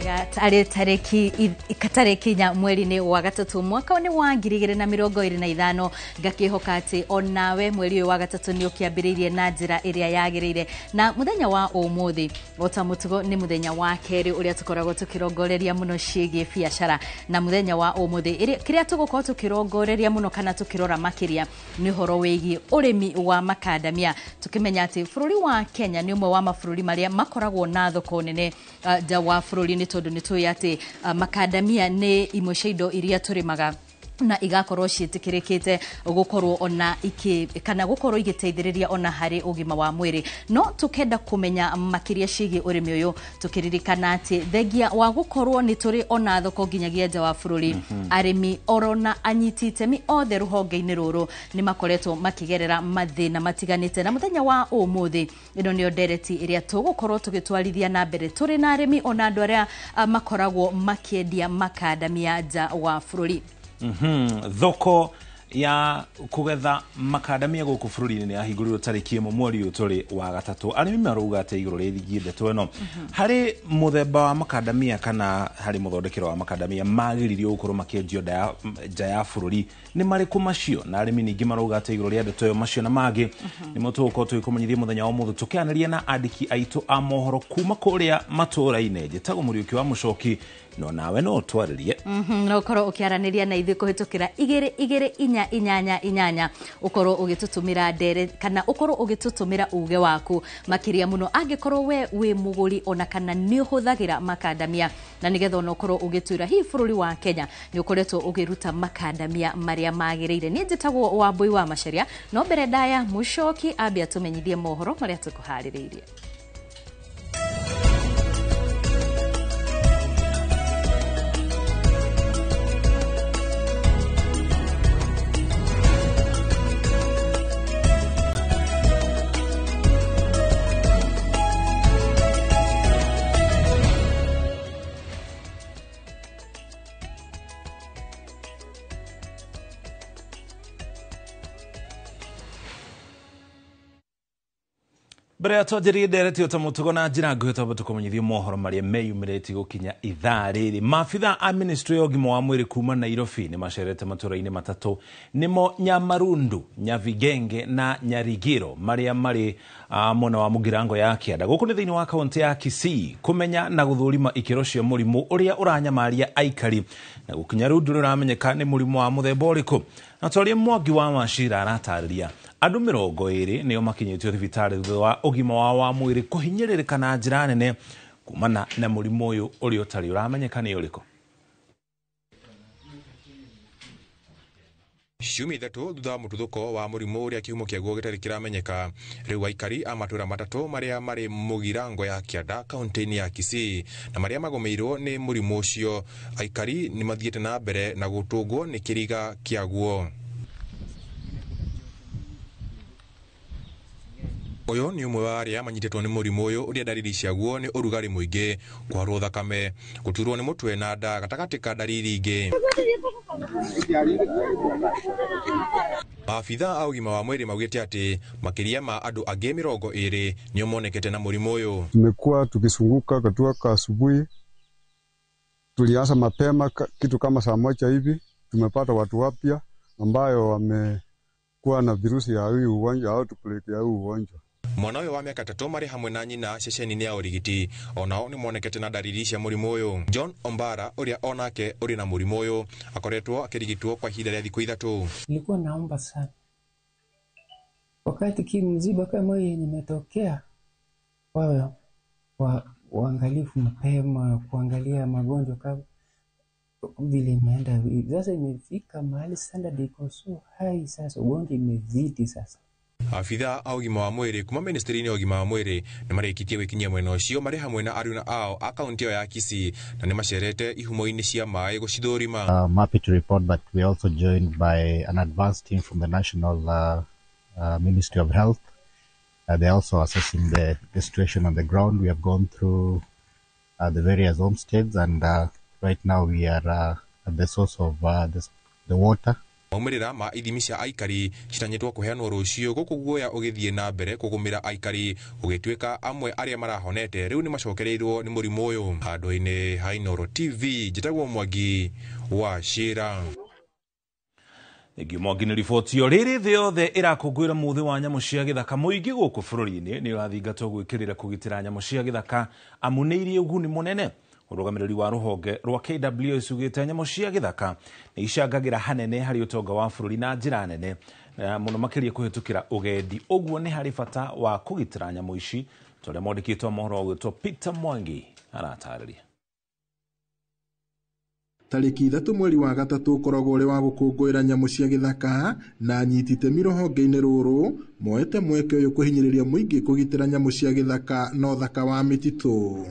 Wega arĩ tarĩki inya mweri-inĩ wa gatatũ mwaka nĩ wa 2025 ngakĩhoka atĩ onawe mweri ũyũ wa gatatũ nĩ ũkĩambĩrĩirie na njĩra ĩrĩa yagĩrĩire. Na mũthenya wa ũmũthĩ ota mũtugo nĩ mũthenya wa kerĩ ũrĩa tũkoragwo tũkĩrongoreria mũno ciĩgiĩ biacara, na mũthenya wa ũmũthĩ kĩrĩa tũgũkorwo tũkĩrongoreria mũno kana tũkĩrora makĩria nĩ ũhoro wĩgiĩ ũrĩmi wa makandamia, tũkĩmenya atĩ bũrũri wa Kenya nĩ ũmwe wa mabũrũri marĩa makoragwo na thoko nene nja wa bũrũri, nĩ tondũ nĩ tũĩ atĩ makandamia nĩ imwe cia indo iria tũrĩmaga na igakorwo ciĩtĩkĩrĩkĩte gũkorwo ona iki kana gũkorwo igĩteithĩrĩria ona harĩ ũgima wa mwĩrĩ. No tũkenda kũmenya makĩria ciĩgiĩ ũrĩmi ũyũ, tũkĩririkana atĩ thengia wa gũkorwo nĩ tũrĩ ona thoko nginyagia nja wa bũrũri, arĩmi orona anyiti itemi othe rũhonge-inĩ rũrũ nĩ makoretwo makĩgerera mathĩna matiganĩte. Na mũthenya wa ũmũthĩ ĩno nĩyo ndereti ĩrĩa tũgũkorwo tũgĩtwarithia na mbere tũrĩ na arĩmi ona andũ arĩa makoragwo makĩendia makandamia nja wa bũrũri. Thoko ya kugetha makandamia gũkũ bũrũri-inĩ nĩ yahingũrirwo tarĩki ĩmwe mweri ũyũ tũrĩ wa gatatũ. Arĩmi marauga atĩ igũrũ rĩgiĩ ndeto ĩno, harĩ mũthemba wa makandamia kana harĩ mũthondekero wa makandamia magĩrĩirwo gũkorwo makĩendio nja ya bũrũri nĩ marĩkũ macio, na arĩmi ningĩ marauga atĩ igũrũ rĩa ndeto ĩyo macio na mangĩ nĩmo tũgũkorwo tũgĩkũmenyithia mũthenya wa ũmũthĩ, tũkĩaranĩria na andĩki aitũ a mohoro kuma kũrĩa matũũra-inĩ. Njĩtagwo Mũriũki wa Mũcoki, no nawe no ũtwarĩrie. No ũkorwo ũkĩaranĩria na ithuĩ kũhĩtũkĩra 2 2 4 8 8, ũkorwo ũgĩtũtũmĩra ndere kana ũkorwo ũgĩtũtũmĩra uge waku makĩria mũno angĩkorwo we wĩ mũgũri ona kana nĩ ũhũthagĩra makandamia, na nĩgetha ona ũkorwo ũgĩtwĩra hihi bũrũri wa Kenya nĩ ũkoretwo ũgĩruta makandamia marĩa magĩrĩire. Niĩ njĩtagwo Wambui wa Macharia, no mbere ndaya Mũcoki ambe atũmenyithie mohoro marĩa tũkũharĩrĩirie. Mbere ya twanjĩrĩrie ndereti ĩyo ta mũtugo na njĩra nguhĩ twambe tũkũmenyithio mohoro marĩa meyumĩrĩtie gũkinya ithaa rĩrĩ. Maabitha a ministry ya ũgima wa mwĩrĩ kuma Nairobi nĩ macerete matũũra-inĩ matatũ nĩmo Nyamarundu, Nyabigenge na Nyarigiro marĩa marĩ mwena wa Mũgirango ya Kĩanda gũkũ nĩ thĩinĩ wa kaũntĩ ya Kisii kũmenya na gũthũrima ikĩro cia mũrimũ ũrĩa ũranyamaria aikari, na gũkinya rĩu ndũrĩ ũramenyeka nĩ mũrimũ wa mũthemba ũrĩkũ. Na twarie Mwangi wa Wachira aratarĩria andũ 20 nĩo makinyĩtio thibitarĩ thutha wa ũgima wao wa mwĩrĩ kũhinyĩrĩrĩka na njĩra nene kumana na mũrimũ ũyũ ũrĩa ũtarĩ ũramenyeka nĩ ũrĩkũ. Ciumia ithatũ thutha wa mũtuthũko wa mũrimũ ũrĩa kĩhumo kĩaguo gĩtarĩ kĩramenyeka, rĩu aikari a matũũra matatũ marĩa marĩ Mũgirango ya Kĩanda kaũntĩ-inĩ ya Kisii na marĩa magũmĩirwo nĩ mũrimũ ũcio, aikari nĩ mathiĩte na mbere na gũtũngwo nĩ kĩriga kĩaguo. Ũyũ nĩ ũmwe wa arĩa manyitĩtwo nĩ mũrimũ ũyũ ũrĩa ndariri ciaguo nĩ ũrugarĩ mũingĩ, kũharwo thakame, gũturwo nĩ mũtwe na nda gatagatĩ ka ndariri ingĩ. Maabitha a ũgima wa mwĩrĩ maugĩte atĩ makĩria ma andũ angĩ 20 nĩo monekete na mũrimũ ũyũ. Tumekuwa tukisunguka kutoka asubuhi, tulianza mapema kitu kama saa 1 hivi, tumepata watu wapya ambayo wamekuwa na virusi ya huyu ugonjwa au tupeleke ya huyu ugonjwa. Mwana ũyũ wa mĩaka 3 marĩ hamwe na nyina ceceni-inĩ ya ũrigiti onao nĩ monekete na ndariri cia mũrimũ ũyũ. John Ombara ũrĩa onake ũrĩ na mũrimũ ũyũ akoretwo akĩrigitwo kwa ihinda rĩa thikũ 3. Nilikuwa naomba sana wakati kimziba kama hii imetokea, wawe waangalifu mapema kuangalia magonjwa kama vile imeenda. Sasa imefika mahali standard iko so high, sasa ugonjwa imezidi sasa. Abitha a ũgima wa mwĩrĩ kuma ministry-inĩ ya ũgima wa mwĩrĩ nĩ marĩkĩtie gwĩkinyia mwena ũcio marĩ hamwe na aruna ao a kaũntĩ ĩyo ya Kisii na nĩ macerete ihumo-inĩ cia maĩ gũcithũrima. I'm happy to report that we are also joined by an advanced team from the National Ministry of Health. They are also assessing the situation on the ground. We have gone through the various homesteads, and right now we are at the source of the water. Maumĩrĩra ma ithimi cia aikari citanyĩtwo kũheanwo rũciũ, gũkũ guoya ũgĩthiĩ na mbere kũgũmĩra aikari, gũgĩtuĩka amwe arĩa marahonete rĩu nĩ macokereirwo nĩ mũrimũ ũyũ. Handũ-inĩ ha Inooro TV, njĩtagwo Mwangi wa Cira. Thengiũ Mwangi nĩ riboti ĩyo. Rĩrĩ thĩ yothe ĩrakũngũĩra mũthĩ wa nyamũ cia gĩthaka, mũingĩ gũkũ bũrũri-inĩ nĩ ũrathingatwo gwĩkĩrĩra kũgitĩra nyamũ cia gĩthaka amu nĩ irĩ ũguni mũnene. Ũrũgamĩrĩri wa rũhonge rwa KWS ugĩte nyamũ cia gĩthaka nĩ icangagĩra hanene harĩ ũtonga wa bũrũri na njĩra nene, mũno makĩria kũhĩtũkĩra ũgendi. Ũguo nĩ harĩ bata wa kũgitĩra nyamũ ici, ta ũrĩa mwandĩkĩtwo mohoro ũgwĩtwo Peter Mwangi aratarĩria. Tarĩki 3 mweri wa 3 ũkoragwo ũrĩ wa gũkũngũĩra nyamũ cia gĩthaka, na anyiti itemi rũhonge-inĩ rũrũ moete mweke ũyũ kũhinyĩrĩria mũingĩ kũgitĩra nyamũ cia gĩthaka na ũthaka wa mĩtitũ.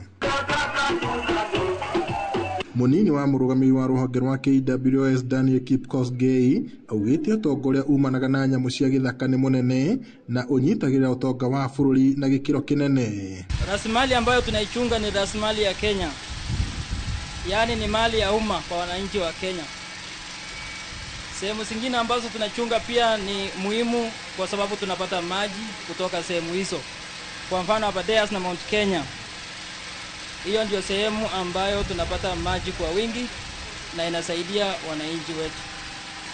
Mũnini wa mũrũgamĩrĩri wa rũhonge rwa KWS Daniel Kipkosgei augĩte ũtonga ũrĩa umanaga na nyamũ cia gĩthaka nĩ mũnene na ũnyitagĩrĩra ũtonga wa bũrũri na gĩkĩro kĩnene. Rasilimali ambayo tunaichunga ni rasilimali ya Kenya, yaani ni mali ya umma kwa wananchi wa Kenya. Sehemu zingine ambazo tunachunga pia ni muhimu kwa sababu tunapata maji kutoka sehemu hizo. Kwa mfano Aberdares na Mount Kenya, hiyo ndio sehemu ambayo tunapata maji kwa wingi na inasaidia wananchi wetu.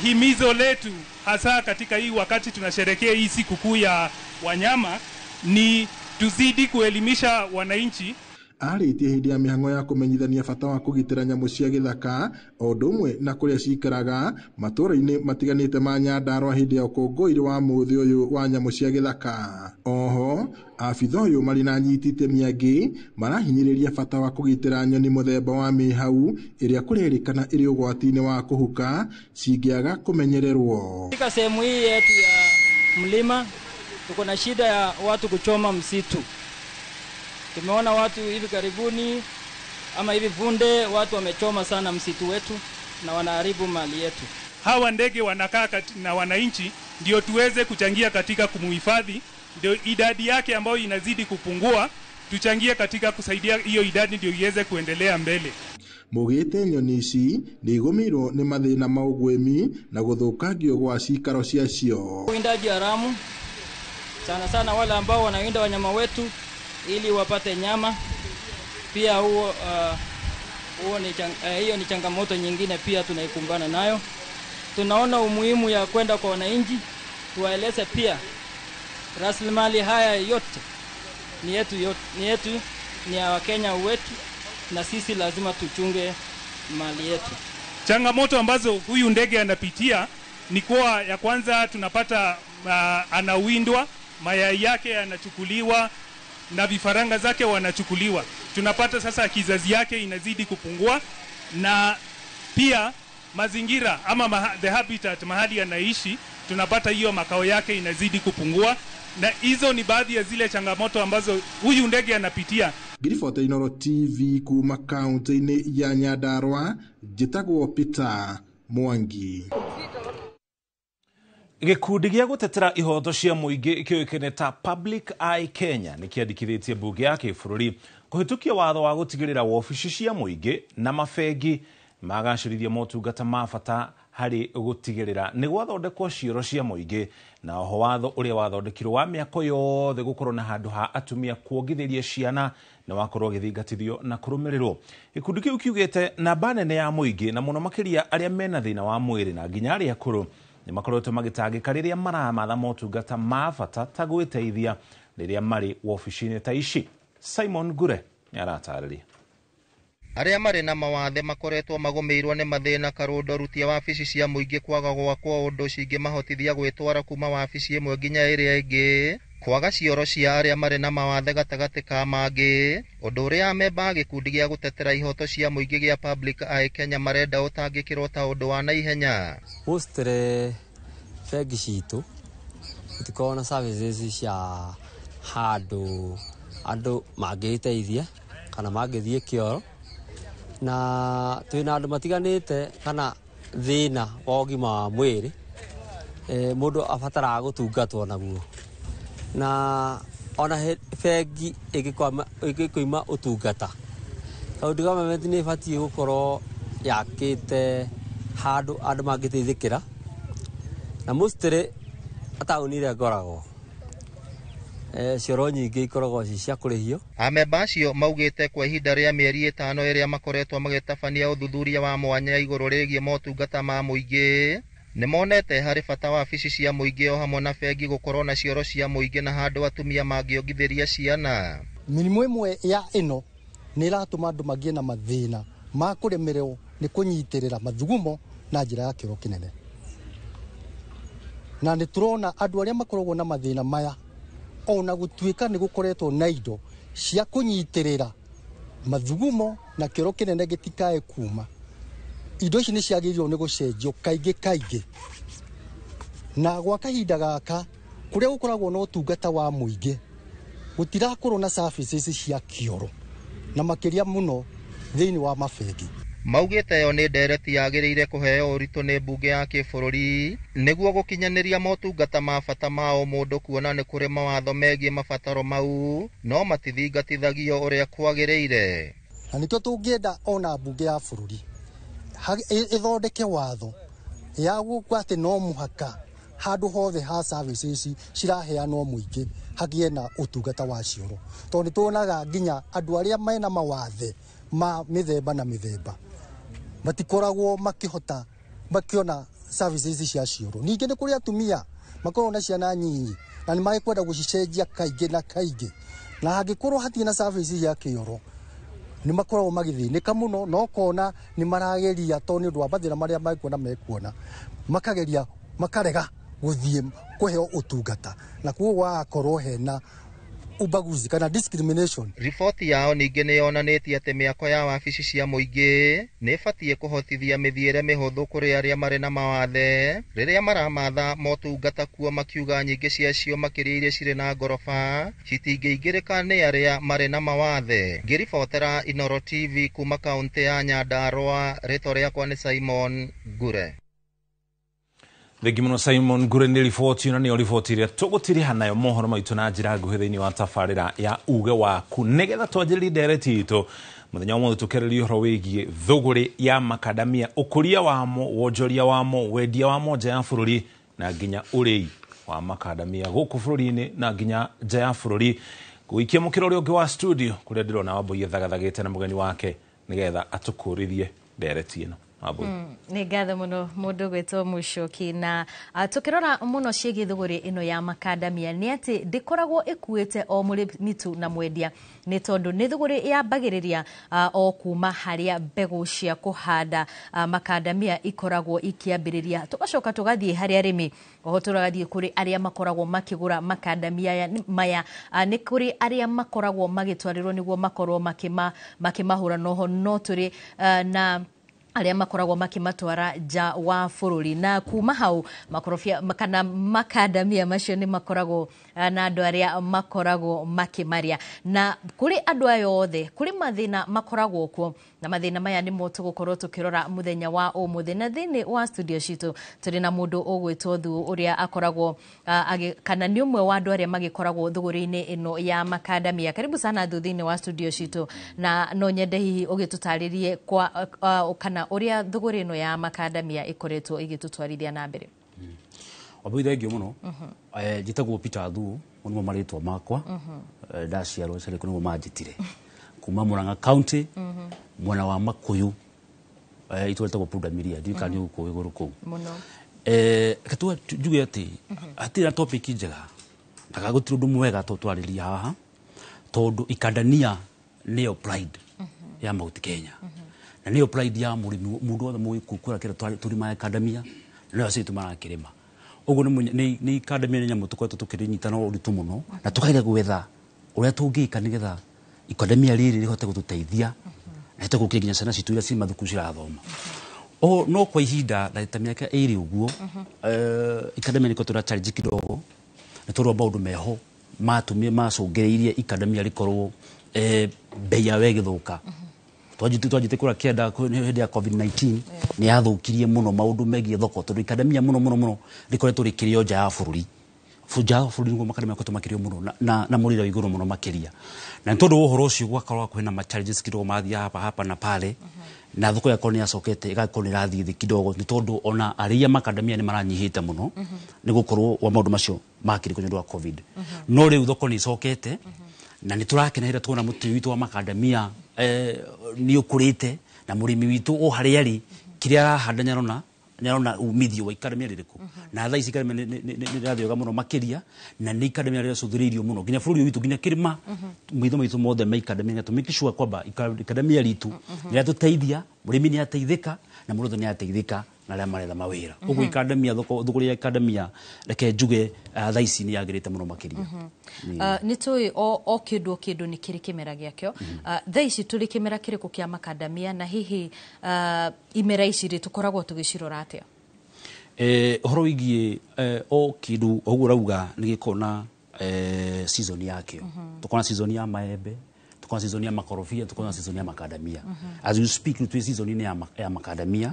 Himizo letu hasa katika hii wakati tunasherehekea hii sikukuu ya wanyama ni tuzidi kuelimisha wananchi. Arĩtie hĩndĩ ya mĩhang'o ya kũmenyithania bata wa kũgitĩra nyamũ cia gĩthaka o ũndũ ũmwe na kũrĩa cikaraga matũũra-inĩ matiganĩte ma Nyandarũa hĩndĩ ya ũkũngũĩri wa mũthĩ ũyũ wa nyamũ cia gĩthaka. Oho abitha ũyũ marĩ na anyiti itemi angĩ marahinyĩrĩria bata wa kũgitĩra nyoni mũthemba wa mĩhau ĩrĩa kũrerĩkana ĩrĩ ũgwati-inĩ wa kũhuka cingĩaga kũmenyererwo. Katika sehemu hii yetu ya mlima tuko na shida ya watu kuchoma msitu. Tumeona watu hivi karibuni ama hivi punde watu wamechoma sana msitu wetu na wanaharibu mali yetu. Hawa ndege wanakaa na wananchi ndio tuweze kuchangia katika kumuhifadhi, ndio idadi yake ambayo inazidi kupungua, tuchangie katika kusaidia hiyo idadi ndio iweze kuendelea mbele. Mugĩte nyoni ici nĩ igũmĩirwo nĩ mathĩna ma ũguĩmi na gũthũkangio gwa cikaro ciacio. Uwindaji haramu sana sana wale ambao wanawinda wanyama wetu ili wapate nyama, pia huo hiyo ni changamoto nyingine pia tunaikumbana nayo. Tunaona umuhimu ya kwenda kwa wananchi tuwaeleze pia rasilimali haya yote ni yetu, ni yetu, ni ya Wakenya wetu, na sisi lazima tuchunge mali yetu. Changamoto ambazo huyu ndege anapitia ni kuwa ya kwanza tunapata anawindwa, mayai yake yanachukuliwa na vifaranga zake wanachukuliwa. Tunapata sasa kizazi yake inazidi kupungua, na pia mazingira ama the habitat mahali anaishi, tunapata hiyo makao yake inazidi kupungua, na hizo ni baadhi ya zile changamoto ambazo huyu ndege anapitia. Ngiribota Inooro TV kuma kaunti-inĩ ya Nyandarua, njĩtagwo Peter Mwangi. Gĩkundi gĩa gũtetera ihoto cia mũingĩ kĩũĩkaine ta Public Eye Kenya nĩ kĩandĩkithĩtie mbunge ya kĩbũrũri kũhĩtũkia watho wa gũtigĩrĩra wobici cia mũingĩ na mabengi magacĩrithia motungata ma bata harĩ gũtigĩrĩra nĩ gwathondekwo cioro cia mũingĩ, na oho watho ũrĩa wathondekirwo wa mĩako yothe gũkorwo na handũ ha atumia kuongithĩria ciana na wakorwo ũgĩthingatithio na kũrũmĩrĩrwo. Gĩkundi kĩu kiugĩte namba nene ya mũingĩ na mũno makĩria arĩa mena thĩna wa mwĩrĩ na nginya arĩa akũrũ nĩ makoretwo magĩtangĩka rĩrĩa maramatha motungata ma bata ta gwĩteithia rĩrĩa marĩ wobici-inĩ ta ici. Simon Ngure nĩ aratarĩria. Arĩa marĩ na mawathe makoretwo magũmĩirwo nĩ mathĩna karũndo rutia wabici cia mũingĩ kwaga gwakwo ũndũ cingĩmahotithia gwĩtwara kuma wabici ĩmwe nginya ĩrĩa ĩngĩ, kwaga cioro cia arĩa marĩ na mawathe gatagatĩ ka mangĩ, ũndũ ũrĩa amemba a gĩkundi gĩa gũtetera ihoto cia mũingĩ gĩa Public Eye Kenya marenda ũtangĩkĩrwo ta ũndũ wa naihenya. Mostly bengi citũ itikoragwo na services cia handũ andũ mangĩteithia kana mangĩthiĩ kĩoro, na twĩna andũ matiganĩte kana thĩna wa ũgima wa mwĩrĩ mũndũ abataraga gũtungatwo naguo, na ona bengi ĩngĩkũima ũtungata, county government nĩ ĩbatiĩ gũkorwo yakĩte handũ andũ mangĩteithĩkĩra Na mostly taũni ĩrĩa ngoragwo cioro nyingĩ ikoragwo ci cia kũrĩhio. Amemba acio maugĩte kwa ihinda rĩa mĩeri 5 ĩrĩa makoretwo magĩtabania ũthuthuria wa mwanya igũrũ rĩgiĩ motungata ma mũingĩ, nĩmonete harĩ bata wabici cia mũingĩ o hamwe na bengi gũkorwo na cioro cia mũingĩ na handũ atumia mangĩongithĩria ciana. Mĩrimũ ĩmwe ya ĩno nĩ ĩratũma andũ magĩe na mathĩna ma kũremererwo nĩ kũnyitĩrĩra mathugumo na njĩra ya kĩoro kĩnene. Na nĩ tũrona andũ arĩa makoragwo na mathĩna maya ona gũtuĩka nĩ gũkoretwo na indo cia kũnyitĩrĩra mathugumo na kĩoro kĩnene gĩtikae kuma, indo ici nĩ ciagĩrĩirwo nĩ gũcenjio kaingĩ kaingĩ. Na gwa kahinda gaka kũrĩa gũkoragwo na ũtungata wa mũingĩ gũtirakorwo na services cia kĩoro na makĩria mũno thĩinĩ wa mabengi. Maugĩte yo nĩ ndereti yagĩrĩire kũheo ũritũ nĩ mbunge ya kĩbũrũri nĩguo gũkinyanĩria motungata ma bata ma o mũndũ, kuona nĩ kũrĩ mawatho megiĩ mabataro mau no matithingatithagio ũrĩa kwagĩrĩire. Na nĩkĩo tũngĩenda ona mbunge ya bũrũri ĩthondeke watho ya gũkua atĩ no mũhaka handũ hothe ha services ciraheanwo mũingĩ hagĩe na ũtungata wa cioro, tondũ nĩ tuonaga nginya andũ arĩa mena mawathe ma mĩthemba na mĩthemba matikoragwo makĩhota makiona services cia cioro. Ningĩ nĩ kũrĩ atumia makoragwo na ciana nyinyi na nĩ magĩkwenda gũcicenjia kaingĩ na kaingĩ, na hangĩkorwo hatirĩ na services ya kĩoro nĩ makoragwo magĩthĩnĩka mũno, na ũkona nĩ marageria tondũ nĩ ũndũ wa mathĩna marĩa mekuona makageria makarega gũthiĩ kũheo ũtungata, na koguo gũgakorwo hena ubaguzi kana discrimination. Riboti yao ningĩ nĩ yonanĩtie atĩ mĩako ya wabici cia mũingĩ nĩ ĩbatiĩ kũhotithia mĩthiĩre mĩhũthũ kũrĩ arĩa marĩ na mawathe rĩrĩa maramatha motungata kuo, makiuga nyingĩ ciacio makĩria iria cirĩ na ngoroba citingĩingĩrĩka nĩ arĩa marĩ na mawathe. Ngĩribotera Inooro TV kuma kaũntĩ ya Nyandarua, rĩtwa rĩakwa nĩ Simon Ngure. Thengi mũno Simon Ngure nĩ riboti, na nĩyo riboti ĩrĩa tũgũtiriha nayo mohoro maitũ na njĩra nguhĩ thĩinĩ wa tabarĩra ya uge waku, nĩgetha twanjĩrĩrie ndereti itũ mũthenya wa ũmũthĩ tũkĩarĩrĩria ũhoro wĩgiĩ thũgũrĩ ya makadamia, ũkũria wamo, wonjoria wamo, wendia wamo nja ya bũrũri na nginya ũrĩi wa makadamia gũkũ bũrũri-inĩ na nginya nja ya bũrũri. Gũikia mũkĩra ũrĩa ũngĩ wa studio kũrĩa ndĩrona Wambũi ethagathagĩte na mũgeni wake nĩgetha atũkũrithie ndereti ĩno. Nĩ ngatho mũno mũndũ gwĩtwo Mũcoki. Na tũkĩrora mũno ciĩgiĩ thũgũrĩ ĩno ya makadamia nĩ atĩ ndĩkoragwo ĩkuĩte o mũrĩmi tu na mwendia, nĩ tondũ nĩ thũgũrĩ yambagĩrĩria o kuma harĩa mbegũ cia kũhanda makadamia ikoragwo ikĩambĩrĩria, tũgacoka tũgathiĩ harĩ arĩmi, oho tũgathiĩ kũrĩ arĩa makoragwo makĩgũra makadamia maya, nĩ kũrĩ arĩa makoragwo magĩtwarĩrwo nĩguo makorwo makĩmahũra, noho no tũrĩ na arĩa makoragwo makĩmatwara nja wa bũrũri. Na kuma hau makorobia kana makadamia macio nĩ makoragwo na andũ arĩa makoragwo makĩmarĩa, na kũrĩ andũ aya othe kũrĩ mathĩna makoragwo kuo, na mathĩna maya nĩmo tũgũkorwo tũkĩrora mũthenya wa ũmũthĩ. Na thĩinĩ wa studio citũ tũrĩ na mũndũ ũgwĩtwo Thu ũrĩa akoragwo kana nĩ ũmwe wa andũ arĩa magĩkoragwo thũgũrĩ-inĩ ĩno ya makadamia. Karibu sana Thu thĩinĩ wa studio citũ, na no nyende hihi ũgĩtũtarĩrie kwa kana ũrĩa thũgũrĩ ĩno ya makadamia ĩkoretwo ĩgĩtũtwarithia na mbere. Wambũi thengio mũno. Njĩtagwo Peter Thuo, nĩmo marĩtwa makwa. Ndaciarwo Carĩkũ nĩguo manjĩtire kuma Murang'a County, mwena wa Makuyu, itũra rĩtagwo Pundamilia, ndiũĩ kana nĩ ũkũĩ igũrũ kũu mũno. Reke njuge atĩ hatirĩ na topic njega na gũtirĩ ũndũ mwega tũtwarĩria haha, tondũ ikandania nĩyo pride ya Mount Kenya, na nĩyo pride ya mũrĩmi mũndũ wothe mũgĩkũyũ kũrĩa kĩrĩa tũrĩmaga ikandamia, na nĩyo aciari marakĩrĩma. Ũguo nĩ ikandamia nĩ nyamũ tũkoretwo tũkĩrĩnyita na ũritũ mũno, na tũkageria gwetha ũrĩa tũngĩka nĩgetha ikandamia rĩrĩ rĩhote gũtũteithia na rĩhote gũkinya nginya ciana citũ iria ciĩ mathukuru cirathoma. O no kwa ihinda ta mĩaka 2 ũguo, ikandamia nĩkoretwo na challenge kidogo, nĩ tondũ wa maũndũ meho matũmire macũngĩrĩirie ikandamia rĩkorwo bei yayo ĩgĩthũka. Twanjĩte kũrĩa kĩanda hĩndĩ ya COVID-19 nĩ yathũkirie mũno maũndũ megiĩ thoko, tondũ ikandamia mũno mũno mũno rĩkoretwo rĩkĩrĩo nja ya bũrũri. Nja ya bũrũri nĩguo makandamia makoretwo makĩrĩo mũno na mũrĩre wa igũrũ mũno makĩria. Na nĩ tondũ wa ũhoro ũcio gwakorwo kwĩna ma challenges kidogo mathiaga hapa hapa na pale. Na thoko yakorwo nĩ yacokete ĩgakorwo nĩ ĩrathiĩ thĩ kidogo, nĩ tondũ ona arĩa makandamia nĩ maranyihĩte mũno nĩ gũkorwo wa maũndũ macio makĩrĩkwo nĩ ũndũ wa COVID. No rĩu thoko nĩ ĩcokete na nĩ tũrakenera tuona mũtĩ witũ wa makandamia nĩ ũkũrĩte, na mũrĩmi witũ o harĩa arĩ kĩrĩa arahanda nĩarona umithio wa ikandamia rĩrĩkũ. Na thaa ici ikandamia nĩ rĩrathiĩ wega mũno makĩria, na nĩ ikandamia rĩracũthĩrĩirio mũno nginya bũrũri ũyũ witũ, nginya kĩrĩma maitho maitũ mothe ma ikandamia, na tũ make sure kwamba ikandamia ritũ nĩrĩratũteithia, mũrĩmi nĩateithĩka na mũndũ othe nĩateithĩka na arĩa maretha mawĩra. Ũguo ikandamia thoko thũgũrĩ ya ikandamia, reke njuge, thaa ici nĩ yagĩrĩte mũno makĩria. Nĩ tũĩ o kĩndũ o kĩndũ nĩ kĩrĩ kĩmera gĩakĩo. Thaa ici tũrĩ kĩmera kĩrĩkũ kĩa makandamia, na hihi imera ici rĩ tũkoragwo tũgĩcirora atĩa? Ũhoro wĩgiĩ o kĩndũ o ũguo ũrauga nĩ gĩkoragwo na season yakĩo. Tũkoragwo na season ya maembe, tukoragwo na season ya makorobia, tukoragwo na season ya makandamia. As you speak, rĩu twĩ season-inĩ ya makandamia,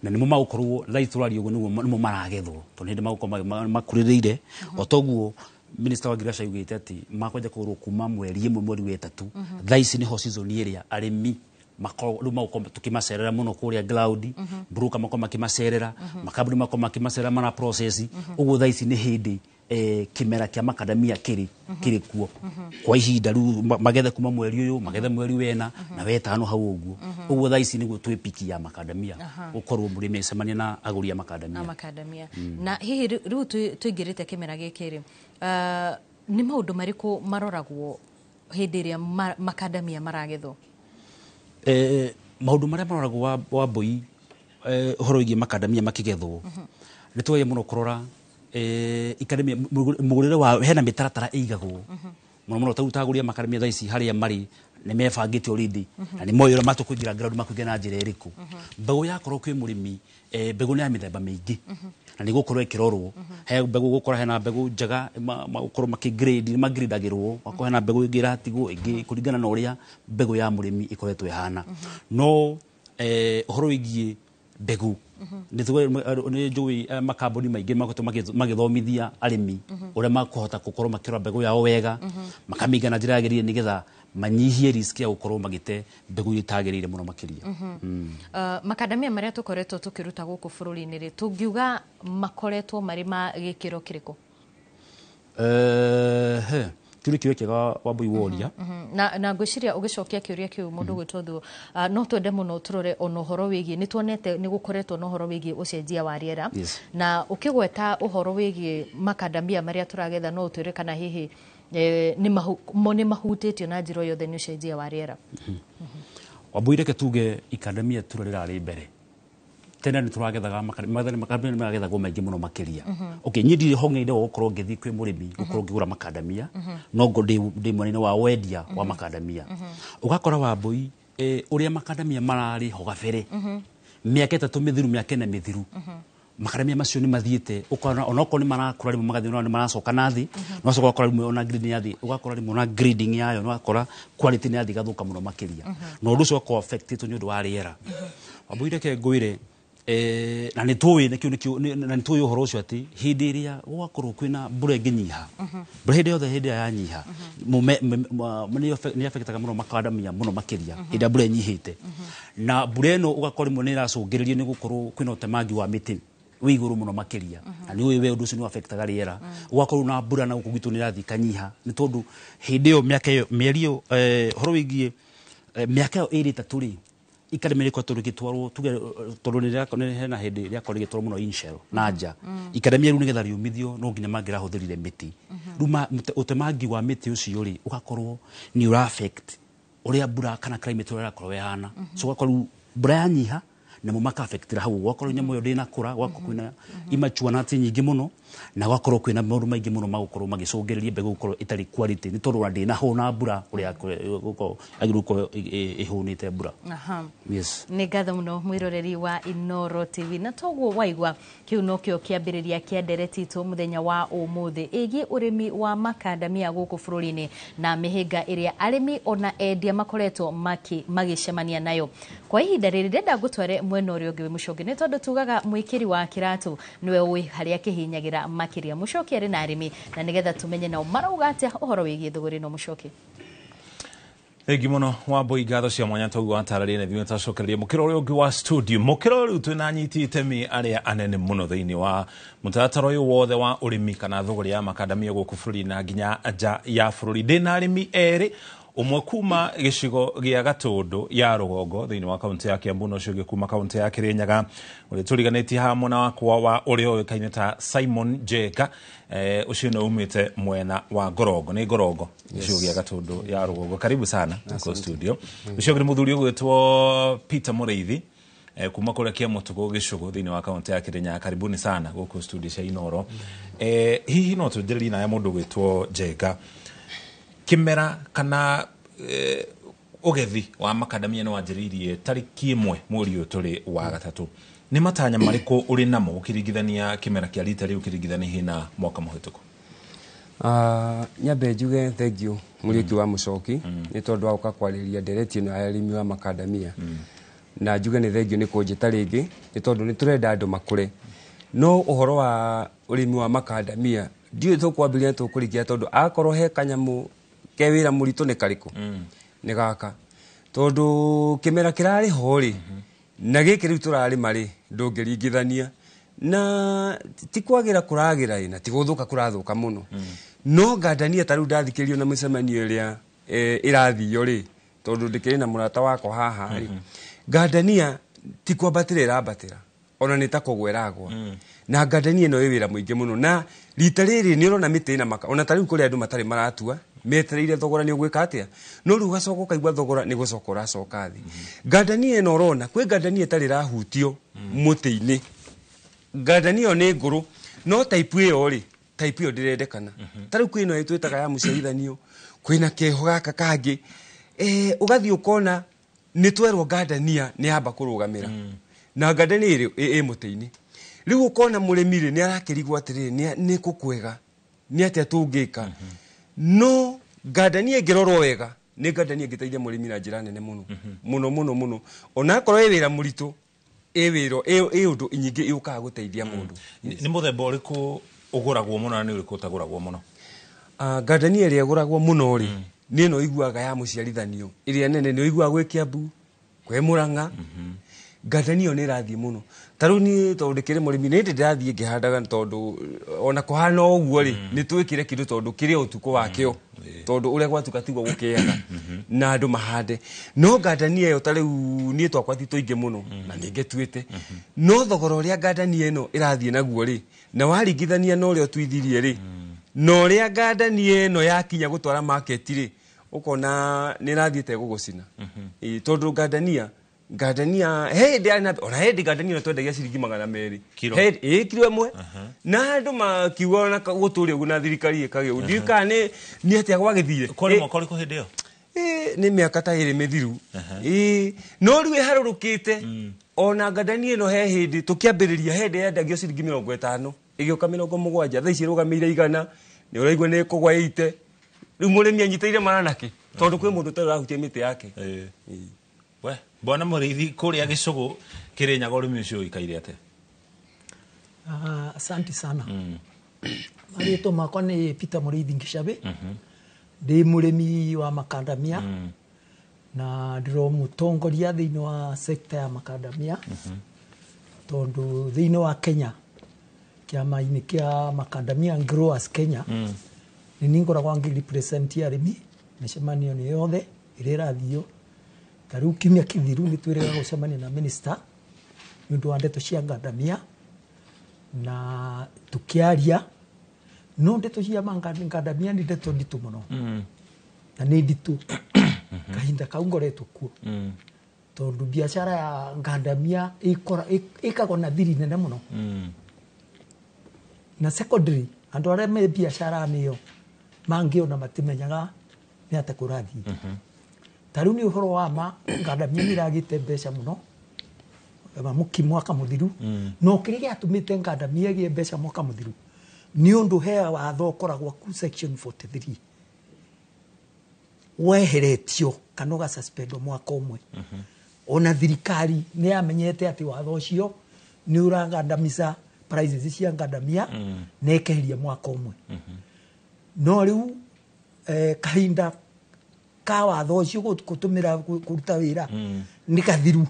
na nĩmo magũkorwo thaa ici tũraria ũguo nĩmo maragethwo, tondũ nĩ hĩndĩ magũkorwo makũrĩrĩire. O toguo minister wa agriculture augĩte atĩ makwanja kũgũrwo kuma mweri 1 mweri wa 3. Thaa ici nĩho season ĩrĩa arĩmi makorwo rĩu magũkorwo tũkĩmacerera mũno kũrĩa ground, broker makorwo makĩmacerera, makambuni makorwo makĩmacerera mara process. Ũguo thaa ici nĩ hĩndĩ kĩmera kĩa makandamia kĩrĩ kuo kwa ihinda rĩu, magethe kuma mweri ũyũ, magethe mweri wena na wetano hau ũguo. Ũguo thaa ici nĩguo twĩ piki ya makandamia, gũkorwo mũrĩmi agĩcemania na agũri a makandamia. A makandamia. Na hihi rĩu tũingĩrĩte kĩmera gĩkĩ rĩ, nĩ maũndũ marĩkũ maroragwo hĩndĩ ĩrĩa makandamia maragethwo? Maũndũ marĩa maroragwo wa mbũi, ũhoro wĩgiĩ makandamia makĩgethwo, nĩ twagĩrĩire mũno kũrora ikandamia mũgũrĩre wa hena mĩtaratara ĩigagwo mũno mũno. Ta rĩu tagũria makandamia thaa ici harĩa marĩ nĩ mebangĩte already na nĩ moĩ ũrĩa matũkũingĩra ground, makũingĩra na njĩra ĩrĩkũ. Mbegũ yakorwo kwĩ mũrĩmi, mbegũ nĩ ya mĩthemba mĩingĩ na nĩ gũkorwo ĩkĩrorwo. He mbegũ gũkorwo hena mbegũ njega, gũkorwo makĩgrade, nĩ magradagĩrwo, gũkorwo hena mbegũ ĩngĩ ĩratigwo ĩngĩ kũringana na ũrĩa mbegũ ya mũrĩmi ĩkoretwo ĩhana. No ũhoro wĩgiĩ mbegũ nĩ njũĩ makambuni maingĩ makoretwo magĩthomithia arĩmi ũrĩa makũhota gũkorwo makĩrora mbegũ yao wega, makamĩiga na njĩra yagĩrĩire nĩgetha manyihie risk ya gũkorwo magĩte mbegũ iria itagĩrĩire mũno makĩria. Makandamia marĩa tũkoretwo tũkĩruta gũkũ bũrũri-inĩ rĩ, tũngiuga makoretwo marĩ ma gĩkĩro kĩrĩkũ? He kĩũria kĩu kĩega, Wambui, woria. Na ngwĩciria ũgĩcokia kĩũria kĩu, mũndũ gwĩtwo Thuo, no twende mũno tũrore ona ũhoro wĩgiĩ, nĩ tuonete nĩ gũkoretwo na ũhoro wĩgiĩ ũcenjia wa rĩera. Na ũkĩgweta ũhoro wĩgiĩ makandamia marĩa tũragetha, no ũtwĩre kana hihi mo nĩ mahutĩtio na njĩra o yothe nĩ ũcenjia wa rĩera? Wambui, reke tuge ikandamia tura rĩrarĩ mbere tene nĩ tũragethaga makandamia nĩ maragethagwo maingĩ mũno makĩria. Okay, niĩ ndirĩ hong'eire wa gũkorwo ngĩthiĩ kwĩ mũrĩmi gũkorwo ngĩgũra makandamia, no ngo ndĩ mwena-inĩ wa wendia wa makandamia. Ũgakora, Wambui, ũrĩa makandamia mararĩ ho gabere, mĩaka 3 mĩthiru, mĩaka 4 mĩthiru, makandamia macio nĩ mathiĩte ũkona onokorwo nĩ marakũra rĩmwe magathiĩ ũkona nĩ maracoka na thĩ, no ũcoka ũgakora rĩmwe ona grading ya thĩ, ũgakora rĩmwe ona grading yayo nĩ wakora quality nĩ yathiĩ ĩgathũka mũno makĩria, na ũndũ ũcio ũgakorwo affected nĩ ũndũ wa rĩera. Wambui, reke ngwĩre, na nĩ tũĩ nĩkĩo na nĩ tũĩ ũhoro ũcio atĩ hĩndĩ ĩrĩa gwakorwo kwĩna mbura ĩngĩnyiha, mbura hĩndĩ yothe, hĩndĩ ĩrĩa yanyiha nĩ affectaga mũno makandamia mũno makĩria hĩndĩ ĩrĩa mbura ĩnyihĩte. Na mbura ĩno ũgakora rĩmwe nĩ ĩracũngĩrĩrio nĩ gũkorwo kwĩna ũtemangi wa mĩtĩ wĩ igũrũ mũno makĩria, na nĩ ũĩ we ũndũ ũcio nĩ affectaga rĩera. Ũgakorwo na mbura na gũkũ gwitũ nĩ ĩrathiĩ ĩkanyiha, nĩ tondũ hĩndĩ ĩyo mĩaka ĩyo mĩeri ĩyo, ũhoro wĩgiĩ mĩaka ĩyo 2 3 rĩ, ikandamia rĩkoretwo rĩgĩtwarwo tuge, tondũ nĩ hena hĩndĩ rĩakorwo rĩgĩtwarwo mũno inshell na nja. Ikandamia rĩu nĩgetha rĩũmithio no nginya mangĩrahũthĩrire mĩtĩ. Rĩu ũtemangi wa mĩtĩ ũcio rĩ, ũgakorwo nĩ ũra affect ũrĩa mbura kana climate ũrĩa ĩrakorwo ĩhana. So ũgakorwo rĩu mbura yanyiha namo maka-affectĩra hau, gwakorwo nyamũ ĩyo ndĩnakũra, gwakorwo kwĩna immature nuts nyingĩ mũno, na gwakorwo kwĩna maũndũ maingĩ mũno magũkorwo magĩcũngĩrĩria mbegũ gũkorwo ĩtarĩ quality, nĩ tondũ ona ndĩnahũna mbura ũrĩa yagĩrĩirwo gũkorwo ĩhũnĩte mbura. Yes. Nĩ ngatho mũno mwĩroreri wa Inooro TV, na toguo waigua kĩu nokĩo kĩambĩrĩria kĩa ndereti itũ mũthenya wa ũmũthĩ ĩgiĩ ũrĩmi wa makandamia gũkũ bũrũri-inĩ na mĩhĩnga ĩrĩa arĩmi ona endia makoretwo magĩcemania nayo kwa ihinda rĩrĩ. Ndĩrenda ngũtware mwena ũrĩa ũngĩ wĩ Mũcoki, nĩ tondũ tugaga mwĩkĩri wa kĩratũ nĩwe ũĩ harĩa kĩhinyagĩra makĩria. Mũcoki arĩ na arĩmi na nĩgetha tũmenye nao marauga atĩa ũhoro wĩgiĩ thũgũrĩ ĩno. Mũcoki. Thengi muno Wambui, ngatho cia mwanya toguo watararia na ithuĩ twacokereria mũkĩra ũrĩa ũngĩ wa studio. Mũkĩra rĩu twĩna anyiti itemi arĩa anene mũno thĩinĩ wa mũtaratara ũyũ wothe wa ũrĩmi kana thũgũrĩ ya makandamia gũkũ bũrũri na nginya nja ya bũrũri. Ndĩna arĩmi erĩ, ũmwe kuma gĩcigo gĩa Gatũndũ ya rũgongo thĩinĩ wa kaunti ya Kiambu na ũcio ũngĩ kuma kaunti ya Kirinyaga, ũrĩa tũriganĩtie haha mwena wakwa wa ũrĩa ũĩkaine ta Simon Njenga. Ũcio nĩ umĩte mwena wa Ngorongo, nĩ Ngorongo, gĩcigo gĩa Gatũndũ ya rũgongo. Karibu sana gũkũ studio. Ũcio ũngĩ nĩ mũthuri ũgwĩtwo Peter Mũrĩithi, kuma kũrĩa Kĩamũtũgũ gĩcũgũ thĩinĩ wa kaunti ya Kirinyaga. Karibuni sana gũkũ studio cia Inoro. Hihi no tũnjĩrĩrie nawe mũndũ ũgwĩtwo Njenga, kĩmera kana ũgethi wa makandamia nĩ wanjĩrĩirie tarĩki 1 mweri ũyũ tũrĩ wa gatatũ. Nĩ matanya marĩkũ ũrĩ namo ũkĩringithania kĩmera kĩa rita rĩu ũkĩringithania na mwaka mũhĩtũku? Nyambe njuge thengiũ Mũriũki wa Mũcoki nĩ tondũ wa gũka kwarĩria ndereti ĩno ya ũrĩmi wa makandamia, na njuge nĩ thengiũ nĩ kũnjĩta rĩngĩ nĩ tondũ nĩ tũrenda andũ makũre. No ũhoro wa ũrĩmi wa makandamia ndiũĩ tũkwambĩrĩria tũkũrĩkia, tondũ akorwo he kanyamũ ke wĩra mũritũ nĩ karĩkũ? Nĩ gaka, tondũ kĩmera kĩrarĩ ho rĩ na gĩkĩ rĩu tũrarĩma rĩ ndũngĩringithania, na ti kwagĩra kũragĩra ĩ na ti gũthũka kũrathũka mũno. No ngandania ta rĩu ndathikĩrĩrio na mĩcemanio ĩrĩa ĩrathio rĩ, tondũ ndĩkĩrĩ na mũrata wakwa haha rĩ, ngandania ti kwambatĩra ĩrambatĩra, ona nĩ ta kũgwa ĩragwa. Na ngandania ĩno ĩ wĩra mũingĩ mũno, na rita rĩrĩ nĩ ũrona mĩtĩ ĩna maka, ona ta rĩu kũrĩ andũ matarĩ maratua metereire thogora nĩ ũgwĩka atĩa, no rĩu ũgacoka ũkaigua thogora nĩ gũcoka ũracoka thĩ. Ngandania ĩno ũrona kwĩ ngandania ĩtarĩ ĩrahutio mũtĩ-inĩ, ngandania ĩyo nĩ ngũrũ, no type ĩyo rĩ, type ĩyo ndĩrendekana. Ta rĩu kwĩ ĩno twĩtaga ya mũciarithanio, kwĩna keho gaka kangĩ, ũgathiĩ ũkona nĩ twerwo ngandania nĩ yamba kũrũgamĩra, na ngandania ĩ mũtĩ-inĩ. Rĩu ũkona mũrĩmi rĩ nĩ arakĩrigwo atĩrĩrĩ, nĩ kũ kwega, nĩ atĩa tũngĩka. No ngandania ĩngĩrorwo wega nĩ ngandania ĩngĩteithia mũrĩmi na njĩra nene mũno mũno mũno mũno, onakorwo ĩ wĩra mũritũ, ĩ wĩra ĩ ũndũ nyingĩ yũkaga gũteithia mũndũ. Nĩ mũthemba ũrĩkũ ũgũragwo mũno na nĩ ũrĩkũ ũtagũragwo mũno? Ngandania ĩrĩa ĩgũragwo mũno rĩ nĩ ĩno iguaga ya mũciarithanio ĩrĩa nene, nĩ ũiguaga gwĩ Kiambu, kwĩ Mũrang'a. Ngandania ĩyo nĩ ĩrathiĩ mũno. Ta rĩu niĩ tondũ ndĩkĩrĩ mũrĩmi nĩ hĩndĩ ndĩrathiĩ ngĩhandaga, tondũ ona kũhana o ũguo rĩ nĩ twĩkĩre kĩndũ tondũ kĩrĩ ũtukũ wakĩo, tondũ ũrĩa gwatuka tiguo gũkĩaga na andũ mahande. No ngandania ĩyo ta rĩu niĩ twakwa ti tũingĩ mũno na nĩ ngĩtuĩte, no thogora ũrĩa ngandania ĩno ĩrathiĩ naguo rĩ, na waringithania na ũrĩa ũtuithirie rĩ, na ũrĩa ngandania ĩno yakinya gũtwara market rĩ, ũkona nĩ ĩrathiĩte gũgũcina. Tondũ ngandania he hĩndĩ yarĩ na, ona he hĩndĩ ngandania ĩno twendagia ciringi 200 kiro, kiro ĩmwe, na andũ makiuga ona gũtũria ũguo na thirikari ĩkagĩa ũguo. Ndiũĩ kana nĩ atĩa gwagĩthire. Kwarĩ mwaka ũrĩkũ hĩndĩ ĩyo? Nĩ mĩaka ta 2 mĩthiru. No rĩu ĩharũrũkĩte. Ona ngandania ĩno he hĩndĩ tũkĩambĩrĩria, he hĩndĩ yendagio ciringi 50, ĩgĩũka 70, thaa ici ĩrũgamĩire 100, nĩ ũraigua nĩ ĩkũgwa 80. Rĩu mũrĩmi anyitĩire mara nakĩ? Tondũ kwĩ mũndũ ũtarĩ ũrahutia mĩtĩ yake. We bwana Mũrĩithi, kũrĩa gĩcũgũ Kĩrĩnyaga ũrĩmi ũcio ũikaire atĩa? Asante sana. Marĩtwa makwa nĩ Peter Mũrĩithi Ngĩcabe. Ndĩ mũrĩmi wa makandamia na ndĩro mũtongoria thĩinĩ wa sekta ya makandamia, tondũ thĩinĩ wa Kenya kĩama-inĩ kĩa Macadamia Growers Kenya nĩ niĩ ngoragwo ngĩrepresent arĩmi mĩcemanio-inĩ yothe ĩrĩa ĩrathio. Ta rĩu kiumia kĩthiru nĩ twĩrĩga gũcemania na minister nĩ ũndũ wa ndeto cia ngandamia na tũkĩaria, no ndeto cia ngandamia nĩ ndeto nditũ mũno, na nĩ nditũ kahinda kau ngoretwo kuo, tondũ biacara ya ngandamia ĩkagwo na thiri nene mũno. Na secondary andũ arĩa me biacara-inĩ ĩyo mangĩona matimenyaga nĩ atĩa kũrathiĩ. Ta rĩu nĩ ũhoro wa ma ngandamia nĩ ĩragĩte mbeca mũno mwaka mũthiru, no kĩrĩa gĩatũmĩte ngandamia ĩgĩe mbeca mwaka mũthiru nĩ ũndũ he watho ũkoragwo ku section 43 weheretio kana ũgasuspendwo mwaka ũmwe. Ona thirikari nĩ yamenyete atĩ watho ũcio nĩ ũragandamiza prices cia ngandamia na ĩkeheria mwaka ũmwe. No rĩu kahinda Ka watho ũcio gũtũmĩra kũruta wĩra nĩ kathiru.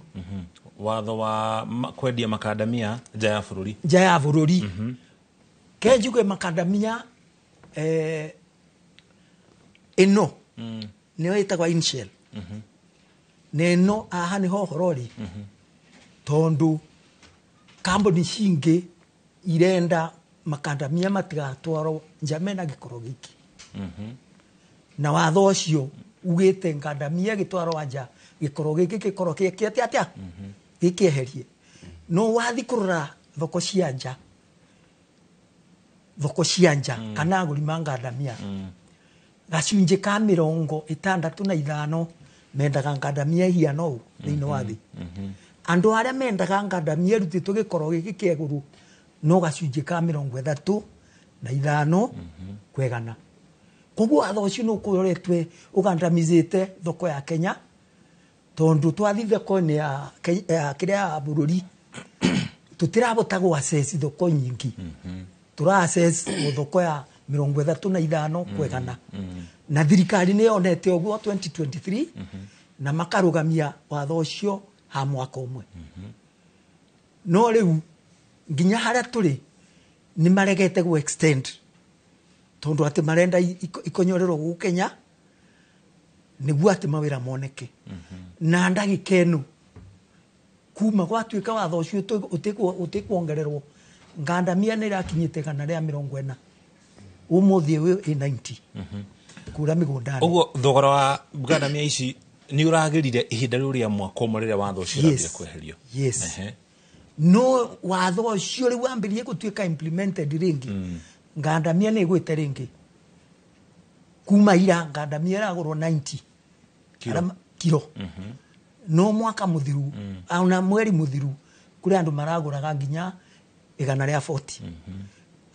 Watho wa kwendia makandamia nja ya bũrũri. Nja ya bũrũri. Ke njuge makandamia ĩno nĩyo ĩtagwo inshell. Na ĩno haha nĩho ũhoro ũrĩ, tondũ kambuni cingĩ irenda makandamia matigatwarwo nja mena gĩkoro gĩkĩ. Na watho ũcio ugĩte ngandamia gĩtwarwo nja gĩkoro gĩkĩ gĩkorwo gĩkĩ atĩa atĩa gĩkĩeherie. No wathi kũrora thoko cia nja, thoko cia nja kana agũri ma ngandamia, gacunjĩ ka 65 mendaga ngandamia ihiana ũũ thĩinĩ wa thĩ. Andũ arĩa mendaga ngandamia ĩrutĩtwo gĩkoro gĩkĩ kĩa igũrũ no gacunjĩ ka 35 kwegana. Koguo watho ũcio nĩ ũkoretwe ũgandamizĩte thoko ya Kenya, tondũ twathi thoko-inĩ ya kĩrĩa ya bũrũri tũtirabota gũ assess thoko nyingĩ. Tũra assess thoko ya 35 kwegana. Na thirikari nĩ yonete ũguo 2023 na makarũgamia watho ũcio ha mwaka ũmwe. No rĩu nginya harĩa tũrĩ nĩ maregete gũ extend, tondũ atĩ marenda ikonyorerwo gũkũ Kenya nĩguo atĩ mawĩra moneke. Na ndagĩka ĩno kuma gwatuĩka watho ũcio ũtĩkuongererwo, ngandamia nĩ ĩrakinyĩte 140, ũmũthĩ ĩ 90 kũrĩa mĩgũnda-inĩ. Ũguo thogora wa ngandamia ici nĩ ũragĩrire ihinda rĩu rĩa mwaka ũmwe rĩrĩa watho ũcio ũrambia kweherio. Yes. No watho ũcio rĩu wambĩrĩrie gũtuĩka implemented rĩngĩ, ngandamia nĩ ĩgwĩte rĩngĩ. Kuma ira ngandamia ĩragũrwo 90 kiro. Kiro. No mwaka mũthiru ona mweri mũthiru kũrĩ andũ maragũraga nginya 140.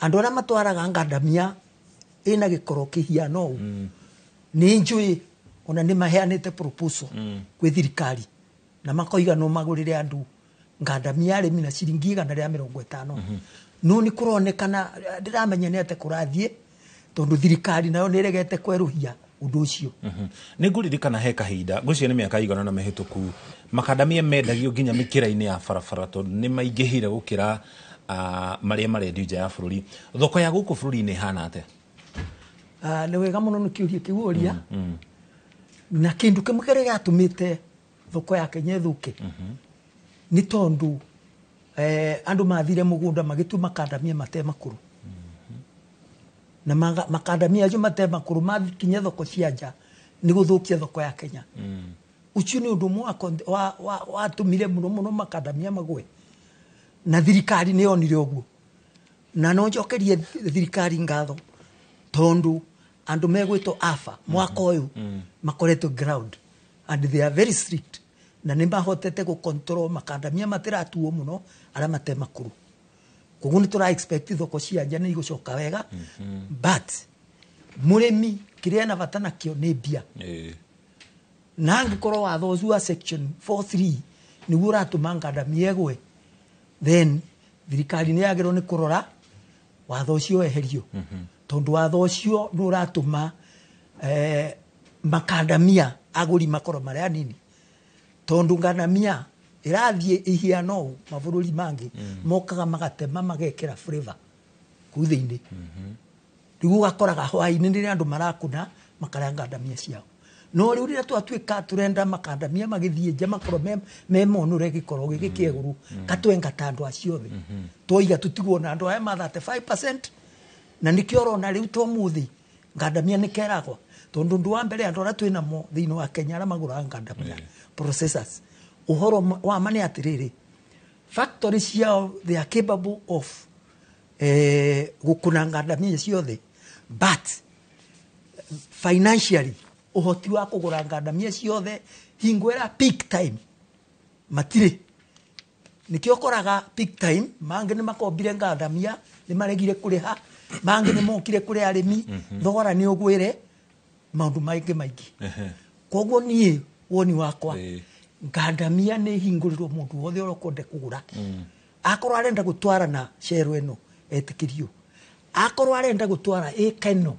Andũ arĩa matwaraga ngandamia ĩna gĩkoro kĩhiana ũũ nĩ njũĩ ona nĩ maheanĩte proposal kwĩ thirikari na makoiga no magũrĩre andũ ngandamia arĩmi na ciringi 150. No nĩ kũronekana ndĩramenya nĩ atĩ kũrathiĩ, tondũ thirikari nayo nĩ ĩregete kwerũhia ũndũ ũcio. Nĩ ngũririkana he kahinda ngwĩciria nĩ mĩaka igana na mĩhĩtũku makandamia mendagio nginya mĩkĩra-inĩ ya barabara tondũ nĩ maingĩhire gũkĩra marĩa marendio nja ya bũrũri. Thoko ya gũkũ bũrũri-inĩ ĩhana atĩa? Nĩ wega mũno nĩ kĩũria kĩu ũria. Na kĩndũ kĩmwe kĩrĩa gĩatũmĩte thoko ya Kenya ĩthũke nĩ tondũ andũ mathire mũgũnda magĩtua makandamia mate makũrũ. Na makandamia acio mate makũrũ makinya thoko cia nja nĩ gũthũkia thoko ya Kenya. Ũcio nĩ ũndũ ũmwe watũmire mũno mũno makandamia magwe. Na thirikari nĩ yonire ũguo. Na no njokerie thirikari ngatho tondũ andũ megwĩtwo AFA mwaka ũyũ makoretwo ground and they are very strict, na nĩ mahotete gũ control makandamia matiratuo mũno arĩa mate makũrũ. Koguo nĩ tũra expect thoko cia nja nĩ igũcoka wega, but mũrĩmi kĩrĩa ena bata nakĩo nĩ mbia. Na angĩkorwo watho ũcio wa section 43 nĩguo ũratũma ngandamia ĩgwe, then thirikari nĩ yagĩrĩirwo nĩ kũrora watho ũcio weherio, tondũ watho ũcio nĩ ũratũma makandamia agũri makorwo marĩ anini, tondũ ngandamia ĩrathiĩ ihiana ũũ mabũrũri mangĩ mokaga magatema magekĩra flavor kũu thĩinĩ. Rĩu ũgakoraga hwaĩ-inĩ rĩrĩa andũ marakũna makarĩa ngandamia ciao. No rĩu rĩrĩa twatuĩka tũrenda makandamia magĩthiĩ nja makorwo me monũre gĩkoro gĩkĩ kĩa igũrũ, katwenga ta andũ acio othe. Twoiga tũtigwo na andũ aya ma 35%, na nĩkĩo ũrona rĩu to mũthĩ ngandamia nĩ keragwa, tondũ ũndũ wa mbere andũ arĩa twĩnamo thĩinĩ wa Kenya arĩa magũraga ngandamia processors, ũhoro wa ma nĩ atĩrĩrĩ, factory ciao they are capable of gũkũna ngandamia ciothe, but financially ũhoti wa kũgũra ngandamia ciothe hingo ĩrĩa peak time matirĩ. Nĩkĩo ũkoraga peak time mangĩ nĩ makombire ngandamia nĩ maregire kũrĩha, mangĩ nĩ mokire kũrĩ arĩmi thogora nĩ ũgwĩre, maũndũ maingĩ maingĩ. Koguo niĩ woni wakwa ngandamia nĩ hingũrĩrwo mũndũ wothe ũrĩa ũkwenda kũgũra. Akorwo arenda gũtwara na cero ĩno etĩkĩrio, akorwo arenda gũtwara ĩka ĩno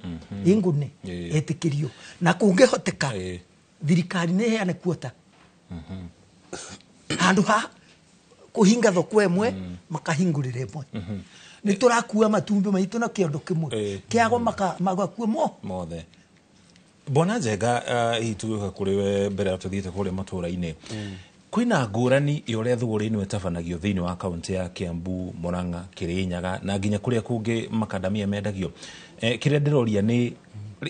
ĩngũne etĩkĩrio, na kũngĩhoteka Thirikari nĩ ĩheane quota. Handũ ha kũhinga thoko ĩmwe, makahingũrĩra ĩmwe. Nĩ tũrakua matumbĩ maitũ na kĩondo kĩmwe kĩago, magakua mo mothe. Bwana Njenga, hihi tũgĩũka kũrĩ we mbere ya tũthiĩte kũrĩa matũũra-inĩ, kwĩna ngũrani ya ũrĩa thũgũrĩ ĩno ĩtabanagio thĩinĩ wa kaũntĩ ya Kiambu, Murang'a, Kirinyaga na nginya kũrĩa kũngĩ makandamia mendagio? Kĩrĩa ndĩroria nĩ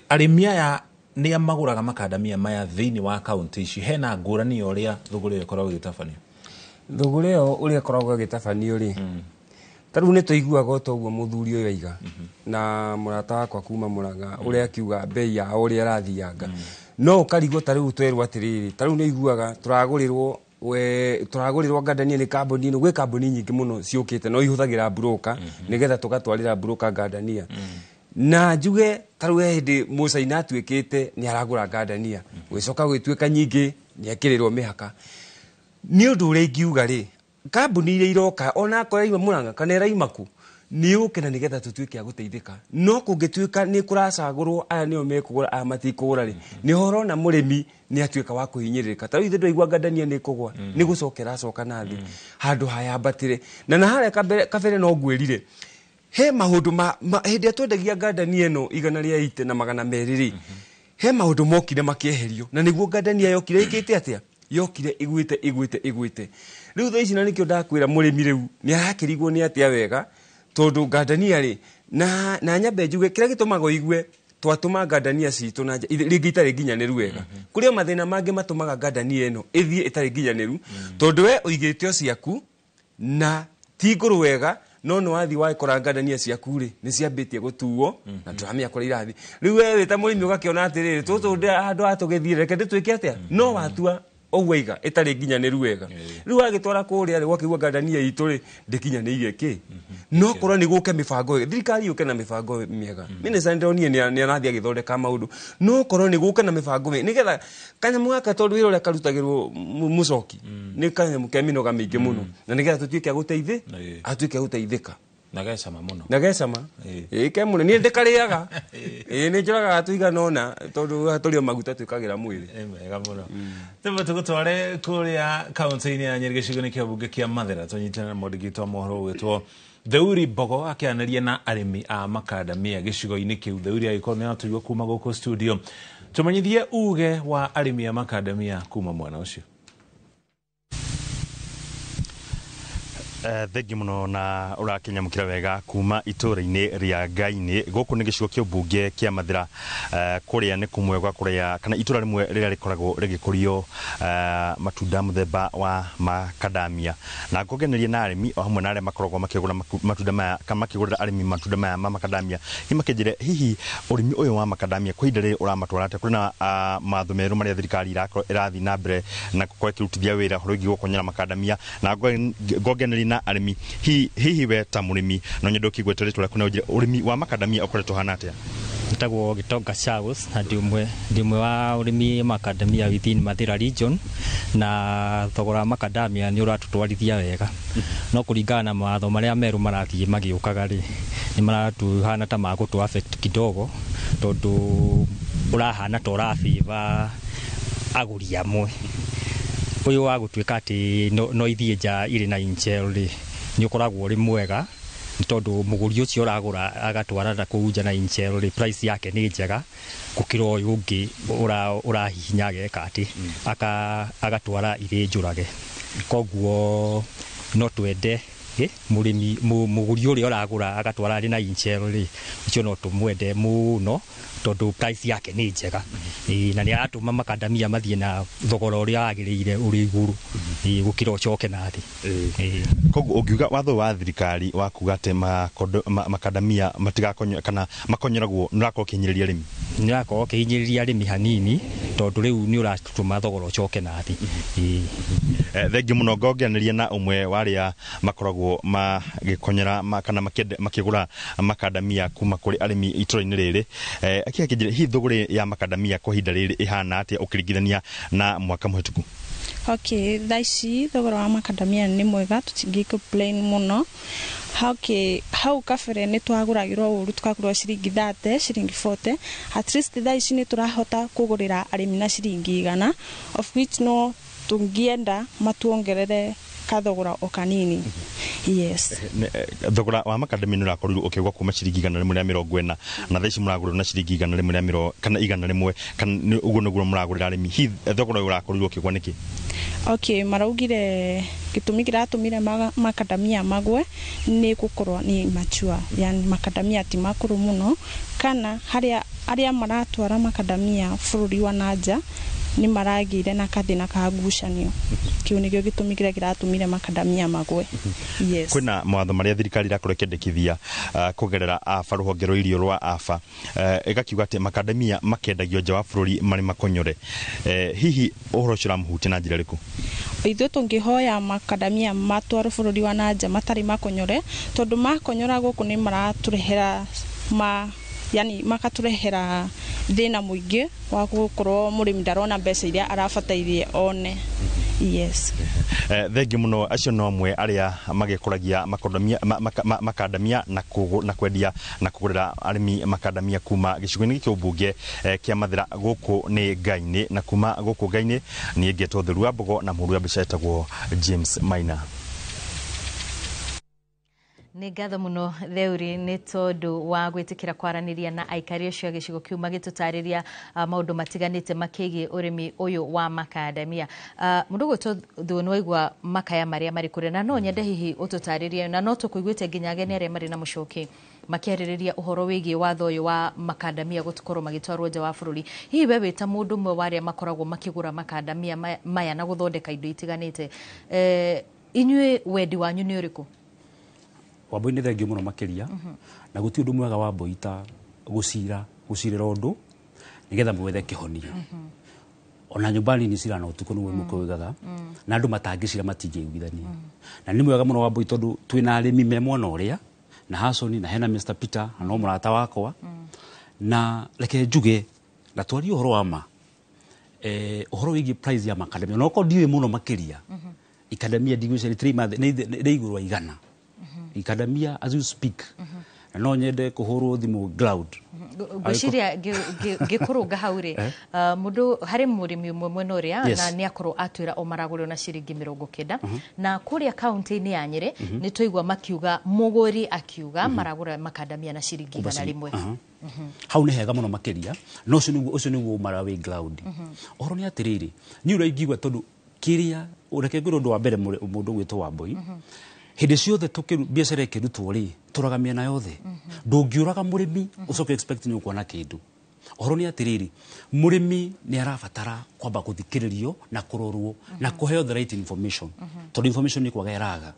arĩmi aya nĩa magũraga makandamia maya thĩinĩ wa kaũntĩ ici, hena ngũrani ya ũrĩa thũgũrĩ ĩyo ĩkoragwo ĩgĩtabanio? Thũgũrĩ ĩyo ũrĩa ĩkoragwo ĩgĩtabanio rĩ, ta rĩu nĩ tũiguaga o ta ũguo mũthuri ũyũ aiga na mũrata wakwa kuma Murang'a, ũrĩa akiuga mbei yao ũrĩa ĩrathianga, no ũkarigwo. Ta rĩu twerwo atĩrĩrĩ, ta rĩu nĩ iguaga tũragũrĩrwo, we tũragũrĩrwo ngandania nĩ kambuni ĩno. Gwĩ kambuni nyingĩ mũno ciũkĩte no ihũthagĩra broker nĩgetha tũgatwarĩra broker ngandania. Na njuge ta rĩu he hĩndĩ mũcaina atuĩkĩte nĩ aragũra ngandania, gwĩcoka gwĩtuĩka nyingĩ nĩ ekĩrĩrwo mĩhaka. Nĩ ũndũ ũrĩa ingiuga rĩ, kambuni iria iroka, ona akorwo iraima Murang'a kana ĩraima kũ, nĩ yũke na nĩgetha tũtuĩke a gũteithĩka. No kũngĩtuĩka nĩ kũracagũrwo aya nĩo mekũgũra, aya matikũgũra rĩ, nĩ ũrona mũrĩmi nĩ atuĩka wa kũhinyĩrĩrĩka. Ta rĩu ithuĩ ndwaigua ngandania nĩ ĩkũgwa, nĩ gũcoka ĩracoka na thĩ handũ hayambatĩre. Na harĩa kabere no ngwĩrire he maũndũ ma hĩndĩ ĩrĩa twendagia ngandania ĩno 180 na 200 rĩ, he maũndũ mokire makĩeherio, na nĩguo ngandania yokire ĩkĩte atĩa, yokire ĩgwĩte ĩgwĩte ĩgwĩte. Rĩu thaa ici, na nĩkĩo ndakwĩra mũrĩmi rĩu nĩ arakĩrigwo nĩ atĩa wega, tondũ ngandania rĩ, na nyambe njuge kĩrĩa gĩtũmaga ũigue twatũma ngandania citũ na nja rĩngĩ itarĩ nginyanĩru wega, kũrĩ o mathĩna mangĩ matũmaga ngandania ĩno ĩthiĩ ĩtarĩ nginyanĩru, tondũ we ũigĩte o ciaku na ti ngũrũ wega, no nĩ wathiĩ wagĩkora ngandania ciaku rĩ nĩ ciambĩtie gũtuo na ndũramenya kũrĩa irathiĩ. Rĩu we wĩ ta mũrĩmi ũgakĩona atĩrĩrĩ, tũtũ handũ ha tũgĩthiĩ, reke ndĩtwĩke atĩa, no watua ũguo aiga ĩtarĩ nginyanĩru wega. Rĩu wagĩtwara kũrĩa rĩ, ũgakĩigua ngandania itũ rĩ ndĩkinyanĩirie kĩ. No korwo nĩ gũke mĩbango, thirikari yũke na mĩbango mĩega. Minister nĩndĩronire nĩ arathiĩ agĩthondeka maũndũ, no korwo nĩ gũke na mĩbango mĩega nĩgetha kanyamũ gaka, tondũ wĩra ũrĩa karutagĩrwo mũcoki nĩ kanyamũ ke mĩnoga mĩingĩ mũno, na nĩgetha tũtuĩke a gũteithĩ atuĩke a gũteithĩka. Na gecama mũno. Na gecama ĩĩ ke mũno, niĩ ndĩkarĩaga, ĩĩ nĩ njũragaga tũigana ũna, tondũ tũrĩ o maguta twĩkagĩra mwĩrĩ. Ĩ mega mũno. Tũmbe tũgũtware kũrĩa kaũntĩ-inĩ ya Nyĩrĩ, gĩcigo-inĩ kĩa mbunge kĩa Mathĩra, tũnyitane na mwandĩki witũ wa mohoro ũgwĩtwo Theuri Mbogo akĩaranĩria na arĩmi a makandamia gĩcigo-inĩ kĩu. Theuri, agĩkorwo nĩ atũigua kuma gũkũ studio, tũmenyithie uge wa arĩmi a makandamia kuma mwena ũcio. Thengiũ mũno na ũrakinyamũkĩra wega kuma itũũra-inĩ rĩa Ngainĩ. Gũkũ nĩ gĩcigo kĩa ũmbunge kĩa Mathĩra, kũrĩa nĩ kũmwe gwa kũrĩa kana itũũra rĩmwe rĩrĩa rĩkoragwo rĩgĩkũrio matunda mũthemba wa makadamia, na ngongeneria na arĩmi o hamwe na arĩa makoragwo makĩgũra matunda maya kana makĩgũrĩra arĩmi matunda maya ma makadamia, hihi makĩnjĩre hihi ũrĩmi ũyũ wa makadamia kwa ihinda rĩrĩ ũramatwara atĩa? Kũrĩ na mawatho merũ marĩa thirikari ĩrathiĩ na mbere na gũkorwo ĩkĩrutithia wĩra ũhoro wĩgiĩ gũkonyora makadamia, na ngongeneria na arĩmi. Hihi we ta mũrĩmi no nyende ũkĩgweta rĩtwa rĩaku na ũnjĩre ũrĩmi wa makadamia ũkoretwo ũhana atĩa? Njĩtagwo Gitonga Charles na ndĩ ũmwe wa ũrĩmi macadamia within Mathira region, na thogora wa macadamia nĩ ũratũtwarithia wega, no kũringana na mawatho marĩa merũ marathiĩ magĩũkaga rĩ, nĩ maratuhana ta magũtũ affect kidogo, tondũ ũrahana ta ũrabĩba agũri amwe. Ũyũ wa gũtuĩka atĩ no ithiĩ nja irĩ na inchel rĩ, nĩ ũkoragwo ũrĩ mwega, nĩ tondũ mũgũri ũcio ũragũra agatwara na kũu nja na inchel rĩ, price yake nĩ njega gũkĩra ũyũ ũngĩ ũrahihinya ageka atĩ agatwara irĩ njũrage. Koguo no twende mũrĩmi mũgũri ũrĩa ũragũra agatwara arĩ na inchel rĩ, ũcio no tũmwende mũno, tondũ price yake nĩ njega. Ĩĩ, na nĩ aratũma makandamia mathiĩ na thogora ũrĩa wagĩrĩire ũrĩ igũrũ, ĩĩ, gũkĩra ũcoke na thĩ. Ĩĩ. Koguo ũngiuga watho wa thirikari wa kuga atĩ makadamia matigakonyo kana makonyoragwo nĩ ũrakorwo ũkĩhinyĩrĩria arĩmi? Nĩ ũrakorwo ũkĩhinyĩrĩria arĩmi hanini, tondũ rĩu nĩ ũratũma thogora ũcoke na thĩ. Ĩĩ. Thengiũ mũno. Ngongeranĩria na ũmwe wa arĩa makoragwo magĩkonyera kana makĩgũra makadamia kuma kũrĩ arĩmi itũra-inĩ rĩrĩ, akĩnjĩre hihi thũgũrĩ ya makadamia kwa ihinda rĩrĩ ĩhana atĩa ũkĩringithania na mwaka mũhĩtũku? Okay, thaa ici thogora wa macadamia nĩ mwega, tũtingĩ complain mũno. Okay, hau kabere nĩ twagũragĩrwo ũru tukagũrwo ciringi 30, ciringi 40. At least thaa ici nĩ tũrahota kũgũrĩra arĩmi na ciringi 100, of which no tũngĩenda matuongerere kathogora o kanini. Yes. Thogora wa makadamia nĩ ũrakorirwo ũkĩgwa kuma ciringi 140, na thaa ici mũragũrĩrwo na ciringi 100 kana 100, kana ũguo nĩguo mũragũrĩra arĩmi. Hihi thogora ũyũ ũrakorirwo ũkĩgwa nĩkĩ? Okay, maraugire gĩtũmi kĩratũmire makadamia magwe nĩ gũkorwo nĩ mature, yani makadamia ti makũrũ mũno, kana harĩa arĩa maratwara makadamia bũrũri wa nanja nĩ maragĩire na kathĩna ka ngucanio. Kĩu nĩkĩo gĩtũmi kĩrĩa kĩratũmire makadamia magwe. Yes. Kwĩna mawatho marĩa thirikari irakorwo ĩkĩendekithia kũgerera AFA, rũhonge rwa irio rwa AFA, ĩgakiuga atĩ makadamia makendagio nja wa bũrũri marĩ makonyore. Hihi ũhoro ũcio ũramũhutia na njĩra ĩrĩkũ? Ithuĩ tũngĩhoya makadamia matwarwo bũrũri wa nanja matarĩ makonyore, tondũ makonyora gũkũ nĩ maratũrehera yani makatũrehera thĩna mũingĩ wa gũkorwo mũrĩmi ndarona mbeca iria arabatairie one. Yes. Thengi mũno. Acio no amwe arĩa magĩkũragia makadamia na kwendia na kũgũrĩra arĩmi makadamia kuma gĩcigo-inĩ gĩkĩ ũmbunge kĩa Mathĩra gũkũ nĩ Ngai-inĩ, na kuma gũkũ Ngai-inĩ niĩ ngetwo Theru wa Mbogo na mũhũri wa mbica etagwo James Maina. Nĩ ngatho mũno Theuri nĩ tondũ wa gwĩtĩkĩra kwaranĩria na aikari acio a gĩcigo kĩu magĩtũtarĩria maũndũ matiganĩte makĩgiĩ ũrĩmi ũyũ wa makadamia. Mũndũ ũgwĩtwo Thuo, nĩ waigua makaya marĩa marĩ kũrĩa, na no nyende hihi ũtũtarĩrie, na no tũkũiguĩte nginya ageni arĩa marĩ na mũcoki makĩarĩrĩria ũhoro wĩgiĩ watho ũyũ wa makadamia gũkorwo magĩtwarwo nja wa bũrũri. Hihi we wĩ ta mũndũ ũmwe wa arĩa makoragwo makĩgũra makadamia maya na gũthondeka indo itiganĩte, inyuĩ wendi wanyu nĩ ũrĩkũ? Wambui, nĩ thengio mũno makĩria. Na gũtirĩ ũndũ mwega Wambui ta gũcirĩra ũndũ nĩgetha mwethe kĩhonia. Ona nyũmba nini cira na ũtukũ nĩguo mũkũigaga, na andũ matangĩcira matingĩiguithania. Na nĩ mwega mũno Wambui, tondũ twĩna arĩmi me mwena ũrĩa na Hasoni, na hena Mr Peter, na no mũrata wakwa. Na reke njuge na twarie ũhoro wa ma, ũhoro wĩgiĩ price ya makadamia, ona okorwo ndiũĩ mũno makĩria, ikadamia ndigwĩciria nĩ igũrũ wa 100 ikadamia as you speak, na no nyende kũhũrwo thimũ ground. Ngwĩciria ngĩkũrũnga hau rĩ, mũndũ harĩ mũrĩmi ũmwe mwena ũrĩa na nĩ akorwo atwĩra o maragũrĩrwo na ciringi 90, na kũrĩa kaunti-inĩ ya Nyĩrĩ nĩ twaigua makiuga mũgũri akiuga maragũra makadamia na ciringi 100. Hau nĩ hega mũno makĩria, no ũcio nĩguo mara wĩ ground. Ũhoro nĩ atĩrĩrĩ, niĩ ũrĩa ingiuga, tondũ kĩrĩa reke ngwĩre ũndũ wa mbere, mũndũ ũgwĩtwo Wambui, hĩndĩ ciothe biacara ĩkĩrutwo rĩ, tũraga mĩena yothe. Ndũngĩũraga mũrĩmi ũcoke expect nĩ ũkuona kĩndũ. Ũhoro nĩ atĩrĩrĩ, mũrĩmi nĩ arabatara kwamba gũthikĩrĩrio na kũrorwo na kũheo the right information, tondũ information nĩ kwaga ĩraga.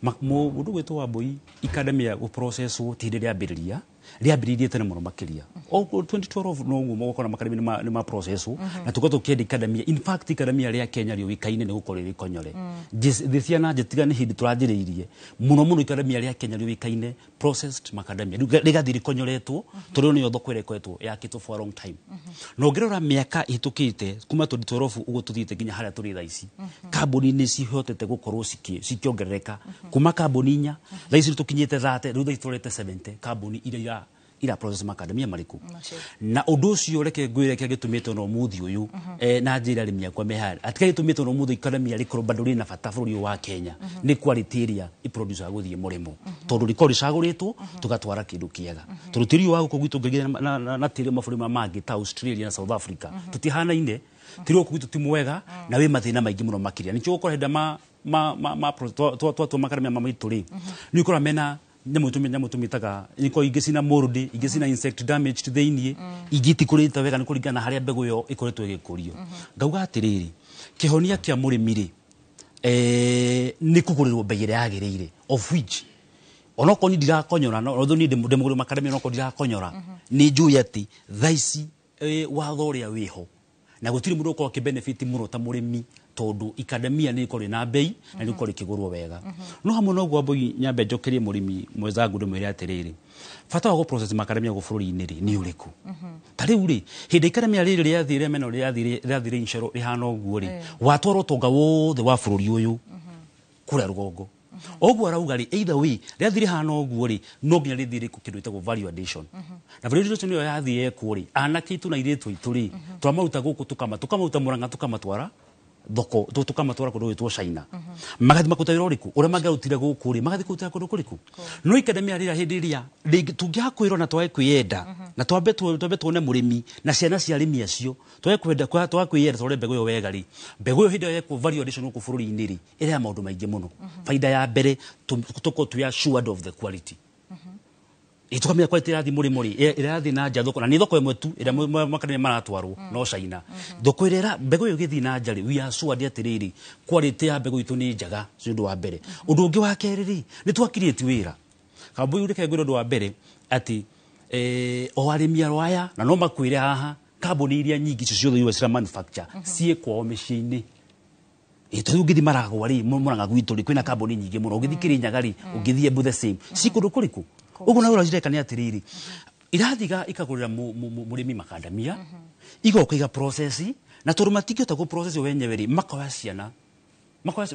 Mũndũ ũgwĩtwo Wambui, ikadamia gũprocesswo ti hĩndĩ rĩambĩrĩria, rĩambĩrĩirie tene mũno makĩria, o 2012 noguo mũgũkora makadamia nĩ ma processwo, na tũkorwo tũkĩenda ikadamia. In fact, ikadamia rĩa Kenya rĩũĩkaine nĩ gũkorwo rĩrĩ konyore. Thĩ cia na nja, tiga nĩ hĩndĩ tũranjĩrĩirie mũno mũno, ikadamia rĩa Kenya rĩũĩkaine processed macadamia. Rĩu rĩgathiĩ rĩkonyoretwo, tondũ nĩyo thoko ĩrĩa ĩkoretwo yakĩtwo for a long time. Na ũngĩrora mĩaka ĩhĩtũkĩte kuma 2012 ũguo tũthiĩte nginya harĩa tũrĩ thaa ici, kambuni nĩ cihotete gũkorwo cikĩongerereka kuma kambuni 4, thaa ici tũkinyĩte 30, rĩu thaa ici tũrorete 70 kambuni iria ira process macadamia marĩkũ. Na ũndũ ũcio reke ngwĩre kĩrĩa gĩtũmĩte ona ũmũthĩ ũyũ, na njĩra arĩmi akwa me harĩa atĩ kĩrĩa gĩtũmĩte ona ũmũthĩ ikadamia rĩkorwo bado rĩna bata bũrũri ũyũ wa Kenya nĩ quality ĩrĩa iproducaga gũthiĩ mũrĩmo, tondũ rĩkorwo rĩcagũrĩtwo tũgatwara kĩndũ kĩega, tondũ tĩri ũyũ wa gũkũ gwitũ ũngĩringithania na tĩri wa mabũrũri maya mangĩ ta Australia na South Africa, tũtihanaine. Tĩri wa gũkũ gwitũ ti mwega na wĩ mathĩna maingĩ mũno makĩria. Nĩkĩo ũgũkora hĩndĩ ĩrĩa ma twatua makadamia ma maitũ rĩ, nĩ ũkora mena nyamũ tũmĩtaga nĩko, ingĩ cina mold, ingĩ cina insect damage thĩiniĩ, ingĩ itikũrĩte wega, nĩ kũringana na harĩa mbegũ ĩyo ĩkoretwo ĩgĩkũrio. Ngauga atĩrĩrĩ, kĩhonia kĩa mũrĩmi rĩ, nĩ kũgũrĩrwo bei ĩrĩa yagĩrĩire, of which onokorwo niĩ ndirakonyora, no although niĩ ndĩ mũgũri makadamia, onokorwo ndirakonyora, nĩ njũĩ atĩ thaa ici watho ũrĩa wĩho na gũtirĩ mũndũ ũkorwo akĩbenefit mũno ta mũrĩmi, tondũ ikadamia nĩ ĩkorwo na bei na nĩ ĩkorwo ĩkĩgũrwo wega. No hamwe na ũguo, Wambui, nyambe njokerie mũrĩmi mwenzangu ndĩmwĩre atĩrĩrĩ, bata wa gũ process makadamia gũ bũrũri-inĩ rĩ nĩ ũrĩkũ? Ta rĩu rĩ, hĩndĩ ikadamia rĩrĩ rĩathire meno, rĩathire incero rĩhana ũguo rĩ, watwarwo ũtonga wothe wa bũrũri ũyũ kũrĩa rũgongo. Oguo arauga rĩ, either way rĩathiĩ rĩhana ũguo rĩ, no nginya rĩthiĩ rĩkwo kĩndũ gĩtagwo value addition. Na value addition ĩyo yathiĩ yekwo rĩ, anake aitũ na airĩtu aitũ rĩ, twamaruta gũkũ tukamaruta Murang'a, tukamatwara thoko, tukamatwara kũndũ gwĩtwo China, magathiĩ makuta wĩra ũrĩkũ ũrĩa mangĩarutire gũkũ rĩ, magathiĩ kũrutĩra kũndũ kũrĩkũ. No ikademia rĩrĩa hĩndĩ ĩrĩa rĩngĩ tũngĩaga kwĩrwo na twage kwĩyenda na twambe tuone mũrĩmi na ciana cia arĩmi acio, twage kwenda, twage kwĩyenda tũrore mbegũ ĩyo wega rĩ, mbegũ ĩyo hĩndĩ ĩyo yekwo value addition gũkũ bũrũri-inĩ rĩ, ĩrehaga maũndũ maingĩ mũno. Baida ya mbere, tũkorwo twĩ assured of the quality. Tukamenya quality ĩrathiĩ mũrĩmo rĩ, ĩrathiĩ na nja thoko, na nĩ thoko ĩmwe tu ĩrĩa makademia maratwarwo no China. Thoko ĩrĩa mbegũ ĩyo ĩgĩthiĩ na nja rĩ, we are assured atĩrĩrĩ, quality ya mbegũ itũ nĩ njega. Ũcio ũndũ wa mbere. Ũndũ ũngĩ wa kerĩ rĩ, nĩ twa create wĩra. Kambui, reke ngwĩre ũndũ wa mbere atĩ o arĩmi aro aya na no makwĩre haha, kambuni iria nyingĩ icio ciothe iria cira manufacture ciĩ kwao mĩciĩ-inĩ. Tondũ ũngĩthiĩ Maragwa rĩ, Murang'a gwitũ rĩ, kwĩna kambuni nyingĩ mũno. Ũngĩthiĩ Kĩrĩnyaga rĩ, ũngĩthiĩ Embu the same. Ci kũndũ kũrĩkũ? Ũguo na ũrĩa cireka nĩ atĩrĩrĩ, irathiĩ ikagũrĩra mũrĩmi makandamia, igoka iga process, na tondũ matingĩhota gũ process o wenyewe rĩ, makoya ciana,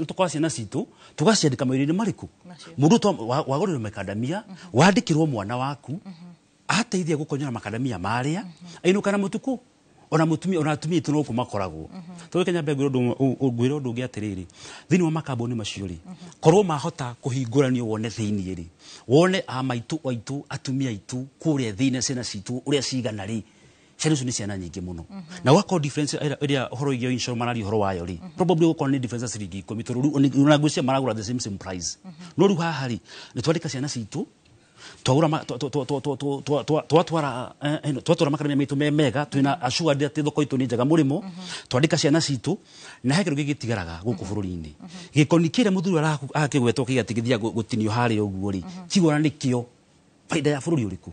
tukoya ciana citũ tugaciandĩka mawĩra-inĩ marĩkũ. Mũndũ wagũrĩrwo makandamia, wandĩkĩrwo mwana waku ateithia gũkonyora makandamia marĩa, ainũka na mũtukũ, ona mũtumia, ona atumia aitũ no gũkũ makoragwo. Tondũ Kenya mbere ngwĩra ũndũ ũngĩ atĩrĩrĩ, thĩinĩ wa makambuni macio rĩ, korwo mahota kũhingũranio wone thĩinĩ rĩ, wone a maitũ aitũ, atumia aitũ kũrĩa thĩinĩ, ciana citũ ũrĩa cigana rĩ, ciana icio nĩ ciana nyingĩ mũno. Na gwakorwo difference ĩrĩa ũhoro wĩgiĩ insurance mararia ũhoro wayo rĩ, probably gũkorwo nĩ difference ya ciringi 10, tondũ rĩu ona ngwĩciria maragũra the same price. No rĩu haha rĩ, nĩ twandĩka ciana citũ, twagũra twatwara makademia maitũ me mega, twĩna assured atĩ thoko itũ nĩ njega mũrĩmo, twandĩka ciana citũ, na he kĩndũ gĩgĩtigaraga gũkũ bũrũri-inĩ. Gĩkoni kĩrĩa mũthuri arakĩgwetwo kĩgĩa atĩ gĩthiaga gũtinio harĩa ũguo rĩ, kigora nĩkĩo baida ya bũrũri ũrĩkũ?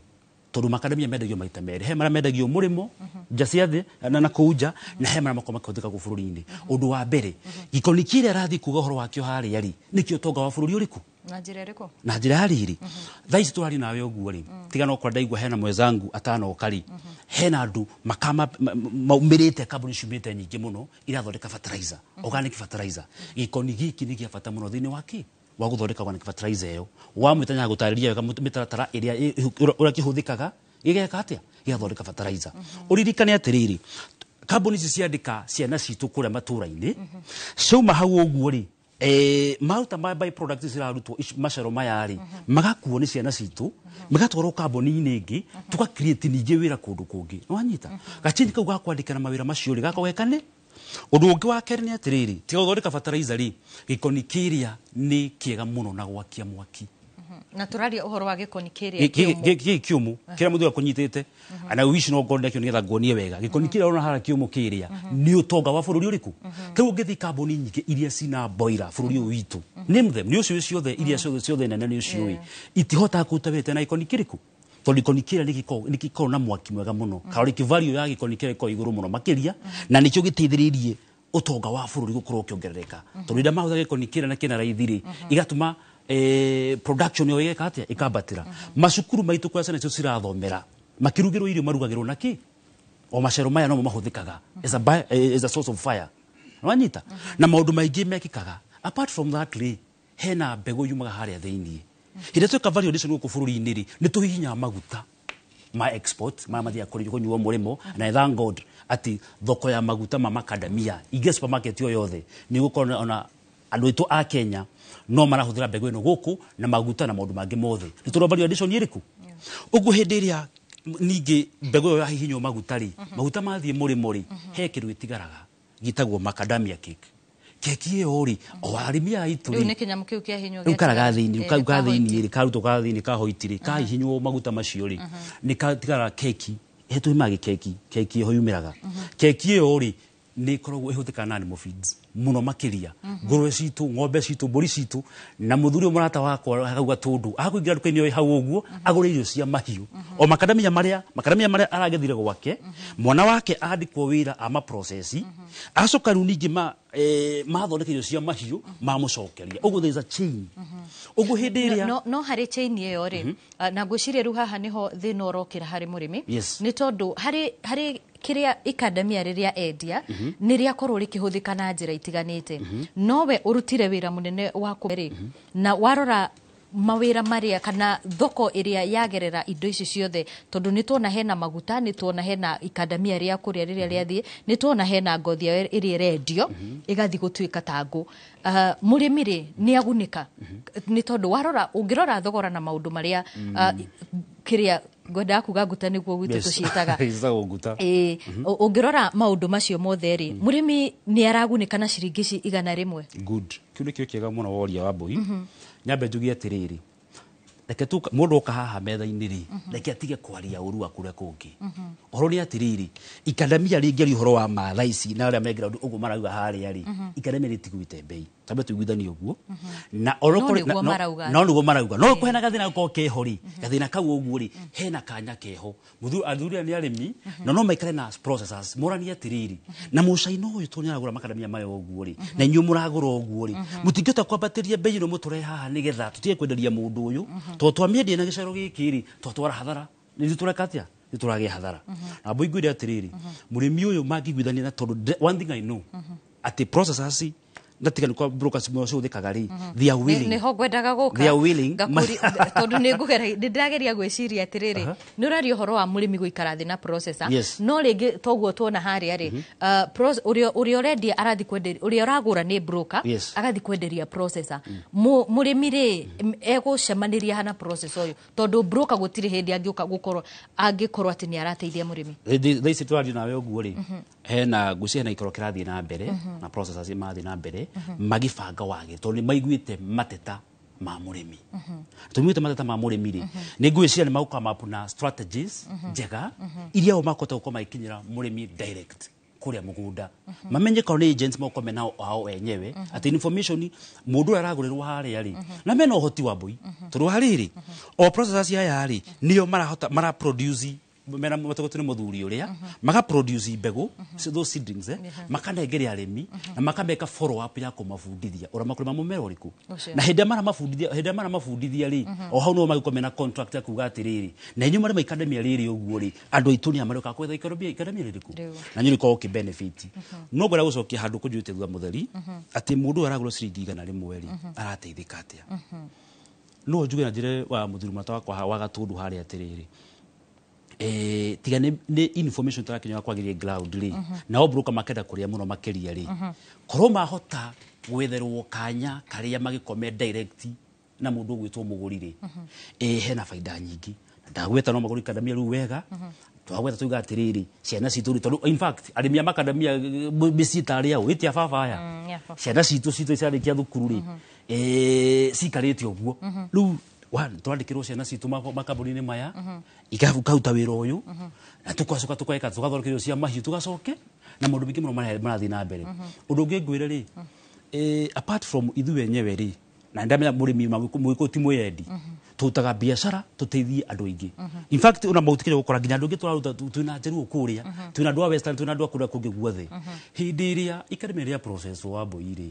Tondũ makademia mendagio maita merĩ, he marĩa mendagio mũrĩmo nja cia thĩ na kũu nja, na he marĩa makoragwo makĩhũthĩka gũkũ bũrũri-inĩ. Ũndũ wa mbere, gĩkoni kĩrĩa arathiĩ kuga ũhoro wakĩo harĩa rĩ, nĩkĩo ũtonga wa bũrũri ũrĩkũ? Na njĩra ĩrĩkũ? Na njĩra ya rĩrĩ, thaa ici tũraria nawe ũguo rĩ, tiga no kora ndaigua hena mwenzangu atanoka rĩ, hena andũ makama maumĩrĩte, kambuni ciumĩte nyingĩ mũno irathondeka fertilizer, organic fertilizer. Gĩkoni gĩkĩ nĩ gĩa bata mũno thĩinĩ wa kĩ wa gũthondeka organic fertilizer ĩyo. Wamwĩtanya gũtarĩria wega mĩtaratara ĩrĩa ũrĩa kĩhũthĩkaga, gĩgeka atĩa, gĩgathondeka fertilizer. Ũririkane atĩrĩrĩ, kambuni ici ciandĩka ciana citũ kũrĩa matũra-inĩ, ciauma hau ũguo rĩ, maruta ma by products cirarutwo maciaro maya rĩ, magakuo nĩ ciana citũ, magatwarwo kambuni-inĩ ĩngĩ, tuga create ningĩ wĩra kũndũ kũngĩ. Nĩwanyita? Gachini kau ga kwandĩkana mawĩra macio rĩ, gakorwo gekane. Ũndũ ũngĩ wa kerĩ nĩ atĩrĩrĩ, tiga gũthondeka fertilizer rĩ, gĩkoni kĩrĩa nĩ kĩega mũno na gwakia mwaki. Na tũraria ũhoro wa gĩkoni kĩrĩa kĩũmũ. Gĩkĩ kĩũmũ kĩrĩa mũthuri akũnyitĩte, na wish no ngorwo ndakĩo nĩgetha nguonie wega. Gĩkoni kĩrĩa ũrona harĩa kĩũmũ kĩrĩa nĩ ũtonga wa bũrũri ũrĩkũ? Rĩu ũngĩthiĩ kambuni nyingĩ iria cina boiler bũrũri ũyũ witũ, name them, nĩ ũcio ciothe iria ciothe nene nĩ ũcio ĩ, itihotaga kũruta wĩra na gĩkoni kĩrĩkũ? Tondũ gĩkoni kĩrĩa nĩ gĩkoragwo na mwaki mwega mũno. Caloric value ya gĩkoni kĩrĩa ĩkoragwo igũrũ mũno makĩria, na nĩkĩo gĩteithĩrĩirie ũtonga wa bũrũri gũkorwo ũkĩongerereka. Tondũ rĩrĩa mahũthĩra gĩkoni kĩrĩa na kĩna raithi rĩ, igatũma production ĩyo ĩgeka atĩa, ĩkambatĩra. Macukuru maitũ kũrĩa ciana icio cirathomera, makĩrugĩrwo irio marugagĩrwo na kĩ? O maciaro maya nomo mahũthĩkaga as a source of fire. Nĩwanyita? Na maũndũ maingĩ mekĩkaga. Apart from that rĩ, hena mbegũ yumaga harĩa thĩiniĩ. Hĩndĩ ĩrĩa tweka value addition gũkũ bũrũri-inĩ rĩ, nĩ tũhihinyaga maguta ma export maya mathiaga kũnyuo mũrĩmo, na thank God atĩ thoko ya maguta ma macadamia ingĩ supermarket o yothe nĩ gũkorwo ona andũ aitũ a Kenya no marahũthĩra mbegũ ĩno gũkũ na maguta na maũndũ mangĩ mothe. Nĩ tũrona value addition ĩrĩkũ? Ũguo hĩndĩ ĩrĩa ningĩ mbegũ ĩyo yahihinywo maguta rĩ, maguta mathiĩ mũrĩmo rĩ, he kĩndũ gĩtigaraga gĩtagwo macadamia cake. Keki ĩyo rĩ, o arĩmi aya aitũ Rĩu rĩ, nĩ kĩnyamũ kĩu kĩahihinywo rĩu karaga gĩatigara. thĩinĩ, kau ka ka thĩinĩ hoiti. rĩ, karutwo ka thĩinĩ ka hoiti rĩ, kahihinywo maguta macio rĩ, nĩ katigaraga keki, he tũhimaga keki, keki ĩho yumĩraga. Keki ĩyo rĩ, nĩ ĩkoragwo ĩhũthĩkaga na animal feeds mũno makĩria. Ngũrwe citũ, ng'ombe citũ, mbũri citũ, na mũthuri ũyũ mũrata wakwa hau Gatũndũ, akũingĩra nduka-inĩ ĩyo hau ũguo, agũre irio cia mahiũ. O makadamia marĩa aragethire gwake, mwana wake andĩkwo wĩra ama process, acoka rĩu ningĩ mathondeka irio cia mahiũ, mamũcokeria. Ũguo there is a chain. Ũguo hĩndĩ ĩrĩa No harĩ chain ĩyo rĩ, na ngwĩciria rĩu haha nĩho thĩna ũrokĩra harĩ mũrĩmi. Nĩ tondũ harĩ kĩrĩa ikandamia rĩrĩa endia, nĩ rĩakorwo rĩkĩhũthĩka na njĩra ĩtiganĩte. Nowe ũrutire wĩra mũnene wa kũrĩ na warora mawĩra marĩa kana thoko ĩrĩa yagerera indo ici ciothe, tondũ nĩ tuona hena maguta, nĩ tuona hena ikandamia rĩa kũrĩa rĩrĩa rĩathiĩ, nĩ tuona hena ngothi ĩrĩa ĩrendio ĩgathiĩ gũtuĩka ta ngũ. Mũrĩmi rĩ nĩ agunĩka nĩ tondũ warora ũngĩrora thogora na maũndũ marĩa kĩrĩa ngwendaga kuga nguta nĩguo gwitũ tũciĩtaga. Ciĩtagwo nguta. Ĩĩ, ũngĩrora maũndũ macio mothe rĩ, mũrĩmi nĩ aragunĩka na ciringi ici 100? Good, kĩu nĩkĩo kĩega mũno woria wa mbũi. Nyambe njuge atĩrĩrĩ, reke tu mũndũ oka haha metha-inĩ rĩ, reke atige kwaria ũru wa kũrĩa kũngĩ. Ũhoro nĩ atĩrĩrĩ, ikandamia rĩngĩaria ũhoro wa ma thaa ici na arĩa me ground ũguo marauga harĩa rĩ, ikandamia rĩtiguĩte mbei, tambe tũiguithanie ũguo. Na No nĩguo marauga. No nĩguo marauga, no kwĩna gathĩna gakorwo keho rĩ, gathĩna kau ũguo rĩ, hena kanya keho. Athuri aya nĩ arĩmi na no maikare na processors moranie atĩrĩrĩ, na mũcaina ũyũ tondũ nĩaragũra makandamia maya ũguo rĩ, na inyuĩ mũragũra ũguo rĩ, mũtingĩhota kwambatĩria mbei ĩno mũtũrehe haha nĩgetha tũtige kwenderia mũndũ ũyũ, tondũ twamĩendia na gĩcero gĩkĩ rĩ, twatwara hathara, nĩ tũreka atĩa, nĩ tũragĩa hathara. Na mbũi ngwĩre atĩrĩrĩ, mũrĩmi ũyũ mangĩiguithania na tondũ one thing I know atĩ processors na tiga nĩ kwa brokers mũno cihũthĩkaga rĩ, they are willing. Nĩho ngwendaga gũka. They are willing. Tondũ nĩ ndĩrageria gwĩciria atĩrĩrĩ, nĩ ũraria ũhoro wa mũrĩmi gũikara thĩ na processor. No rĩngĩ toguo tuona harĩa rĩ, ũrĩa ũrendia arathiĩ kwenderia, ũrĩa ũragũra nĩ broker, agathiĩ kwenderia processor. Mũrĩmi rĩ egũcemanĩria hana processor ũyũ, tondũ broker gũtirĩ hĩndĩ angĩũka gũkorwo angĩkorwo atĩ nĩ arateithia mũrĩmi. Thaa ici tũraria nawe ũguo rĩ, hena ngwĩciria hena gĩikaro kĩrathiĩ na mbere na processors marathiĩ na mbere magĩbanga wage, tondũ nĩ maiguĩte mateta ma mũrĩmi. Tondũ maiguĩte mateta ma mũrĩmi rĩ, nĩ ngwĩciria nĩ magũkama up na strategies njega iria o makũhota gũkorwo magĩkinyĩra mũrĩmi direct kũrĩa mũgũnda. Mamenye korwo nĩ agents magũkorwo mena ao enyewe, atĩ information mũndũ ũrĩa aragũrĩrwo harĩa rĩ, na mena ũhoti wa mbũi. Tondũ harĩrĩ, o processors aya rĩ, nĩo marahota mara produce mena matũgũtũ nĩ mũthuri ũrĩa, maka produce mbegũ, those seedlings, makanengeria arĩmi na makameka follow up ya kũmabundithia ũrĩa makũrĩma mũmera ũrĩkũ. Na hĩndĩ ĩrĩa maramabundithia rĩ, o hau no magĩkorwo mena contract ya kuga atĩrĩrĩ, na inyuĩ marĩma ikandamia rĩrĩ ũguo rĩ, andũ aitũ nĩ a marĩũkaga kwetha ikandamia rĩrĩkũ, na inyuĩ nĩũkoragwo ũkĩ-benefit. No ngwenda gũcokia handũ kũnjũrĩte thutha mũtheri, atĩ mũndũ ũyũ aragũra ciringi 100 rĩ, arateithĩka atĩa? No njuge na njĩre wa mũthuri mũrata wakwa wa Gatũndũ harĩa atĩrĩrĩ, tiga nĩ information tũrakinyĩra kwagĩria ground rĩ, nao broker makenda kũrĩa mũno makĩria rĩ, korwo mahota gwetherwo kanya karĩa magĩkome direct na mũndũ ũgwĩtwo mũgũri rĩ, hena baida nyingĩ. Ndagweta no magũri ikandamia rĩu wega, twagweta tuiga atĩrĩrĩ, ciana citũ rĩ, tondũ in fact arĩmi a makandamia mĩciĩ tarĩ ao ĩtia baba aya, ciana citũ ciarĩkia thukuru rĩ, cikarĩte ũguo rĩu twandĩkĩrwo ciana citũ makambuni-inĩ maya, ikaruta wĩra ũyũ, na tũgacoka tũkeka tũgathondeka irio cia mahiũ tũgacoke na maũndũ maingĩ mũno marathiĩ na mbere. Ũndũ ũngĩ ngwĩre rĩ, apart from ithuĩ enyewe rĩ, na ndamenya mũrĩmi mũgĩkũyũ ti mwĩyendi, tũrutaga biacara tũteithie andũ aingĩ. In fact ona maũtikĩrĩ gũkora nginya andũ aingĩ tũraruta twĩna njeruo kũrĩa, twĩna andũ a western, twĩna andũ a kũrĩa kũngĩ guothe. Hĩndĩ ĩrĩa ikandamia rĩa process wa mbũi rĩ,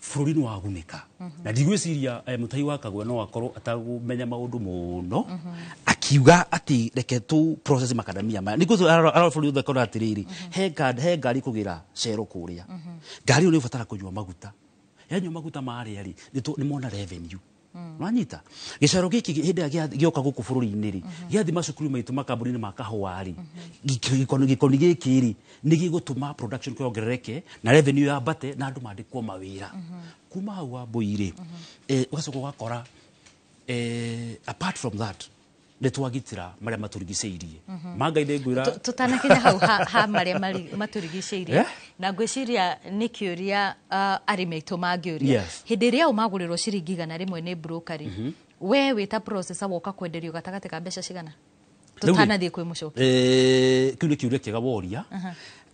bũrũri nĩ wagunĩka. Na ndigwĩciria Mũtahi wa Kagwe no akorwo atagũmenya maũndũ mũno, akiuga atĩ reke tũ process makandamia maya. Nĩ arora bũrũri wothe akona atĩrĩrĩ, he ngari kũgĩra cero kũrĩa, ngari ĩyo nĩ ĩbatara kũnyua maguta, yanyua maguta marĩa rĩ, nĩ mona revenue. Wanyita gĩcero gĩkĩ hĩndĩ ĩrĩa gĩoka gũkũ bũrũri-inĩ rĩ, gĩathiĩ macukuru maitũ makambuni-inĩ ma kahũa rĩ, gĩkoni gĩkĩ rĩ nĩ gĩgũtũma production kĩongerereke na revenue yambate na andũ mandĩkwo mawĩra. Kuma hau wa mbũi rĩ, ũgacoka ũgakora apart from that nĩ twagitĩra marĩa matũrigicĩirie. Mangai nĩ ngwĩra tũtanakinya hau ha marĩa matũrigicĩirie, na ngwĩciria nĩ kĩũria arĩmi aitũ mangĩũria. Hĩndĩ ĩrĩa ũmagũrĩrwo ciringi 100 nĩ broker rĩ, we wĩ ta processor woka kwenderio gatagatĩ ka mbeca cigana? Tũtanathiĩ kwĩ mũcoki. Kĩu nĩ kĩũria kĩega woria.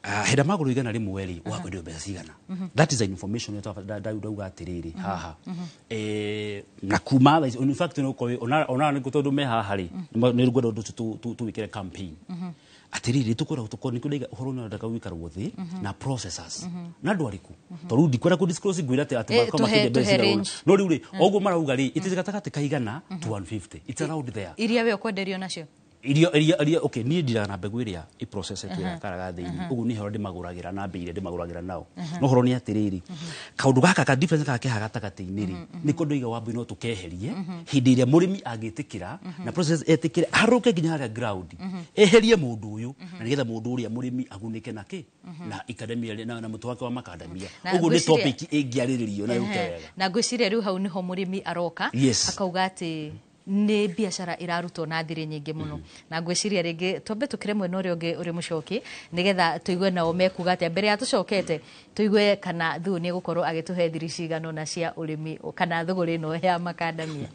Hĩndĩ magũrũ 100 rĩ, ũgakwenderio mbeca cigana? That is an information ndauga atĩrĩrĩ haha. Na kuma in fact ona nĩ tondũ me haha rĩ, nĩ ngwenda ũndũ ũcio tũwĩkĩre campaign. Atĩrĩrĩ tũkoragwo tũkorwo nĩ kũndaiga ũhoro nĩ ũrenda gũikarwo thĩ na processors na andũ arĩkũ, tondũ ndikwenda kũ disclose ngwĩra atĩ makorwo makĩendia mbeca cigana. No rĩu rĩ, oguo marauga rĩ, it is gatagatĩ ka 100 to 150, it's around there. Iria we ũkwenderio nacio? Irio iria iria, okay, niĩ ndiraga na mbegũ ĩrĩa ĩprocessetwo ĩrĩa karaga thĩinĩ ũguo nĩ horo ndĩmagũragĩra na mbei ĩrĩa ndĩmagũragĩra nao. No horo nĩ atĩrĩrĩ, kaũndũ gaka ka difference gaka keha gatagatĩ-inĩ rĩ, nĩko ndoiga Wambui no tũkeherie hĩndĩ ĩrĩa mũrĩmi angĩtĩkĩra na process etĩkĩre arũke nginya harĩa ground, eherie mũndũ ũyũ na nĩgetha mũndũ ũrĩa mũrĩmi agunĩke na kĩ na ikademia na mũtĩ wake wa makandamia. Na Ũguo nĩ topic ĩngĩarĩrĩrio na yũke wega. Na ngwĩciria rĩu hau nĩho mũrĩmi aroka akauga atĩ nĩ biacara ĩrarutwo na thiri nyingĩ mũno. Na ngwĩciria rĩngĩ twambe tũkĩre mwena ũrĩa ũngĩ ũrĩ mũcoki nĩgetha tũigue nao mekuga atĩa mbere ya tũcokete, tũigue kana Thu nĩ egũkorwo agĩtũhe thiri cigana ũna cia ũrĩmi kana thũgũrĩ ĩno ya makandamia.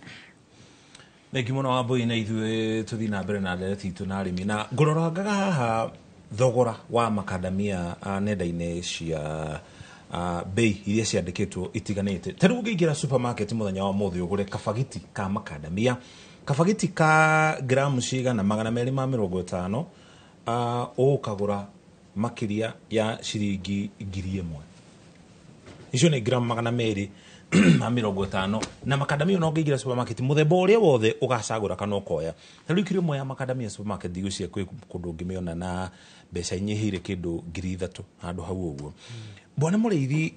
Thengi mũno Wambui, na ithuĩ tũthiĩ na mbere na ndereti itũ na arĩmi na ngũrorangaga haha thogora wa makandamia nenda-inĩ cia bei iria ciandĩkĩtwo itiganĩte. Ta rĩu ũngĩingĩra supermarket mũthenya wa mũthĩ ũgũre kabagiti ka makandamia, kabagiti ka gramu cigana 250, ũgũkagũra makĩria ya ciringi 1,000. Icio nĩ gramu 250. Na makandamia ona ũngĩingĩra supermarket mũthemba ũrĩa wothe ũgacagũra kana ũkoya, ta rĩu kiro ĩmwe ya makandamia supermarket ndigwĩciria kwĩ kũndũ ũngĩmĩona na mbeca inyihĩire kĩndũ 3,000 handũ hau ũguo. Bwana Mũrĩithi,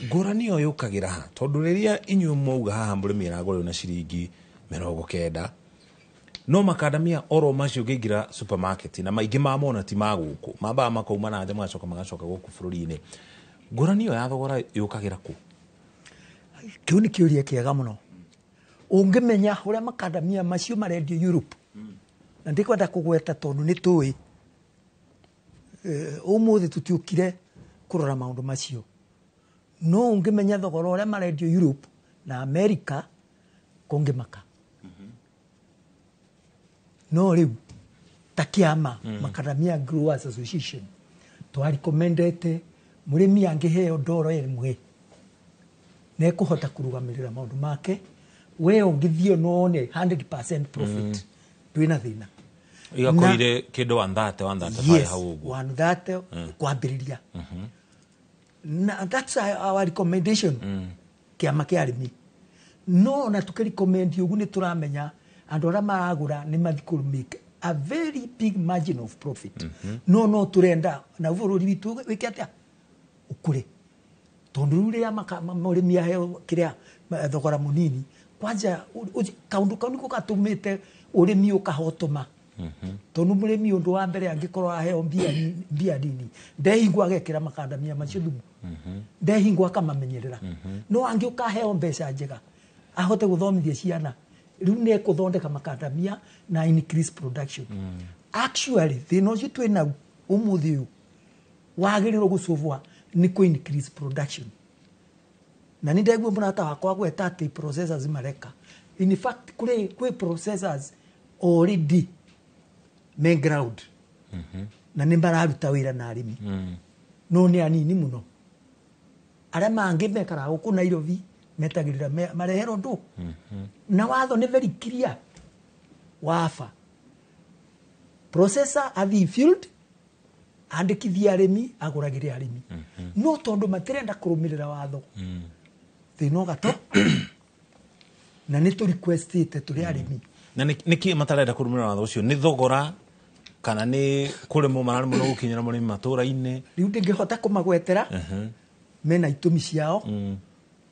ngũrani ĩyo yũkagĩra ha? Tondũ rĩrĩa inyuĩ mwauga haha mũrĩmi aragũrĩrwo na ciringi 90, no makandamia oro macio ũngĩingĩra supermarket na maingĩ mamona ti ma gũkũ, mambaga makauma na nja magacoka magacoka gũkũ bũrũri-inĩ, ngũrani ĩyo ya thogora yũkagĩra kũ? Kĩu nĩ kĩũria kĩega mũno. Ũngĩmenya ũrĩa makandamia macio marendio Europe, na ndikwenda kũgweta tondũ nĩ tũĩ ũmũthĩ tũtiũkire kũrora maũndũ macio, no ũngĩmenya thogora ũrĩa marendio Europe na America kũngĩmaka. No rĩu ta kĩama Macadamia Growers Association twarecommendete mũrĩmi angĩheo ndoro ĩmwe nĩekũhota kũrũgamĩrĩra maũndũ make. We ũngĩthiĩ no wone 100% profit, ndwĩna thĩna. Igakorire kĩndũ 130, 135 hau ũguo. 130 kwambĩrĩria. Na that's our recommendation, kĩama kĩa arĩmi. No ona tũkĩrecommend ũguo nĩ tũramenya andũ arĩa maragũra nĩ mathiĩ kũ make a very big margin of profit. No tũrenda na bũrũri witũ wĩke atĩa, ũkũre, tondũ rĩu rĩrĩa mũrĩmi aheo kĩrĩa thogora mũnini kwanja kaũndũ kau nĩko gatũmĩte ũrĩmi ũkahotoma, tondũ mũrĩmi ũndũ wa mbere angĩkorwo aheo mbia nini ndehingwo agekĩra makandamia macio thumu, ndehingwo akamamenyerera. No angĩũka aheo mbeca njega ahote gũthomithia ciana, rĩu nĩ ekũthondeka makandamia na increase production. Actually thĩna ũcio twĩ nau ũmũthĩ ũyũ wagĩrĩirwo gũcũvwa nĩ kũ increase production. Na nĩ ndaigua mũrata wakwa agweta atĩ processors mareka. In fact kũrĩ kwĩ processors already me ground na nĩ mararuta wĩra na arĩmi, no nĩ anini mũno. Arĩa mangĩ mekaraga gũkũ Nairobi metagĩrĩra mareherwo ndũ na watho nĩ very clear wafa processor athiĩ field andĩkithie arĩmi agũragĩre arĩmi. No tondũ matirenda kũrũmĩrĩra watho, thĩna ũgato na nĩ tũ requestĩte tũrĩ arĩmi. Na nĩkĩ matarenda kũrũmĩrĩra watho ũcio? Nĩ thogora kana nĩ kũremwo mararemwo nĩ gũkinyĩra mũrĩmi matũra-inĩ? Rĩu ndingĩhota kũmagwetera, mena itũmi ciao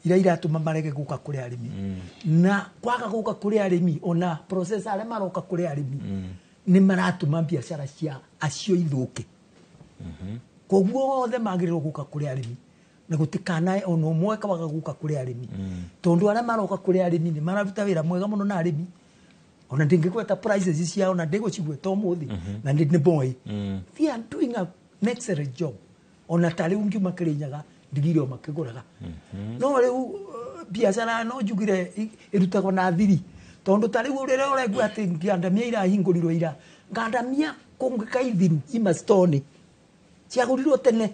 iria iratũma marege gũka kũrĩ arĩmi. Na kwaga gũka kũrĩ arĩmi, ona processor arĩa maroka kũrĩ arĩmi nĩ maratũma biacara cia acio ithũke. Koguo othe magĩrĩirwo gũka kũrĩ arĩmi na gũtikanae ona ũmwe kawaga gũka kũrĩ arĩmi, tondũ arĩa maroka kũrĩ arĩmi nĩ mararuta wĩra mwega mũno na arĩmi. Ona ndingĩgweta prices ciao na ndĩgũcigweta ũmũthĩ na nĩ boy, they are doing an excellent job. Ona ta rĩu ngiuma Kĩrĩnyaga ndigire o makĩgũraga. No rĩu biacara no njugire ĩrutagwo na thiri, tondũ ta rĩu rĩrĩa ũraigua atĩ ngandamia irahingũrirwo ira, ngandamia kũngĩkaithiru ima stone ciagũrirwo tene.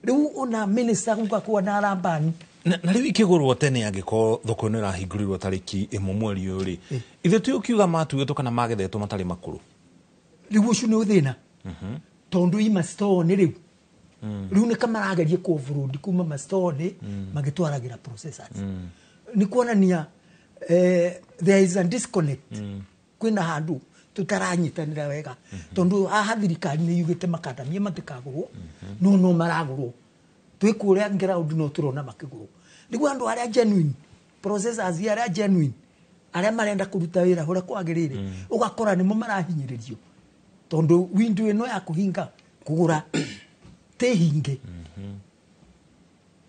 Rĩu ona minister guka kuona arambani Na rĩu ikĩgũrwo tene angĩkorwo thoko ĩno ĩrahingũrirwo tarĩki 1 mweri ũyũ rĩ, ithuĩ tũkiuga matuĩtwo kana magethetwo matarĩ makũrũ? Rĩu ũcio nĩ thĩna, tondũ ima stone rĩu rĩu nĩ kamarageria kũ offload kuma ma stone magĩtwaragĩra processors. Nĩ kuonania there is a disconnect, kwĩna handũ Tutaranyitanĩra wega tondũ haha thirikari nĩ yugĩte makandamia matikagũrwo, no maragũrwo. Twĩ kũrĩa ground no tũrona makĩgũrwo. Rĩu andũ arĩa genuine processors, arĩa genuine, arĩa marenda kũruta wĩra ũrĩa kwagĩrĩire, ũgakora nĩmo marahinyĩrĩrio tondũ window ĩno ya kũhinga kũgũra tĩ hinge.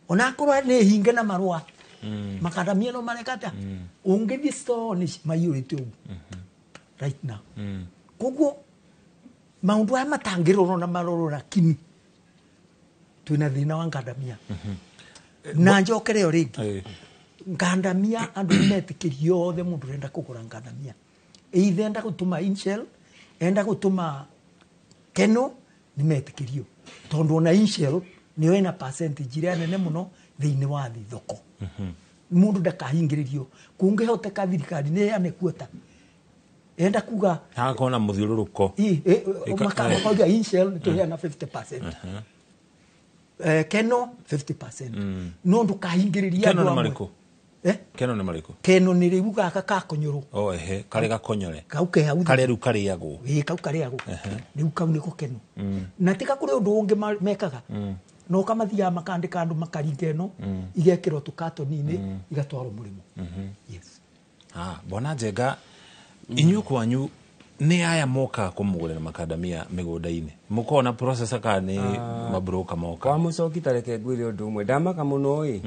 Onakorwo nĩ hinge na marũa, makandamia no mareka atĩa? Ũngĩthiĩ store nĩ maiyũrĩte ũguo right now. Koguo maũndũ aya matangĩrorwo na marorwo, lakini twĩna thĩna wa ngandamia. Na njokere o rĩngĩ, ngandamia andũ nĩ metĩkĩrio othe. Mũndũ ũrenda kũgũra ngandamia, either enda gũtũma inshell, enda gũtũma keno, nĩ metĩkĩrio tondũ ona inshell nĩyo ĩna percentage ĩrĩa nene mũno thĩinĩ wa thĩ thoko. Mũndũ ndakahingĩrĩrio. Kũngĩhoteka thirikari nĩ ĩheane quota, enda kuga hagakorwo na mũthiũrũrũko. Makauga inshell nĩ tũheana 50%, keno 50%, no ndũkahingĩrĩrie Keno andũ nĩ amwe. marĩkũ? Eh? Keno nĩ marĩkũ? Keno nĩ rĩu gaka kakonyũrwo. O ehe, karĩ gakonyore. Kau ke hau. Karĩa rĩu karĩagwo. Ĩĩ, kau karĩagwo. Rĩu kau nĩko keno. Na tika kũrĩ ũndũ ũngĩ mekaga, no kamathiaga makandĩka andũ makaringa ĩno, igekĩrwo tũkatoni-inĩ, igatwarwo mũrĩmo. Yes. Ah, bwana Njenga, inyuĩ kwanyu nĩ aya mokaga kũmũgũrĩra makandamia mĩgũnda-inĩ, mũkoragwo na processor kana nĩ mabroka moka? Kwa mũcoki, tareke ngwĩre ũndũ ũmwe ndamaka mũno ĩ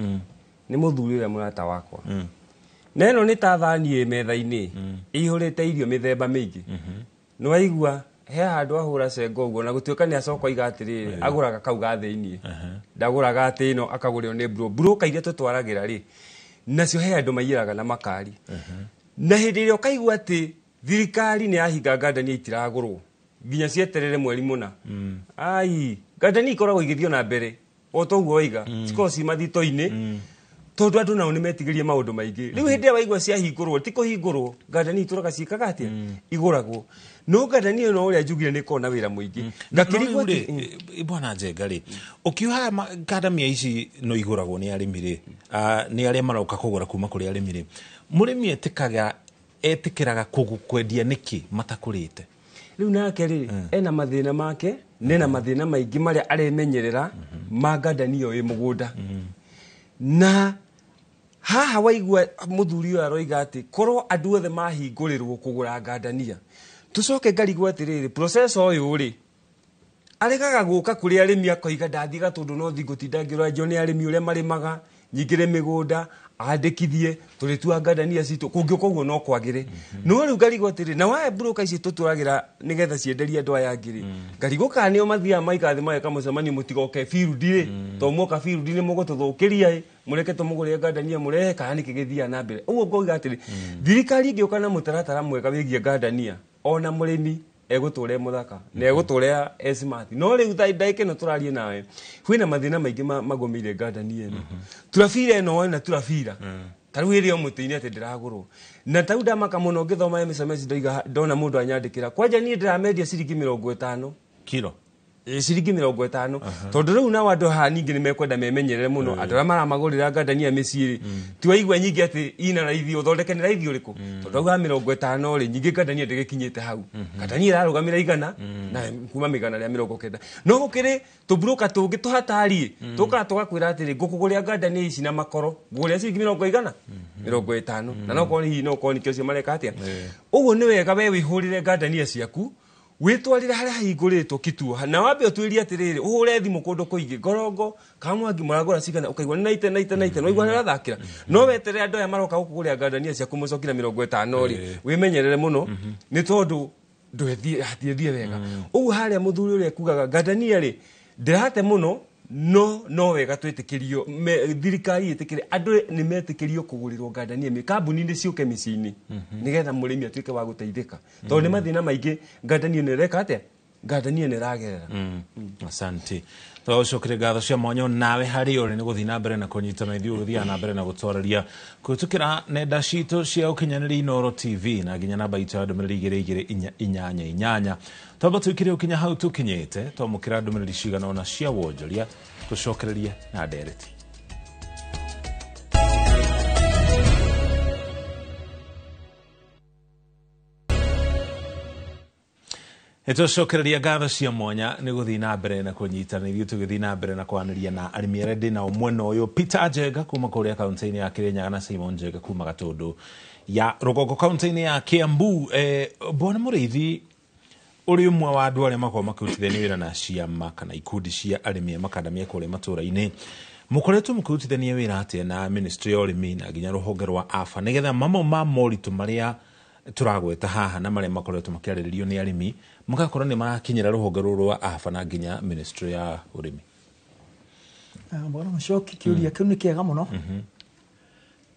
nĩ mũthuri ũrĩa mũrata wakwa, na ĩno nĩ ta thani ĩ metha-inĩ ĩihũrĩte irio mĩthemba mĩingĩ. Nĩ waigua he handũ ahũra cengo ũguo, na gũtuĩka nĩ acoka oiga atĩrĩrĩ, agũraga kau ga thĩiniĩ, ndagũraga atĩ ĩno akagũrĩrwo nĩ broker iria tũtwaragĩra rĩ, nacio he andũ maiyĩraga na makari. Na hĩndĩ ĩrĩa ũkaigua atĩ thirikari nĩ yahinga ngandania itiragũrwo nginya cieterere mweri mũna, ai, ngandania ikoragwo igĩthiĩ na mbere o ta ũguo waiga, cikoragwo ci mathito-inĩ tondũ andũ nao nĩ metigĩrie maũndũ maingĩ. Rĩu hĩndĩ ĩrĩa waigua ciahingũrwo, ti kũhingũrwo, ngandania itũraga ciĩkaga atĩa? Igũragwo. No ngandania ĩno ũrĩa njugire nĩ ĩkoragwo na wĩra mũingĩ. Ngakĩrigwo No rĩu atĩ rĩ, bwana Njenga rĩ, ũkiuga ngandamia ici no igũragwo nĩ arĩmi rĩ, nĩ arĩa maroka kũgũra kuma kũrĩ arĩmi rĩ, mũrĩmi etĩkaga etĩkĩraga kwendia nĩkĩ matakũrĩte? Rĩu nake rĩ, ena mathĩna make, nena mathĩna maingĩ marĩa aremenyerera ma ngandania ĩyo ĩ mũgũnda. Na haha waigua mũthuri ũyũ aroiga atĩ korwo andũ othe mahingũrĩrwo kũgũra ngandania, tũcoke ngarigwo atĩrĩrĩ, processor ũyũ rĩ aregaga gũka kũrĩ arĩmi, akoiga ndathiĩ tondũ no thi ngũtinda ngĩũragio nĩ arĩmi ũrĩa marĩmaga, nyingĩre mĩgũnda andĩkithie tũrĩtua ngandania citũ, kũngĩũka ũguo no kwagĩre. No rĩu ngarigwo atĩrĩ, na waya broker ici tũtũragĩra nĩgetha cienderie andũ aya angĩ rĩ, ngarigwo kana nĩo mathiaga maikara thĩ mageka mũcemanio, mũtigoke field rĩ, tondũ mwoka field nĩ mũgũtũthũkĩria ĩ, mũreke tũmũgũrĩre ngandania mũrehe, kana nĩkĩ gĩthiaga na mbere ũguo? Ngoiga atĩrĩ, thirikari ĩngĩũka na mũtaratara mwega wĩgiĩ ngandania, ona mũrĩmi egũtũra e mũthaka na egũtũra e smart. No rĩu ndagĩka ĩno tũraria nawe, kwĩna mathĩna maingĩ magũmĩire ngandania ĩno, turabira ĩno na turabira ta rĩu ĩrĩ o mũtĩ-inĩ atĩ ndĩragũrwo. Na ta rĩu ndamaka mũno ngĩthoma SMS, ndoiga ndona mũndũ anyandĩkĩra, kwanja niĩ ndĩramendia ciringi 50 kilo. Ciringi 50, tondũ rĩu nao andũ haha ningĩ nĩ mekwenda memenyerere mũno andũ arĩa maramagũrĩra ngandania mĩciĩ rĩ, ti waigua nyingĩ atĩ ina raithi ũthondeke nĩ raithi ũrĩkũ, tondũ auga 50 rĩ, nyingĩ ngandania ndĩgĩkinyĩte hau. Ngandania ĩrarũgamĩra 100 na kuma 190, no gũkĩrĩ tũmburoka tũngĩ tũhatariĩ tũkaga tũgakwĩra atĩrĩ, ngũkũgũrĩra ngandania ici na makoro, ngũgũrĩra ciringi mĩrongo igana 50, na no korwo hihi no korwo nĩkĩo cio mareka atĩa ũguo. Nĩ wega we wĩhũrĩre ngandania ciaku, wĩtwarĩre harĩa hahingũrĩtwo kituo, na wambe ũtuĩrie atĩrĩrĩ, ũhũre thimũ kũndũ kũingĩ, ngorongo kamwangi mũragũra cigana, ũkaigua nĩ naite naite naite, no igua harĩa ũrathakĩra, no weterere andũ aya maroka gũkũgũrĩra ngandania ciaku mũcoki na 50 rĩ, wĩmenyerere mũno nĩ tondũ ndwethiĩ hatiĩthiĩ wega ũguo. Harĩa mũthuri ũrĩa ekugaga ngandania rĩ ndĩrate mũno, no wega twĩtĩkĩrio thirikari ĩtĩkĩre andũ nĩ metĩkĩrio kũgũrĩrwo ngandania kambuni-inĩ ciũke mĩciĩ-inĩ, nĩgetha mũrĩmi atuĩke wa gũteithĩka, tondũ nĩ mathĩna maingĩ ngandania ĩno ĩreka atĩa, ngandania ĩno ĩragerera. Asante. Tũgũcokeria ngatho cia mwanya nawe harĩ ũrĩ nĩ gũthiĩ na mbere na kũnyitana ithuĩ, gũthiaga na mbere na gũtwarĩria kũhĩtũkĩra nenda citũ cia ũkinyanĩria, Inooro TV, na nginya namba itũ ya ndũmĩrĩri 22488. Twamba tũikire ũkinya hau tũkinyĩte, twamũkĩra ndũmĩrĩri cigana ũna cia wonjoria, tũcokererie na ndereti. Nĩtwacokereria ngatho cia mwanya nĩ gũthiĩ na mbere na kũnyitana ithuĩ tũgĩthiĩ na mbere na kwaranĩria na arĩmi arĩa ndĩ nao mwena ũyũ, Peter Njenga kuma kũrĩa kaunti-inĩ ya Kirinyaga na Simon Njenga kuma Gatũndũ ya Rũgongo kaunti-inĩ ya Kiambu. Bwana Mũrĩithi, ũrĩ ũmwe wa andũ arĩa makoragwo makĩrutithania wĩra na ciama kana ikundi cia arĩmi a makandamia kũrĩa matũũra-inĩ, mũkoretwo mũkĩrutithania wĩra atĩa na ministry ya ũrĩmi na nginya rũhonge rwa AFA nĩgetha mamwe ma moritũ marĩa tũragweta haha na marĩa makoretwo makĩarĩrĩrio nĩ arĩmi magakorwo nĩ marakinyĩra rũhonge rũrũ rwa AFA na nginya ministry ya ũrĩmi? Bwana Mũcoki, kĩũria kĩu nĩ kĩega mũno.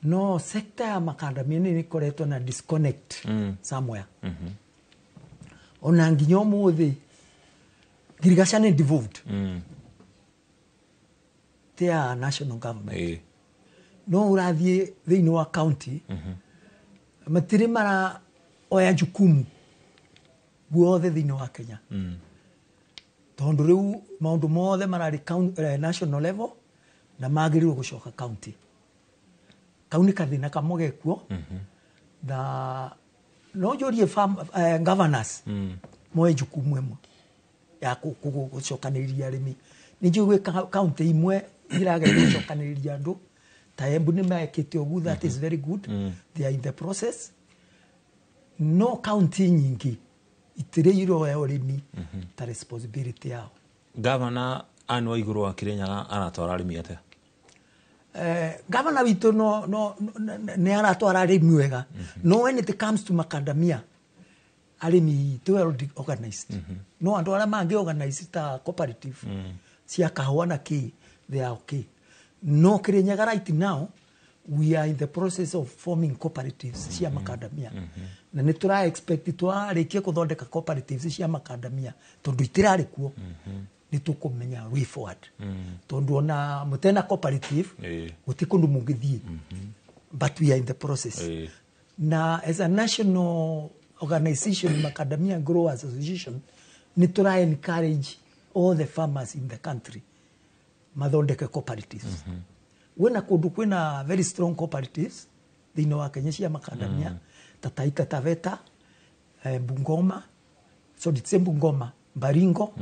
No sector ya makandamia nĩ ĩkoretwo na disconnect somewhere. Ona nginya ũmũthĩ ngirigaca nĩ devolved ti ya national government, no ũrathiĩ thĩinĩ wa county matirĩ mara oya jukumu guothe thĩinĩ wa Kenya, tondũ rĩu maũndũ mothe mararĩ national level na magĩrĩirwo gũcoka county. Kau nĩ kathĩna kamwe gekuo. Na no njũrie governors moe jukumu ĩmwe ya gũcokanĩrĩria arĩmi. Nĩ njũĩ gwĩ county imwe irageria gũcokanĩrĩria andũ ta Embu, nĩ mekĩte ũguo, that is very good. They are in the process. No county nyingĩ itirĩ iroya ũrĩmi ta responsibility yao. Gavana Anne Waiguru wa Kirinyaga aratwara arĩmi atĩa? Gavana witũ no nĩ aratwara arĩmi wega, no when it comes to macadamia, arĩmi ti well organized. No andũ arĩa mangĩ organize ta cooperative cia kahũa na kĩ, they are okay. No Kirinyaga right now we are in the process of forming cooperatives cia macadamia, na nĩ tũra expect twarĩkie gũthondeka cooperatives cia macadamia, tondũ itirarĩ kuo, nĩ tũkũmenya way forward, tondũ ona mũtena cooperative gũtirĩ kũndũ mũngĩthiĩ. But we are in the process. Na as a national organization, Macadamia Growers Association, nĩ tũra encourage all the farmers in the country mathondeke cooperatives. Wĩna kũndũ kwĩna very strong cooperatives thĩinĩ wa Kenya cia macadamia, ta Taita Taveta, Bungoma, so it's Bungoma, Baringo,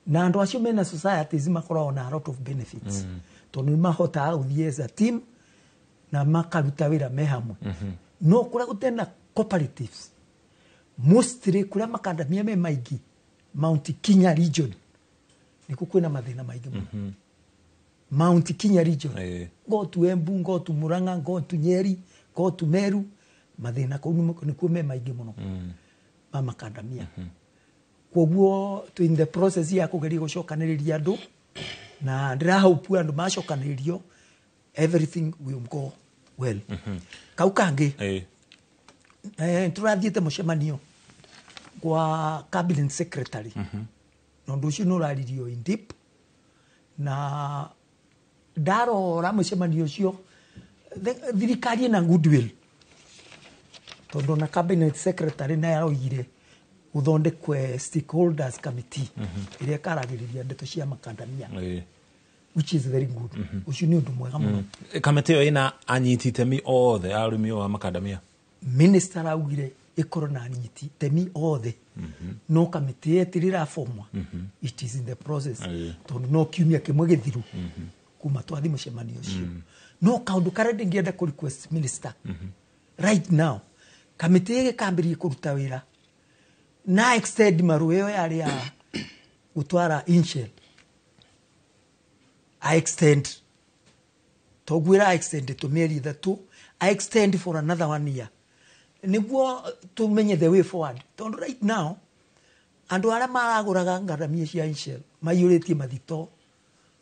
na andũ acio mena societies makoragwo na a lot of benefits, tondũ nĩ mahotaga gũthiĩ as a team na makaruta wĩra me hamwe. No kũrĩa gũtena cooperatives, mostly kũrĩa macadamia me maingĩ, Mount Kenya region, nĩkuo kwĩna mathĩna maingĩ mũno. Mount Kenya region, go to Embu, go to Murang'a, go to Nyeri, go to Meru, mathĩna kũu nĩkuo me maingĩ mũno ma macadamia. Koguo tũ in the process ya kũgeria gũcokanĩrĩria andũ, na ndĩrahope andũ macokanĩrĩrio everything will go well. Kau kangĩ, tũrathiĩte mũcemanio kwa cabinet secretary, na ũndũ ũcio nĩ ũraririo in deep, na ndarora mũcemanio ũcio, thirikari ĩna goodwill, tondũ na cabinet secretary naye aroigire gũthondekwe stakeholders committee ĩrĩa ĩkaragĩrĩria ndeto cia macadamia, which is very good. Ũcio nĩ ũndũ mwega mũno. Kamĩtĩ ĩyo ĩna anyiti itemi othe a ũrĩmi ũyũ wa macadamia? Minister augire ĩkorwo na anyiti itemi othe, no kamĩtĩ ĩyo ĩtirĩ ĩrabomwa. It is in the process, tondũ no kiumia kĩmwe gĩthiru kuma twathi mũcemanio ũcio. No kaũndũ karĩa ndĩngĩenda kũ request minister right now, kamĩtĩ ĩgĩkambĩrĩria kũruta wĩra na extend marũa ĩyo yarĩ ya gũtwara inshell, I extend toguo ĩra extend tũ mĩeri 3, I extend for another one year nĩguo tũmenye the way forward, tondũ right now andũ arĩa maragũraga ngaramia cia inshell maiyũrĩtie mathito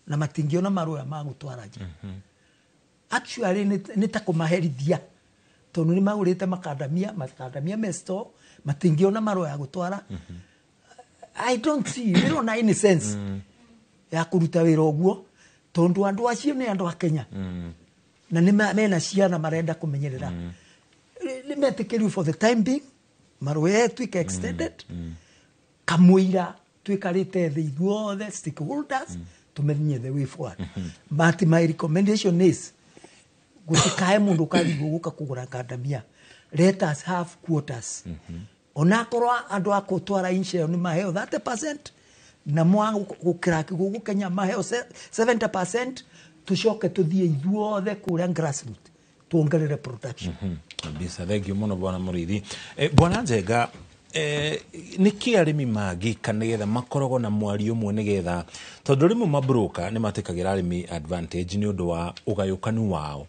na matingĩona marũa ma gũtwara nja. Actually nĩ ta kũmaherithia, tondũ nĩ magũrĩte macadamia me store, matingĩona marũa ya gũtwara. I don't see, ndĩrona any sense ya kũruta wĩra ũguo, tondũ andũ acio nĩ andũ a Kenya na nĩ mena ciana marenda kũmenyerera. Nĩ metĩkĩrio for the time being marũa ĩtuĩke extended kamũira twĩkarĩte thĩ ithuothe stakeholders tũmenye the way forward. But my recommendation is gũtikae mũndũ ũkarigwo gũka kũgũra ngandamia. Let us have quotas. Onakorwo andũ a kũtwara inshell nĩ maheo 30% na mwa gũkĩra gũkũ Kenya maheo 70%, tucoke tuthiĩ ithuothe kũrĩa grassroot tuongerere production. Kabisa, thank you muno bwana Muriithi. Bwana Njenga, nĩkĩ arĩmi mangĩka nĩgetha makoragwo na mwario ũmwe, nĩgetha tondũ rĩmwe mabroka nĩ matekagĩra arĩmi advantage nĩ ũndũ wa ũgayũkanu wao,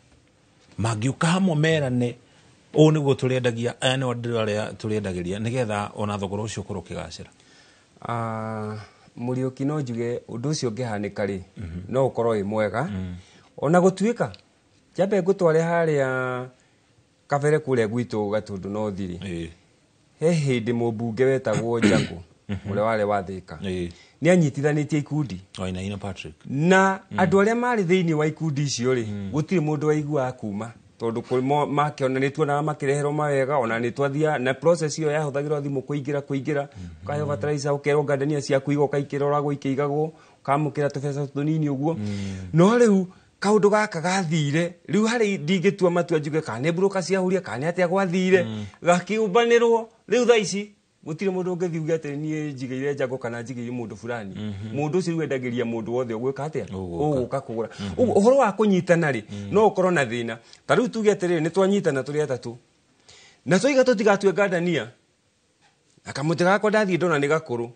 mangĩũka hamwe merane ũũ nĩguo tũrĩendagia, aya nĩo andũ arĩa tũrĩendagĩria, nĩgetha ona thogora ũcio ũkorwo ũkĩgacĩra? Mũriũki, no njuge ũndũ ũcio ũngĩhanĩka rĩ, no ũkorwo wĩ mwega, ona gũtuĩka njambe ngũtware harĩa kabere kũrĩa gwitũ Gatũndũ North rĩ, he hĩndĩ mũmbunge wetagwo Njago ũrĩa warĩ wa Thĩka nĩ anyitithanĩtie ikundi. Wainaina Patrick. Na andũ arĩa marĩ thĩinĩ wa ikundi icio rĩ, gũtirĩ mũndũ waiguaga kuma, tondũ makĩona nĩ tuonaga makĩreherwo mawega, ona nĩ twathia na process ĩyo yahũthagĩrwo thimũ kũingĩra ũkaheo fertilizer, ũkerwo ngandania ciaku iga ũkaikĩroragwo ikĩigagwo, ũkamũkĩra tũbeca tũnini ũguo. No rĩu kaũndũ gaka gathire rĩu harĩ ndingĩtua matua njuge kana nĩ mburoka ciahuria kana nĩ atĩa gwathire, gakĩũmbanĩrwo. Rĩu thaa ici gũtirĩ mũndũ ũngĩthiĩ uge atĩ niĩ njigĩire Njago kana njigĩire mũndũ fulani. Mũndũ ũcio rĩu endagĩria mũndũ wothe ũgwĩka atĩa, ũgũka kũgũra. Ũguo ũhoro wa kũnyitana rĩ, no ũkorwo na thĩna. Ta rĩu tuge atĩrĩrĩ, nĩ twanyitana tũrĩ atatũ na twaiga tũtigatue ngandania, na kamũtĩ gakwa ndathiĩ ndona nĩ gakũrũ,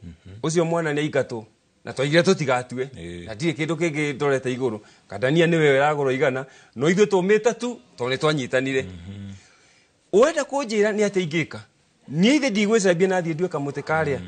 ũcio mwana nĩ aingatwo, na twaigire tũtigatue na ndirĩ kĩndũ kĩngĩ ndorete igũrũ, kandania nĩwe ĩragũrwo 100, no ithuĩ tũmĩte tu tondũ nĩ twanyitanire. Ũrenda kũnjĩra nĩ atĩa ingĩka niĩ? Ithe ndigwĩcambia na thiĩ ndue kamũtĩ karĩa.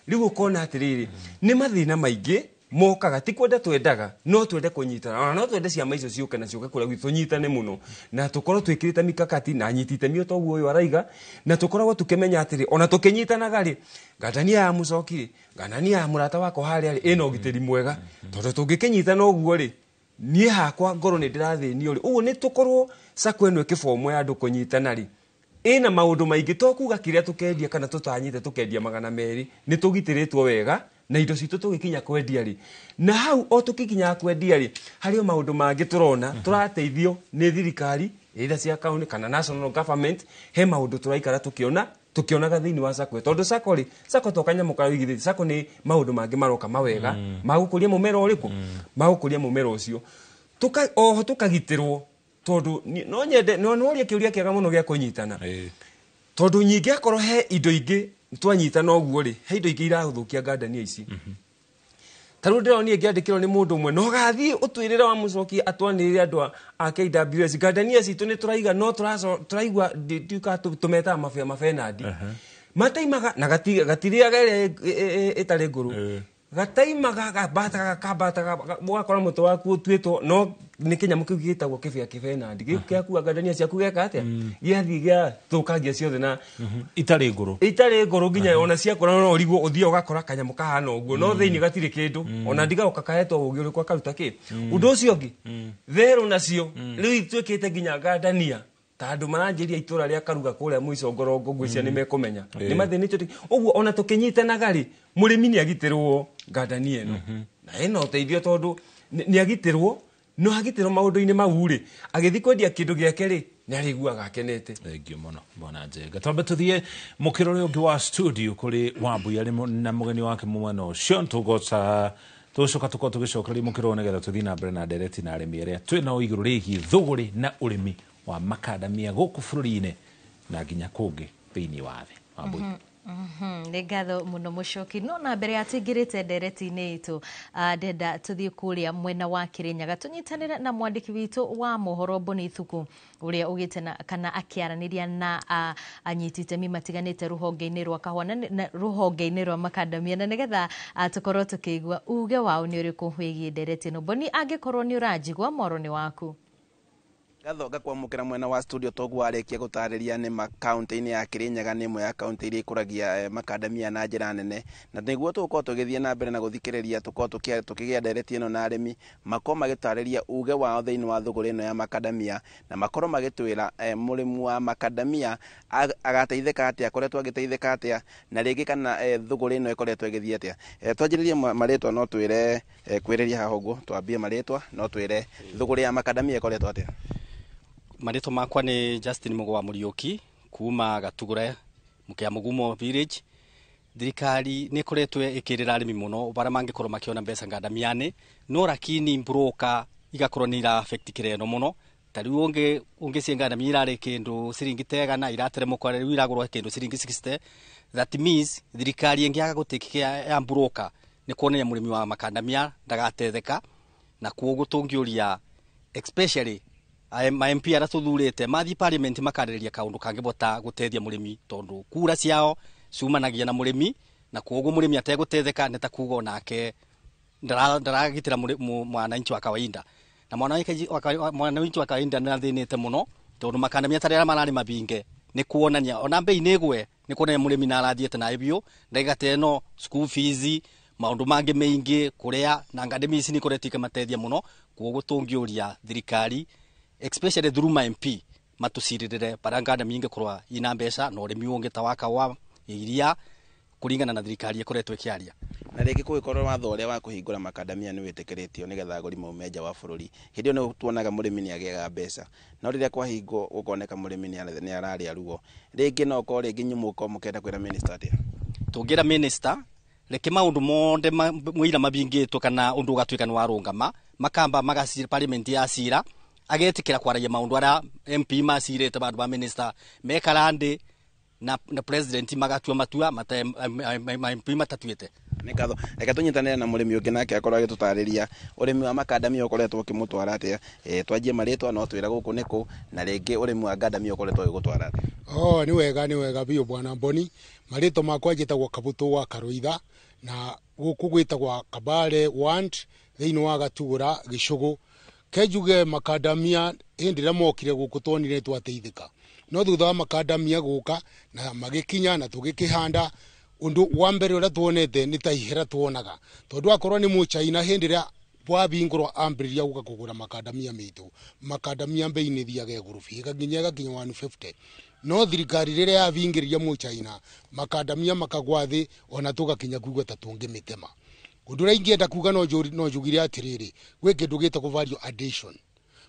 Rĩu ũkona atĩrĩrĩ, nĩ mathĩna maingĩ mokaga. Ti kwenda twendaga, no twende kũnyitana, ona no twende ciama icio ciũke na ciũke kũrĩa gwitũ, tũnyitane mũno na tũkorwo twĩkĩrĩte mikakati na anyiti itemi o toguo ũyũ araiga, na tũkoragwo tũkĩmenya atĩrĩ, ona tũkĩnyitanaga rĩ, ngandania ya mũcoki rĩ, ngandania ya mũrata wakwa harĩa rĩ, ĩna ũgitĩri mwega, tondũ tũngĩkĩnyitana ũguo rĩ, niĩ hakwa ngorwo nĩ ndĩrathĩnio rĩ. Ũguo nĩ tũkorwo sacco ĩno ĩkĩbomwo ya andũ kũnyitana rĩ, ĩna maũndũ maingĩ, to kuga kĩrĩa tũkendia kana tũtanyĩte tũkendia 200, nĩ tũgitĩrĩtwo wega na indo citũ tũgĩkinya kwendia rĩ, na hau o tũkĩkinyaga kwendia rĩ, harĩ o maũndũ mangĩ tũrona tũrateithio nĩ thirikari, either cia county kana national government. He maũndũ tũraikara tũkĩona tũkĩonaga thĩinĩ wa sacco, tondũ sacco rĩ, sacco to kanyamũ karũigithĩtie. Sacco nĩ maũndũ mangĩ maroka mawega ma gũkũria mũmera ũrĩkũ, ma gũkũria mũmera ũcio. Oho tũkagitĩrwo, tondũ no nyende no norie kĩũria kĩega mũno gĩa kũnyitana, tondũ nyingĩ akorwo he indo ingĩ twanyitana ũguo rĩ, he indo ingĩ irahũthũkia ngandania ici. Ta rĩu ndĩronire ngĩandĩkĩrwo nĩ mũndũ ũmwe, no gathiĩ ũtwĩrĩre wa mũcoki atwanĩrĩre andũ a KWS ngandania citũ nĩ tũraiga, no tũraigua ndiuka tũmetaga mabĩa mabenandi mataimaga na gatirĩaga ĩrĩa ĩtarĩ ngũrũ, gataimaga gambataga gakambataga, ũgakora mũtĩ waku ũtuĩtwo no nĩ kĩnyamũ kĩu gĩtagwo kĩbĩa kĩbenandi gĩakua ngandania ciaku, geka atĩa, gĩathiĩ gĩathũkangia ciothe na itarĩ ngũrũ. Itarĩ ngũrũ, nginya ona ciakũra no ũrigwo, ũthiĩ ũgakora kanyamũ kahana ũguo no thĩinĩ gatirĩ kĩndũ, ona ndigaũka kahetwo ũgĩ ũrĩkũ akaruta kĩ. Ũndũ ũcio ũngĩ, therũ nacio rĩu ituĩkĩte nginya ngandania, ta andũ maranjĩria itũra rĩa Karuga kũrĩa mũico ngorongo, ngwĩciria nĩ mekũmenya nĩ mathĩnĩtio. Ũguo ona tũkĩnyitanaga rĩ, mũrĩmi nĩ agitĩrwo ngandania ĩno na ĩna ũteithio, tondũ nĩ agitĩrwo, no agitĩrwo maũndũ-inĩ mau rĩ, agĩthiĩ kwendia kĩndũ gĩake rĩ, nĩ arĩiguaga akenete. Thank you mũno bwana Njenga. Twambe tũthiĩ mũkĩro ũrĩa ũngĩ wa studio kũrĩ Wambui arĩ na mũgeni wake mwena ũcio. Tũgoca tũgũcoka tũkorwo tũgĩcokereria mũkĩro ũyũ nĩgetha tũthiĩ na mbere na ndereti na arĩmi arĩa twĩ nao igũrũ rĩgiĩ thũgũrĩ na ũrĩmi wa makandamia gũkũ bũrũri-inĩ na nginya kũngĩ thĩinĩ wa thĩ. Wambui. Nĩ ngatho mũno mũcoki. No na mbere ya tũingĩrĩte ndereti-inĩ itũ, ndenda tũthiĩ kũrĩa mwena wa Kĩrĩnyaga tũnyitanĩre na mwandĩki witũ wa mohoro Boni Thuku, ũrĩa ũgĩte na kana akĩaranĩria na anyiti itemi matiganĩte rũhonge-inĩ rwa kahũa na rũhonge-inĩ rwa makandamia, na nĩgetha tũkorwo tũkĩigua uge wao nĩ ũrĩkũ wĩgiĩ ndereti ĩno. Boni, angĩkorwo nĩ ũranjigua, moro nĩ waku. Ngatho ngakwamũkĩra mwena wa studio. Toguo warĩkia gũtarĩria, nĩ ma kaunti-inĩ ya Kĩrĩnyaga nĩ ĩmwe ya kaunti iria ikũragia makandamia na njĩra nene, na nĩguo tũgũkorwo tũgĩthiĩ na mbere na gũthikĩrĩria, tũkorwo tũkĩgĩa ndereti ĩno na arĩmi makorwo magĩtarĩria uge wao thĩinĩ wa thũgũrĩ ĩno ya makandamia, na makorwo magĩtwĩra mũrĩmi wa makandamia agateithĩka atĩa, akoretwo agĩteithĩka atĩa, na rĩngĩ kana thũgũrĩ ĩno ĩkoretwo ĩgĩthiĩ atĩa. Twanjĩrĩrie marĩtwa, no twĩre kwĩrĩria haha ũguo, twambie marĩtwa, no twĩre thũgũrĩ ya makandamia ĩkoretwo atĩa? Marĩtwa makwa nĩ Justin Mũgo wa Mũriũki kuma Gatugũre. Mukiamugumo village. Thirikari nĩ ĩkoretwo ĩkĩrĩra arĩmi mũno barĩa mangĩkorwo makĩona mbeca ngandamianĩ, no lakini broker igakorwo nĩ ira affect kĩrĩa ĩno mũno. Ta rĩu ũngĩcie ngandamia irarĩ kĩndũ ciringi ta 100 irateremũka, rĩu iragũrwo kĩndũ ciringi 60. That means thirikari ĩngĩaga gũtake care ya broker nĩ kuonania mũrĩmi wa makandamia ndagatetheka. Na koguo tũngĩũria especially ma MP arĩa tũthurĩte mathiĩ parliament makarĩrĩria kaũndũ kangĩbota gũteithia mũrĩmi, tondũ kura ciao ciumanagia na mũrĩmi, na koguo mũrĩmi ategũteithĩka nĩ ta kuga onake ndaragitĩra mwananchi wa kawaida. Na mwananchi wa kawaida nĩ athĩnĩte mũno, tondũ makandamia ta rĩrĩa mararĩ mabinge nĩ kuonania ona mbei nĩ ĩgwe, nĩ kuonania mũrĩmi nĩ arathiĩte na biũ ndagĩka ta ĩno, school fees, maũndũ mangĩ maingĩ kũrĩa, na ngandamia ici nĩ ikoretwo ikĩmateithia mũno. Koguo tũngĩũria thirikari especially through ma MP matũcirĩrĩre barĩa ngandamia ingĩkorwo ina mbeca na ũrĩmi ũngĩ ta wa kahũa, iria, kũringana na thirikari ĩkoretwo ĩkĩaria. Na rĩngĩ kũgĩkorwo watho ũrĩa wa kũhingũra makandamia nĩ wĩtĩkĩrĩtio nĩgetha agũri maume nja wa bũrũri, hĩndĩ ĩyo nĩ tuonaga mũrĩmi nĩ agĩaga mbeca, no rĩrĩa kwahingwo gũkoneka mũrĩmi nĩ ararĩa ruo. Rĩngĩ no ũkorwo rĩngĩ inyuĩ mũgũkorwo mũkĩenda kwĩra minister atĩa? Tũngĩra minister reke maũndũ mothe mũira mabingĩtwo kana ũndũ ũgatuĩka nĩ warũngama, makamba magacira parliament ya cira agetĩkĩra kwaragia maũndũ arĩa MP macirĩte, bandũ ba minister mekara ndĩ na president magatua matua mata MP matatuĩte. Nĩ ngatho. Reke tũnyitanĩre na mũrĩmi ũngĩ nake akorwo agĩtũtarĩria ũrĩmi wa makandamia ũkoretwo ũkĩmũtwara atĩa. Twanjie marĩtwa no twĩra gũkũ nĩkũ, na rĩngĩ ũrĩmi wa ngandamia ũkoretwo ũgĩgũtwara atĩa? Oh, nĩ wega, nĩ wega biũ bwana Mboni. Marĩtwa makwa njĩtagwo Kabũtũ wa Karũitha, na gũkũ gwĩtagwo Kabale Ward thĩinĩ wa Gatugũra Gĩcũgũ. Kenjuge makandamia hĩndĩ ĩrĩa mokire gũkũ tuonire twateithĩka, no thutha wa makandamia gũka na magĩkinya na tũgĩkĩhanda, ũndũ wa mbere ũrĩa tuonete nĩ ta ihera tuonaga, tondũ akorwo nĩ mũchaina hĩndĩ ĩrĩa wabingũrwo ambĩrĩria gũka kũgũra makandamia maitũ, makandamia mbei nĩ ĩthiaga igũrũ biũ ĩgakinya 150. No thirikari rĩrĩa yabingĩrĩria mũchaina makandamia makagwa thĩ, ona tũgakinya kuga ta tũngĩmĩtema. Ũndũ ũrĩa ingĩenda kuga no njugire atĩrĩrĩ, gwĩ kĩndũ gĩtagwo value addition.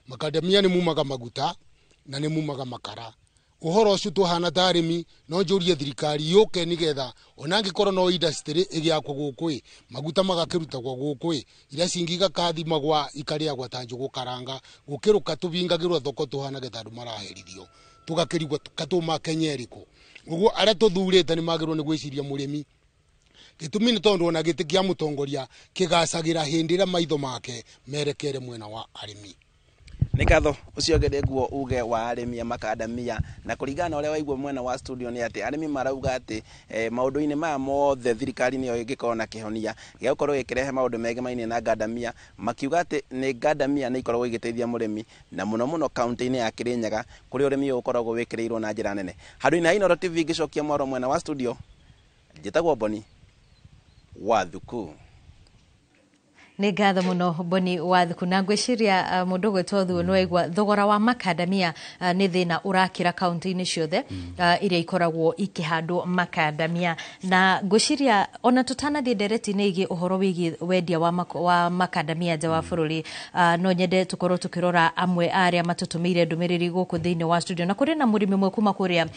Makandamia nĩ mumaga maguta na nĩ mumaga makara. Ũhoro ũcio tũhana ta arĩmi no njũrie thirikari yũke nĩgetha ona angĩkorwo no industry ĩgĩakwo gũkũ ĩ, maguta magakĩrutagwo gũkũ ĩ, iria cingĩ igakathimagwa ikarĩagwa ta njũgũ karanga, gũkĩrũka tũbingagĩrwo thoko tũhanage ta andũ maraherithio, tũgakĩrigwo katũma Kenya ĩrĩkũ. Ũguo arĩa tũthurĩte nĩ magĩrĩirwo nĩ gwĩciria mũrĩmi. Gĩtũmi nĩ tondũ ona gĩtĩ kĩa mũtongoria kĩgacagĩra hĩndĩ ĩrĩa maitho make merekere mwena wa arĩmi. Nĩ ngatho. Ũcio ũngĩ nĩguo uge wa arĩmi a makandamia, na kũringana na ũrĩa waigua mwena wa studio nĩ atĩ arĩmi marauga atĩ maũndũ-inĩ maya mothe thirikari nĩyo ĩngĩkorwo na kĩhonia gĩa gũkorwo ĩkĩrehe maũndũ megemainie na ngandamia, makiuga atĩ nĩ ngandamia nĩ ikoragwo igĩteithia mũrĩmi, na mũno mũno kaunti-inĩ ya Kĩrĩnyaga kũrĩa ũrĩmi ũyũ ũkoragwo wĩkĩrĩirwo na njĩra nene. Handũ-inĩ ha Inooro TV ngĩcokia mwaro mwena wa studio, njĩtagwo Mboni wa Thuku. Nĩ ngatho mũno Boni wa Thuku, na ngwĩciria mũndũ ũgwĩtwo Thuo nĩ waigua thogora wa makandamia nĩ thĩna ũrakĩra kaunti-inĩ ciothe iria ikoragwo ikĩhandwo makandamia. Na ngwĩciria ona tũtanathiĩ ndereti-inĩ ĩgiĩ ũhoro wĩgiĩ wendia wa makandamia nja wa bũrũri, no nyende tũkorwo tũkĩrora amwe a arĩa matũtũmĩire ndũmĩrĩri gũkũ thĩinĩ wa studio. Na kũrĩ na mũrĩmi ũmwe kuma kũrĩa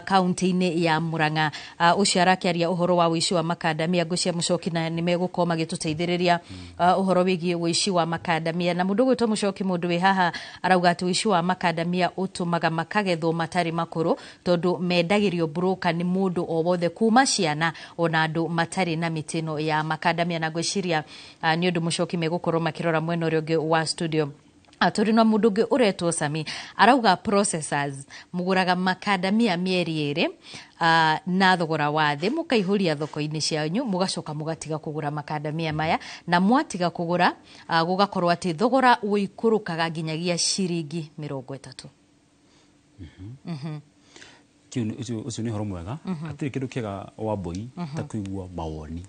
kaunti-inĩ ya Murang'a, ũcio arakĩaria ũhoro wa ũici wa makandamia. Ngwĩciria Mũcoki na nĩ megũkorwo magĩtũteithĩrĩria ũhoro wĩgiĩ ũici wa makandamia. Na mũndũ ũgwĩtwo Mũcoki, mũndũ wĩ haha, arauga atĩ ũici wa makandamia ũtũmaga makagethwo matarĩ makũrũ, tondũ mendagĩrio broker nĩ mũndũ o wothe kuma ciana ona andũ matarĩ na mĩtĩ ĩno ya makandamia. Na ngwĩciria nĩ ũndũ Mũcoki megũkorwo makĩrora mwena ũrĩa ũngĩ wa studio. Tũrĩ na mũndũ ũngĩ ũretwo Sami, arauga processors mũgũraga makandamia mĩeri 2 na thogora wa thĩ, mũkaihũria thoko-inĩ cianyu, mũgacoka mũgatiga kũgũra makandamia maya, na mwatiga kũgũra gũgakorwo atĩ thogora ũikũrũkaga nginyagia ciringi 30. Ũcio nĩ ũhoro mwega. Hatirĩ kĩndũ kĩega wa mbũi ta kũigua mawoni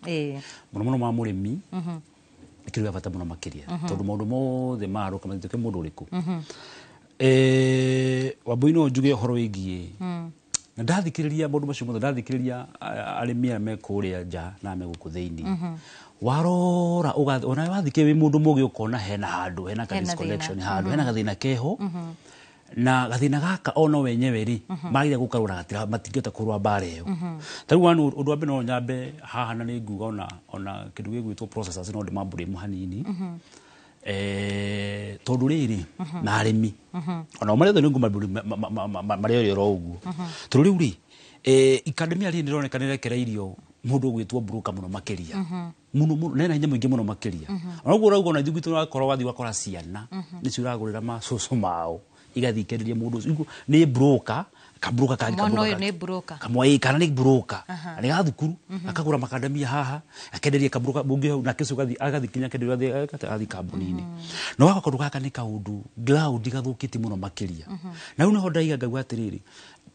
mũno mũno ma mũrĩmi, nĩ kĩndũ gĩa bata mũno makĩria, tondũ maũndũ mothe marũka matituĩke mũndũ ũrĩkũ. Wambui no njuge ũhoro wĩgiĩ na ndathikĩrĩria maũndũ macio mothe, ndathikĩrĩria arĩmi arĩa me kũrĩa nja na me gũkũ thĩinĩ, warora ona wathikĩrĩria wĩ mũndũ mũgĩ ũkona hena handũ hena ka Hena disconnection thĩna. Handũ hena gathĩna keho. Na gathina gaka ono wenyewe ri magire gukarura gatira matingĩhota kũrũa mbara ĩyo. Ta rĩu wanu ũndũ wa mbere no nyambe haha na nĩ nguga ona kĩndũ gĩgwĩtwo processors no ndĩmambũrĩmu hanini. Tondũ rĩrĩ na arĩmi ona marĩa othe nĩ ngũmambũri marĩa oro ũguo, tondũ rĩu rĩ ikandamia rĩ nĩroneka nĩrekereirio mũndũ ũgwĩtwo broker mũno makĩria, mũno mũno, na ena hinya mũingĩ mũno makĩria. Ona ũguo ũrauga ona ithuĩ gwitũ ũrakora wathiĩ ũgakora ciana nĩcio iragũrĩra macũcũ mao igathiĩ ikenderia mũndũ ũcio. Nĩ broker, kabroker kangĩ, Mwana kabroker ũyũ nĩ broker. Kamwe kana nĩ broker. Nĩ ga thukuru akagũra makandamia haha akenderia kabroker mũngĩ hau, nake ũcio agathiĩ kinya akenderia agathiĩ kambuni-inĩ. No gaka kaũndũ gaka nĩ kaũndũ ground gathũkĩtie mũno makĩria. Na rĩu nĩho ndaiga ngauga atĩrĩrĩ,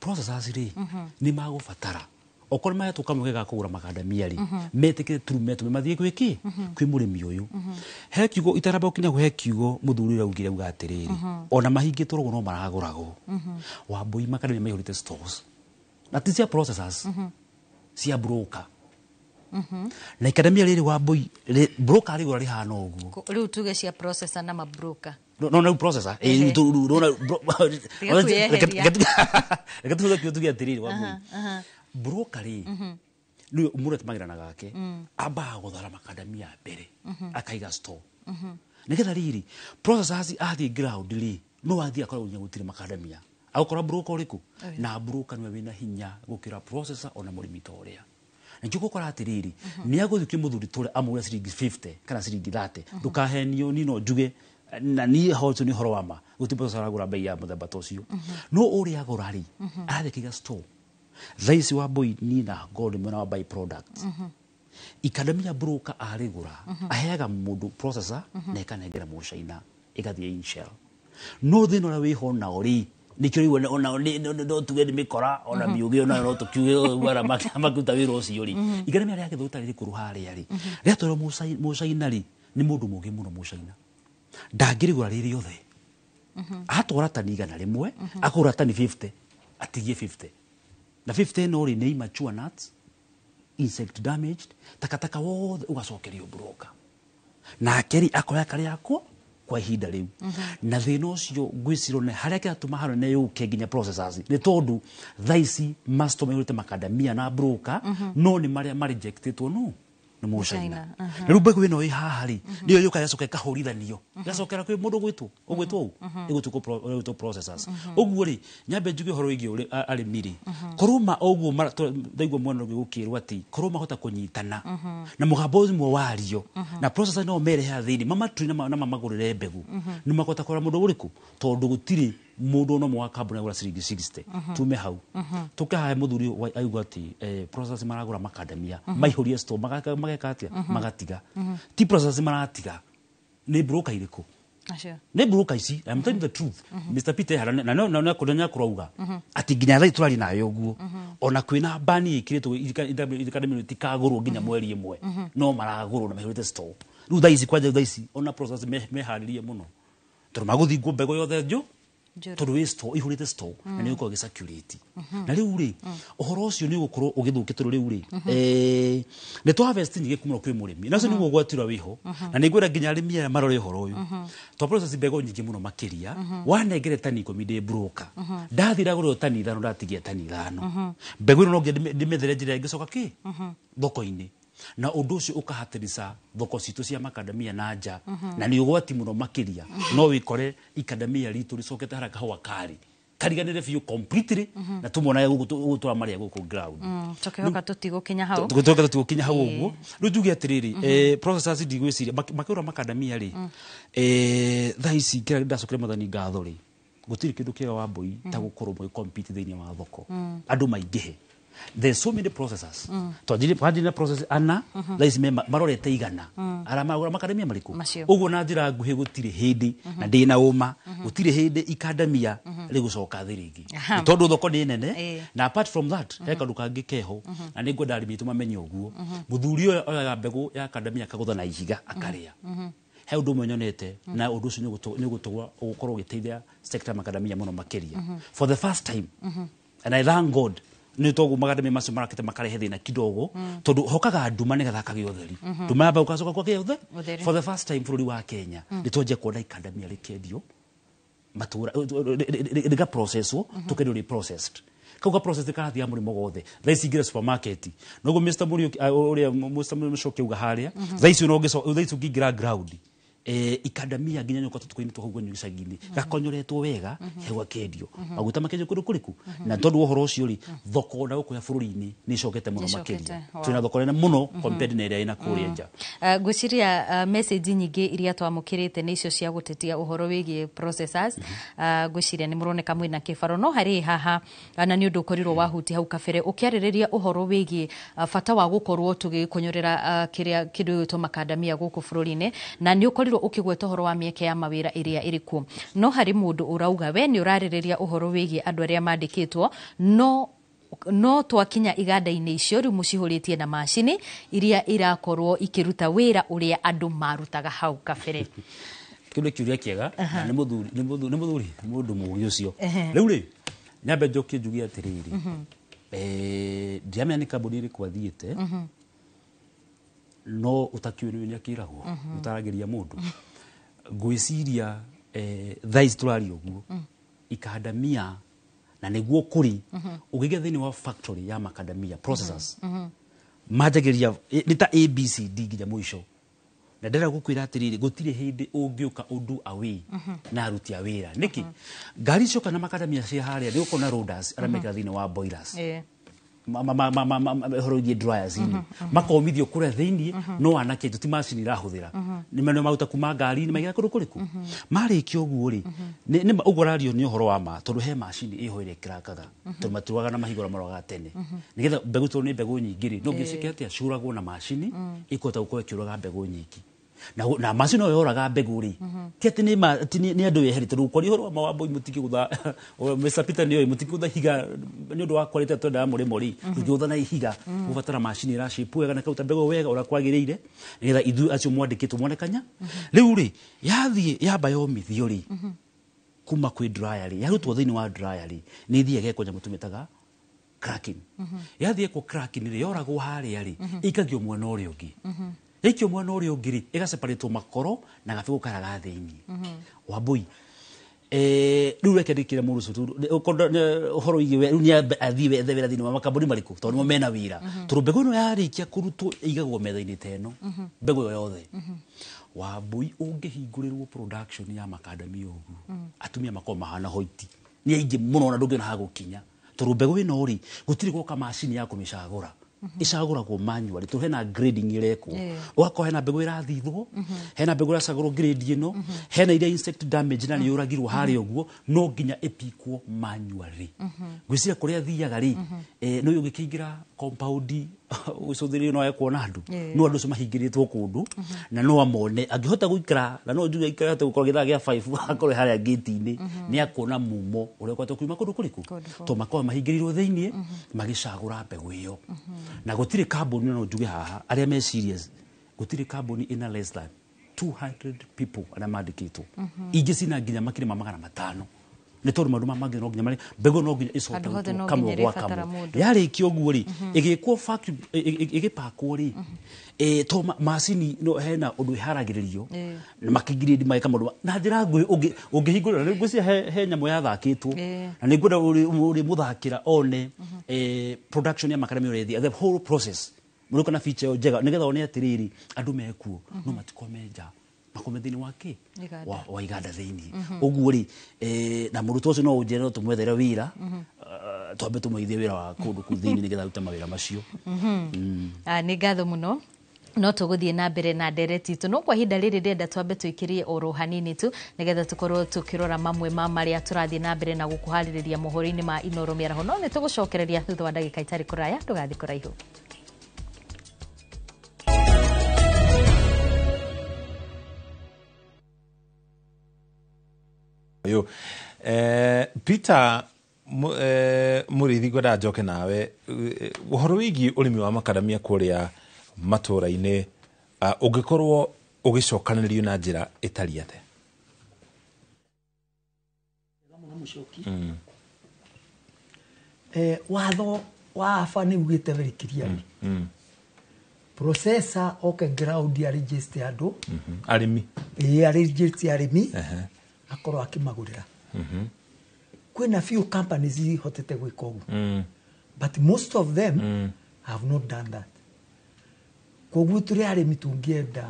processors rĩ nĩ magũbatara okorwo mahetwo kamweke ga kũgũra makandamia rĩ, metĩkĩre turume mathiĩ gwĩ kĩ kwĩ mũrĩmi ũyũ. He kiugo itaramba gũkinya he kiugo mũthuri ũrĩa augire auga atĩrĩrĩ, ona mahingĩtwo ũguo no maragũragwo. Wambui makandamia maihũrĩte stores na ti cia processors, cia broker. Na ikandamia rĩrĩ Wambui broker arĩgũra rĩhana ũguo. Rĩu tuge cia processor na mabroker. No no processor Tiga kwĩyeheria. Reke tuge kiugo tuge atĩrĩrĩ Wambui, broker rĩ nĩwe mũndũ atũmagĩra na gake, ambaga gũthara makandamia mbere akaiga store nĩgetha rĩrĩ processors athiĩ ground rĩ no athiĩ akorwo nginya gũtirĩ makandamia agũkora broker ũrĩkũ, na broker nĩwe wĩna hinya gũkĩra processor ona mũrĩmi ta ũrĩa. Na nĩkĩo ũgũkora atĩrĩrĩ nĩ agũthiĩ kwĩ mũthuri tũrĩa amũgũre ciringi 50 kana ciringi 30. Ndũkahenio, niĩ no njuge na niĩ ho ũcio nĩ ũhoro wa ma, gũtirĩ processor aragũra bei ya mũthemba ta ũcio. No ũrĩa agũra rĩ arathiĩ akaiga store. Thaa ici Wambui niĩ na ngorwo ndĩ mwena wa by product, ikandamia broker arĩgũra aheaga mũndũ processor na ĩkanengera mũcaina ĩgathiĩ in shell. No thĩna ũrĩa wĩho nao rĩ nĩkĩo rĩu onao no tuge nĩ mĩkora ona mĩũgĩ onayo no tũkiuge arĩa makĩruta wĩra ũcio rĩ, ikandamia rĩa gĩthũta rĩrĩ kũrũ harĩa rĩ rĩatwarwo mũcaina rĩ nĩ mũndũ mũũgĩ mũno mũcaina ndangĩrĩgũra rĩ rĩothe. Atwara tani 100 akũgũra tani 50 atigie 50, na 50 ĩno rĩ nĩ immature nuts, insect damaged, takataka wothe ũgacokerio broker, nake rĩ akoya karĩa akwo kwa ihinda rĩu. Na thĩna ũcio ngwĩciria nĩ harĩa kĩratũma harĩa yũke nginya processors nĩ tondũ thaa ici masto maihũrĩte makandamia na broker, no nĩ marĩa marejectĩtwo no nĩ mũcaina. Na rĩu mbegũ ĩno ĩ haha rĩ nĩyo yũkaga ĩgacoka ĩkahũrithanio ĩgacokera kwĩ mũndũ ũgwĩtwo ũgwĩtwo ũũ ĩgwĩtwo processors. Ũguo rĩ nyambe njuge ũhoro wĩgiĩ arĩmi rĩ, korwo ma ũguo ndaigua mwena ũngĩ gũkĩrwo atĩ korwo mahota kũnyitana na mũgambo ũmwe wario na processor no merehe thĩinĩ mamatue na mamagũrĩre mbegũ nĩ makũhota kũgũra mũndũ ũrĩkũ, tondũ gũtirĩ mũndũ ona ũmwe wa kambuni agũra ciringi 60. Tume hau tũke haha mũthuri aigua atĩ processors maragũra makandamia maihũrie store mageka atĩa magatiga. Ti processors maratiga, nĩ broker irĩkũ? Nĩ broker ici. I'm telling the truth, Mr Peter hara na no na kũrenya kũrauga atĩ nginya thaa tũrari nayo ũguo ona kwĩna bani ĩkĩrĩtwo ikandamia itikagũrwo nginya mweri ĩmwe no maragũrwo na maihũrĩte store. Rĩu thaa ici kwanja thaa ici ona processors meharĩrie mũno tondũ magũthingwo mbegũ yothe njũ tondũ wĩ store ihũrĩte store na nĩ ũgũkorwo ĩgĩcirculate. Na rĩu rĩ ũhoro ũcio nĩ ũgũkorwo ũgĩthũkia tondũ rĩu rĩ nĩ twa harvest nyingĩ kuma kwĩ mũrĩmi na ũcio nĩguo ũgwati ũrĩa wĩho. Na nĩ ngwĩra nginya arĩmi aya marore ũhoro ũyũ twa process mbegũ nyingĩ mũno makĩria wanengere tani 10 ndĩ broker ndathiĩ ndagũrĩrwo tani 5 ndatigia tani 5 mbegũ ĩno no nginya ndĩmethere njĩra ĩngĩcoka kĩ thoko-inĩ, na ũndũ ũcio ũkahatĩrĩca thoko citũ cia makandamia na nja. Na nĩ ũgwati mũno makĩria no wĩkore ikandamia ritũ rĩcokete harĩa kahũa karĩ kariganĩre biũ completely na tũmonage gũkũ tũramarĩa gũkũ ground. Tũkĩhoka tũtigũkinya hau. Tũkĩhoka tũtigũkinya hau ũguo. Rĩu njuge atĩrĩrĩ, processors ndigwĩciria makĩgũra makandamia rĩ, thaa ici kĩrĩa ndacokire Mwathani ngatho rĩ, gũtirĩ kĩndũ kĩega Wambui ta gũkorwo mũgĩ compete thĩinĩ wa thoko andũ maingĩhe. There's so many processors. Twanjirie na process ana thaa ici marorete 100 arĩa maragũra makandamia marĩkũ. Ũguo na njĩra nguhĩ gũtirĩ hĩndĩ na ndĩna ũma gũtirĩ hĩndĩ ikandamia rĩgũcoka thĩ rĩngĩ tondũ thoko nĩ nene. Na apart from that he kaũndũ kangĩ keho na nĩ ngwenda arĩmi aitũ mamenye ũguo. Mũthuri ũyũ oyaga mbegũ ya kandamia akagũtha na ihiga akarĩa. He ũndũ ũmwe nyonete na ũndũ ũcio nĩ ũgũtũgwa ũgũkorwo ũgĩteithia sector ya makandamia mũno makĩria for the first time, and I thank God nĩ toguo makandamia macio marakĩte makarehe thĩna kidogo tondũ hokaga nduma nĩgetha akagĩa ũtheri. Nduma yamba ũgacoka kwagĩa ũtheri. For the first time bũrũri wa Kenya nĩ twanjia kuona ikandamia rĩkĩendio matura rĩga processwo tũkendio rĩ processed kau ga processed karathiaga mũrĩmo wothe. Thaa ici ingĩra supermarket noguo Mr. Muriuki ũrĩa Mr. Mũcoki auga harĩa, thaa ici thaa ici ũngĩingĩra ground ikandamia nginya nyoka tũtukũ-inĩ twa hau gĩcagi-inĩ gakonyoretwo wega hau gakendio maguta makendio kũndũ kũrĩkũ. Na tondũ wa ũhoro ũcio rĩ, thoko na gũkũ ya bũrũri-inĩ nĩ ĩcokete mũno makĩria, twĩna thoko nene mũno compared na ĩrĩa ĩna kũrĩa nja. Ngwĩciria message nyingĩ iria twamũkĩrĩte nĩ icio cia gũtetia ũhoro wĩgiĩ processors. Ngwĩciria nĩ mũroneka mwĩna kĩbaro no harĩ haha, na nĩ ũndũ ũkorirwo wahutia hau kabere ũkĩarĩrĩria ũhoro wĩgiĩ bata wa gũkorwo tũgĩkonyorera kĩrĩa kĩndũ gĩgwĩtwo makandamia gũkũ bũrũri-inĩ, na nĩ ũkorirwo ũkĩgweta ũhoro wa mĩeke ya mawĩra ĩrĩa ĩrĩ kuo. No harĩ mũndũ ũrauga we nĩ ũrarĩrĩria ũhoro wĩgiĩ andũ arĩa mandĩkĩtwo, no twakinya iganda-inĩ icio rĩu mũcihũrĩtie na macini iria irakorwo ikĩruta wĩra ũrĩa andũ marutaga hau kabere. Kĩndũ kĩũria kĩega, na nĩ mũthuri nĩ mũthuri nĩ mũthuri mũndũ mũũgĩ ũcio. Rĩu rĩ, nyambe njokie njuge atĩrĩrĩ, ndiramenya nĩ kambuni ĩrĩkũ athiĩte, no ũtakiũĩ nĩ akĩragwo ũtaragĩria mũndũ. Ngwĩciria thaa ici tũraria ũguo ikandamia na nĩguo kũrĩ ũngĩgĩa thĩinĩ wa factory ya makandamia processors manjagĩrĩria nĩ ta ABCD nginya mũico. Na ndĩrenda gũkwĩra atĩrĩrĩ, gũtirĩ hĩndĩ ũngĩũka ũndũ away na aruti a wĩra. Nĩkĩ? Ngari cioka na makandamia cia harĩa nĩ gũkorwo na loaders arĩa mekĩra thĩinĩ wa boilers ũhoro wĩgiĩ dryers inĩ makomithio kũrĩa thĩinĩ, no anake ti macini irahũthĩra nĩ maruta kuma ngari-inĩ maigĩra kũndũ kũrĩkũ. Marĩkia ũguo rĩ, nĩ ũguo ũrario nĩ ũhoro wa ma, tondũ he macini ĩho ĩrĩa ĩkĩrangaga, tondũ matirugaga na mahiga ũrĩa marugaga tene, nĩgetha mbegũ tondũ nĩ mbegũ nyingĩ rĩ, no nginya ciĩke atĩa, ciũragwo na macini ĩkũhota gũkorwo ĩkĩũraga mbegũ nyingĩ. Na macini ĩyo yoraga mbegũ rĩ, ti atĩ nĩ andũ eheri, tondũ kwaria ũhoro wa mawambui mũtingĩgũtha, Mr. Peter nĩoĩ mũtingĩgũtha ihiga nĩ ũndũ wa quality twendaga mũrĩmo rĩ, tũngĩgũtha na ihiga gũbatara macini ĩra shape wega na ĩkaruta mbegũ wega ũrĩa kwagĩrĩire, nĩgetha ithuĩ acio mwandĩkĩtwo muone kanya. Rĩu rĩ, yathiĩ yamba yomithio rĩ, kuma kwĩ dryer rĩ, yarutwo thĩinĩ wa dryer rĩ, nĩ ĩthiaga ĩgekwo nyamũ tũmĩtaga cracking. Yathiĩ ĩkwo cracking rĩ, yoragwo harĩa rĩ, ĩikagio mwena ũrĩa ũngĩ. Yaikio mwena ũrĩa ũngĩ rĩ, ĩgaseparatwo makoro na gabegũ karĩa ga thĩinĩ. Wambui, rĩu reke ndĩkĩre mũndũ ũcio ũhoro wĩgiĩ rĩu nĩ athiĩ wethe wĩra thĩinĩ wa makambuni marĩkũ, tondũ nĩmo mena wĩra. Tondũ mbegũ ĩno yarĩkia kũrutwo ĩigagwo metha-inĩ ta ĩno, mbegũ ĩyo yothe. Wambui, ũngĩhingũrĩrwo production ya makandamia ũguo, atumia makorwo mahana hoiti nĩ aingĩ mũno na ndũngĩona ha gũkinya, tondũ mbegũ ĩno rĩ, gũtirĩ gwoka macini ya kũmĩcagũra, icagũragwo manually, tondũ hena grading ĩrekwo, ũgakorwo hena mbegũ ĩrathithwo, hena mbegũ ĩracagũrwo grade ĩno, hena iria insect damage na nĩ yũragirwo harĩa ũguo, no nginya ĩpikwo manually. Ngwĩciria kũrĩa athiaga rĩ, no ũngĩkĩingĩra compound ũcũthĩrĩrie no ekuona andũ, no andũ acio mahingĩrĩtwo kũndũ na no amone, angĩhota gũikara na no njuge aikare gũkorwo gĩthaa gĩa 5 akorwo harĩa gate-inĩ, nĩ akuona mumo ũrĩa ũkoretwo kuuma kũndũ kũrĩkũ, tondũ makorwo mahingĩrĩirwo thĩinĩ magĩcagũra mbegũ ĩyo. Na gũtirĩ kambuni, no njuge haha arĩa me serious, gũtirĩ kambuni ĩna less than 200 people arĩa mandĩkĩtwo, ingĩ cina nginya makĩria ma 500, nĩ tondũ maũndũ maya mangĩ no nginya marĩ mbegũ no nginya ĩcoke Handũ hothe gũtwo no kamwe nginya gwa ĩrĩbatara kamwe. mũndũ. Yarĩkia ũguo rĩ, ĩgĩkwo vacuum, ĩgĩpakwo rĩ, to macini no hena ũndũ ĩharagĩrĩrio na makĩngirĩndi mageka maũndũ na njĩra nguhĩ ũngĩhingũra. Rĩu ngwĩciria he nyamũ yathakĩtwo na nĩ ngwenda ũrĩ mũthakĩra one production ya makadamia ũrĩa ĩthiĩ, the whole process, mũrĩũka na feature ĩyo njega nĩgetha one atĩrĩrĩ, andũ mekuo no matikorwo me nja, makorwo me thĩinĩ wa kĩ Iganda. wa iganda thĩinĩ ũguo rĩ, na mũrutwo ũcio no ũnjĩre no tũmwethere wĩra, twambe tũmũithie wĩra wa kũndũ kũu thĩinĩ nĩgetha arute mawĩra macio. Nĩ ngatho mũno, no tũgũthiĩ na mbere na ndereti itũ, no kwa ihinda rĩrĩ ndĩrenda twambe tũikĩrie oro hanini tu nĩgetha tũkorwo tũkĩrora mamwe ma marĩa tũrathiĩ na mbere na gũkũharĩrĩria mohoro-inĩ ma Inooro mĩaraho, no nĩ tũgũcokereria thutha wa ndagĩka itarĩ kũraya. Ndũgathiĩ kũraihu. Ũyũ Peter Mũrĩithi, ngwenda njoke nawe ũhoro wĩgiĩ ũrĩmi wa makadamia kũrĩa matũũra-inĩ, ũngĩkorwo ũgĩcokanĩrĩrio na njĩra ĩtariĩ atĩa? Mũno Mũcoki. Watho wa AFA nĩ ugĩte very clearly, processor oke ground ya register andũ Arĩmi. Ĩĩ, aregister arĩmi, akorwo akĩmagũrĩra. Kwĩna few companies ihotete gwĩka ũguo, but most of them have not done that. Koguo tũrĩ arĩmi tũngĩenda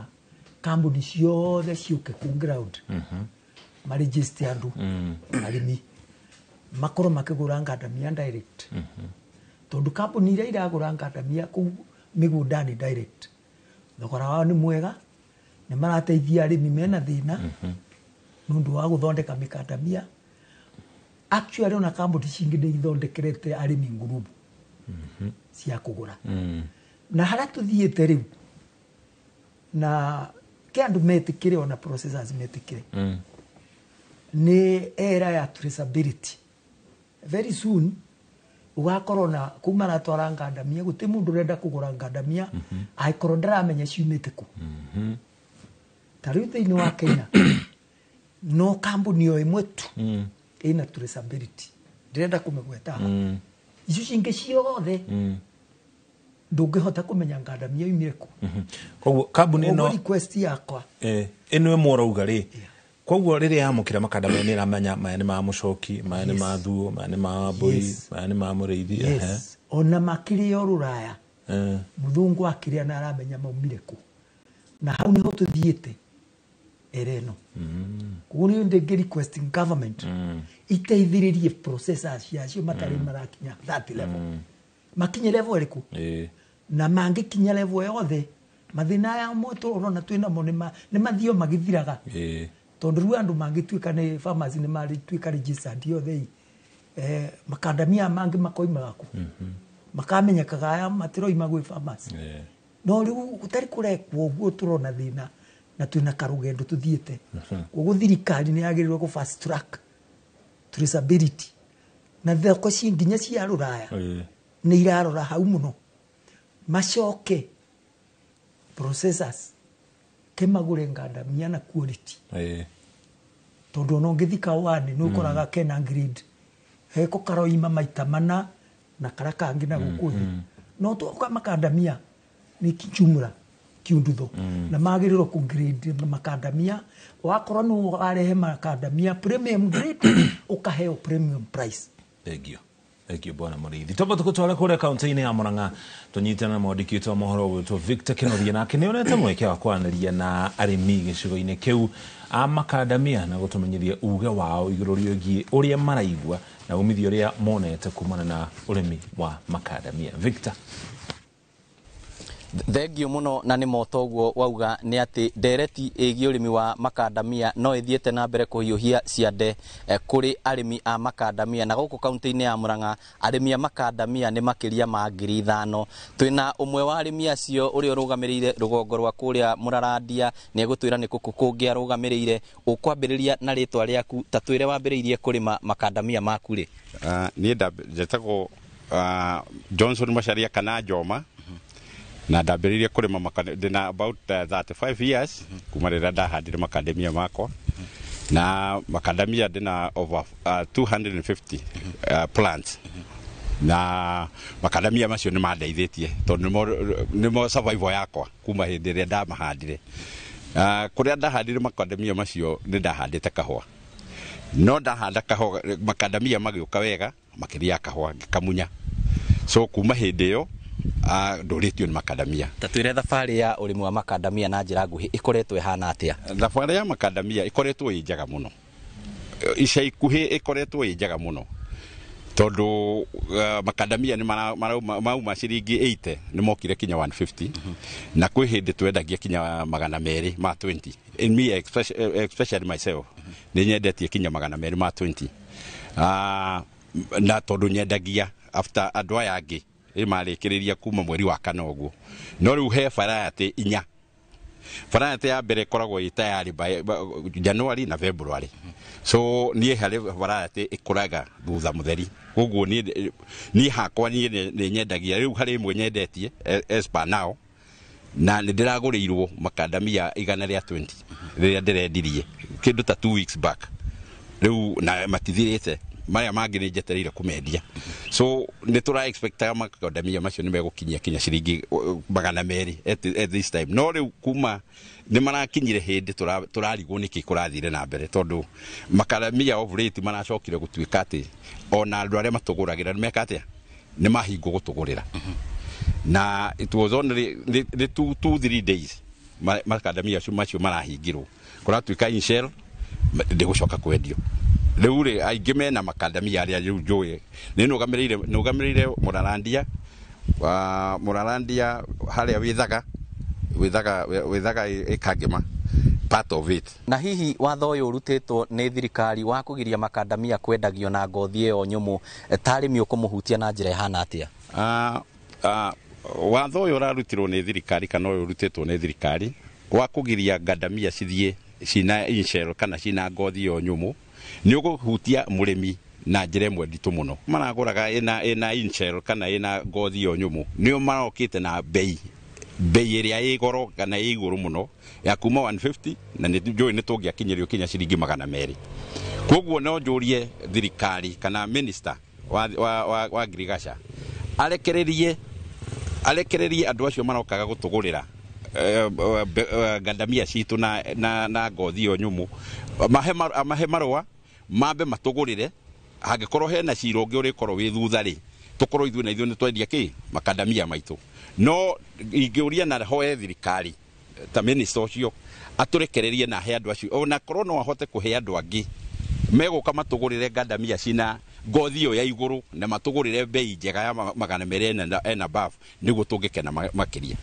kambuni ciothe ciũke kũ ground, maregister andũ, arĩmi makorwo makĩgũra ngandamia direct, tondũ kambuni iria iragũra ngandamia kũu mĩgũnda-inĩ direct, thogora wao nĩ mwega, nĩ marateithia arĩmi mena thĩna nĩ ũndũ wa gũthondeka mĩkandamia. Actually, ona kambuni cingĩ nĩ ithondekerete arĩmi ngurubu cia kũgũra. Na harĩa tũthiĩte rĩu, na ke andũ metĩkĩre, ona processors metĩkĩre, nĩ era ya traceability. Very soon ũgakorwo na kũu maratwara ngandamia, gũtirĩ mũndũ ũrenda kũgũra ngandamia angĩkorwo ndaramenya ciumĩte kũ. Ta rĩu thĩinĩ wa Kenya no kambuni o ĩmwe tu ĩna traceability, ndĩrenda kũmĩgweta haha. Icio cingĩ ciothe ndũngĩhota kũmenya ngandamia yumire kũ. Koguo kambuni Koguo ĩno request yakwa, ĩno ĩmwe ũrauga rĩ, koguo rĩrĩa yamũkĩra makandamia nĩ ĩramenya maya nĩ ma Mũcoki, maya nĩ ma Thuo, maya nĩ ma Mbũri, maya nĩ ma Mũrĩithi. Yes, ona makĩrĩo rũraya, mũthũngũ akĩrĩa na aramenya maumire kũ, na hau niho tũthiĩte era ĩno. Koguo nĩ ndĩngĩ requesting government iteithĩrĩrie processors ciacio matarĩ marakinya that level, makinye level ĩrĩkũ, na mangĩkinya level yothe, mathĩna aya amwe tũrona twĩnamo nĩ mathio magĩthiraga, tondũ rĩu andũ mangĩtuĩka nĩ farmers nĩ marĩtuĩka registered yothe ĩ, makandamia mangĩ makoimaga kũ, makamenyekaga aya matiroima gwĩ farmers. No rĩu gũtarĩ kũrekwo ũguo, tũrona thĩna na twĩna karũgendo tũthiĩte. Koguo thirikari nĩ yagĩrĩirwo gũ fast track traceability, na thoko ci nginya cia rũraya nĩ irarora hau mũno. Macoke processors ke magũre ngandamia na quality, tondũ ona ũngĩthika wani nĩ ũkoraga kena grade heko karoima maita mana na kara kangĩ na gũkũ thĩ. No twoka makandamia nĩ kijumla kiundutho, na magĩrĩirwo kũ grade makandamia. Wakorwo nĩ warehe makandamia premium grade, ũkaheo premium price. Thengio, thengio bwana Mũrĩithi. Twamba tũgũtware kũrĩa kaunti-inĩ ya Murang'a, tũnyitane na mwandĩki witũ wa mohoro gwĩtwo Victor Kĩnoria, nake nĩ onete mweke wa kwaranĩria na arĩmi gĩcigo-inĩ kĩu a makandamia na gũtũmenyithia uge wao igũrũ rĩgiĩ ũrĩa maraigua na umithio ũrĩa monete kumana na ũrĩmi wa makandamia. Victor. Thengio muno. Na nĩ moto ũguo wauga nĩ atĩ ndereti ĩgiĩ ũrĩmi wa makandamia no ĩthiĩte na mbere kũhiũhia ciande kũrĩ arĩmi a makandamia. Na gũkũ kaunti-inĩ ya Murang'a arĩmi a makandamia nĩ makĩria ma 5,000. Twĩna ũmwe wa arĩmi acio ũrĩa ũrũgamĩrĩire rũgongo rwa kũrĩa Mũrarandia, nĩ egũtwĩra nĩ kũkũ kũngĩ arũgamĩrĩire. Ũkwambĩrĩria na rĩtwa rĩaku, ta twĩre wambĩrĩirie kũrĩma makandamia maku rĩ? Niĩ njĩtagwo Johnson Macharia kana Njoma, na ndambĩrĩirie kũrĩma ndĩna about 35 years kuma rĩrĩa ndahandire makandamia makwa, na makandamia ndĩna over 250 plants, na makandamia macio nĩ mandeithĩtie tondũ nĩmo survival yakwa kuma hĩndĩ ĩrĩa ndamahandire. Kũrĩa ndahandire makandamia macio nĩ ndahandĩte kahũa, no ndahanda kahũa makandamia magĩũka wega makĩria ya kahũa, ngĩkamunya. So kuma hĩndĩ ĩyo ndũrĩtio nĩ makandamia. Ta twĩre thabarĩ ya ũrĩmi wa makandamia na njĩra nguhĩ ĩkoretwo ĩhana atĩa? Thabarĩ ya makandamia ĩkoretwo ĩ njega mũno ica ikuhĩ, ĩkoretwo ĩ njega mũno tondũ makandamia nĩ mauma ciringi 80 nĩ mokire kinya 150, na kwĩ hĩndĩ twendagia kinya 200 ma 20. In me, especially myself, nĩ nyendetie kinya 200 ma 20, na tondũ nyendagia after andũ aya angĩ ĩ marĩkĩrĩria kuma mweri wa kana ũguo. No rĩu he variety inya. Variety ya mbere ĩkoragwo ĩ tayari by January na February, so niĩ harĩ variety ĩkũraga thutha mũtheri. Koguo niĩ hakwa niĩ nĩ nyendagia rĩu harĩ ĩmwe nyendetie as per now, na nĩ ndĩragũrĩirwo makandamia 120 rĩrĩa ndĩrendirie kĩndũ ta 2 weeks back rĩu, na matithirĩte. Marĩa mangĩ nĩ njetereire kũmendia. So nĩ tũra expectaga makandamia macio nĩ megũkinyia kinya ciringi 200 at this time. No rĩu kuma nĩ marakinyire hĩndĩ tũrarigwo nĩkĩ kũrathire na mbere, tondũ makandamia of late maracokire gũtuĩka atĩ ona andũ arĩa matũgũragĩra nĩ meka atĩa, nĩ mahingwo gũtũgũrĩra. Na it was only nĩ 2-3 days makandamia macio marahingirwo, kũratuĩka in shell ndĩgũcoka kwendio. Rĩu rĩ, aingĩ mena makandamia arĩa rĩu njũĩ nĩ nũgamĩrĩire Mũrarandia wa Mũrarandia harĩa wĩthaga ĩkangĩma part of it. Na hihi watho ũyũ ũrutĩtwo nĩ thirikari wa kũgiria makandamia kwendagio na ngothi ĩyo nyũmũ, ta arĩmi ũkũmũhutia na njĩra ĩhana atĩa? Watho ũyũ ũrarutirwo nĩ thirikari kana ũyũ ũrutĩtwo nĩ thirikari wa kũgiria ngandamia cithiĩ cina inshell kana cina ngothi ĩyo nyũmũ nĩ ũkũhutia mũrĩmi na njĩra ĩmwe nditũ mũno. Maragũraga ĩna inshell kana ĩna ngothi ĩyo nyũmũ nĩo marokĩte na bei ĩrĩa ĩ goro kana ĩ igũrũ mũno ya kuma 150, na nĩ njũĩ nĩ tũngĩakinyĩrio kinya ciringi 200. Koguo no njũrie thirikari kana minister wa ngirigaca arekererie andũ acio marokaga gũtũgũrĩra ngandamia citũ na ngothi ĩyo nyũmũ, mahe marũa mambe matũgũrĩre. Hangĩkorwo hena cira ũngĩ ũrĩkorwo wĩ thutha rĩ, tũkorwo ithuĩ na ithuĩ nĩ twendia kĩ makandamia maitũ. No ingĩũria na hoe thirikari ta minister ũcio atũrekererie na he andũ acio, ona korwo no ahote kũhe andũ angĩ megũka matũgũrĩre ngandamia cina ngothi ĩyo ya igũrũ na matũgũrĩre bei njega ya 200 and above, nĩguo tũngĩkena makĩria.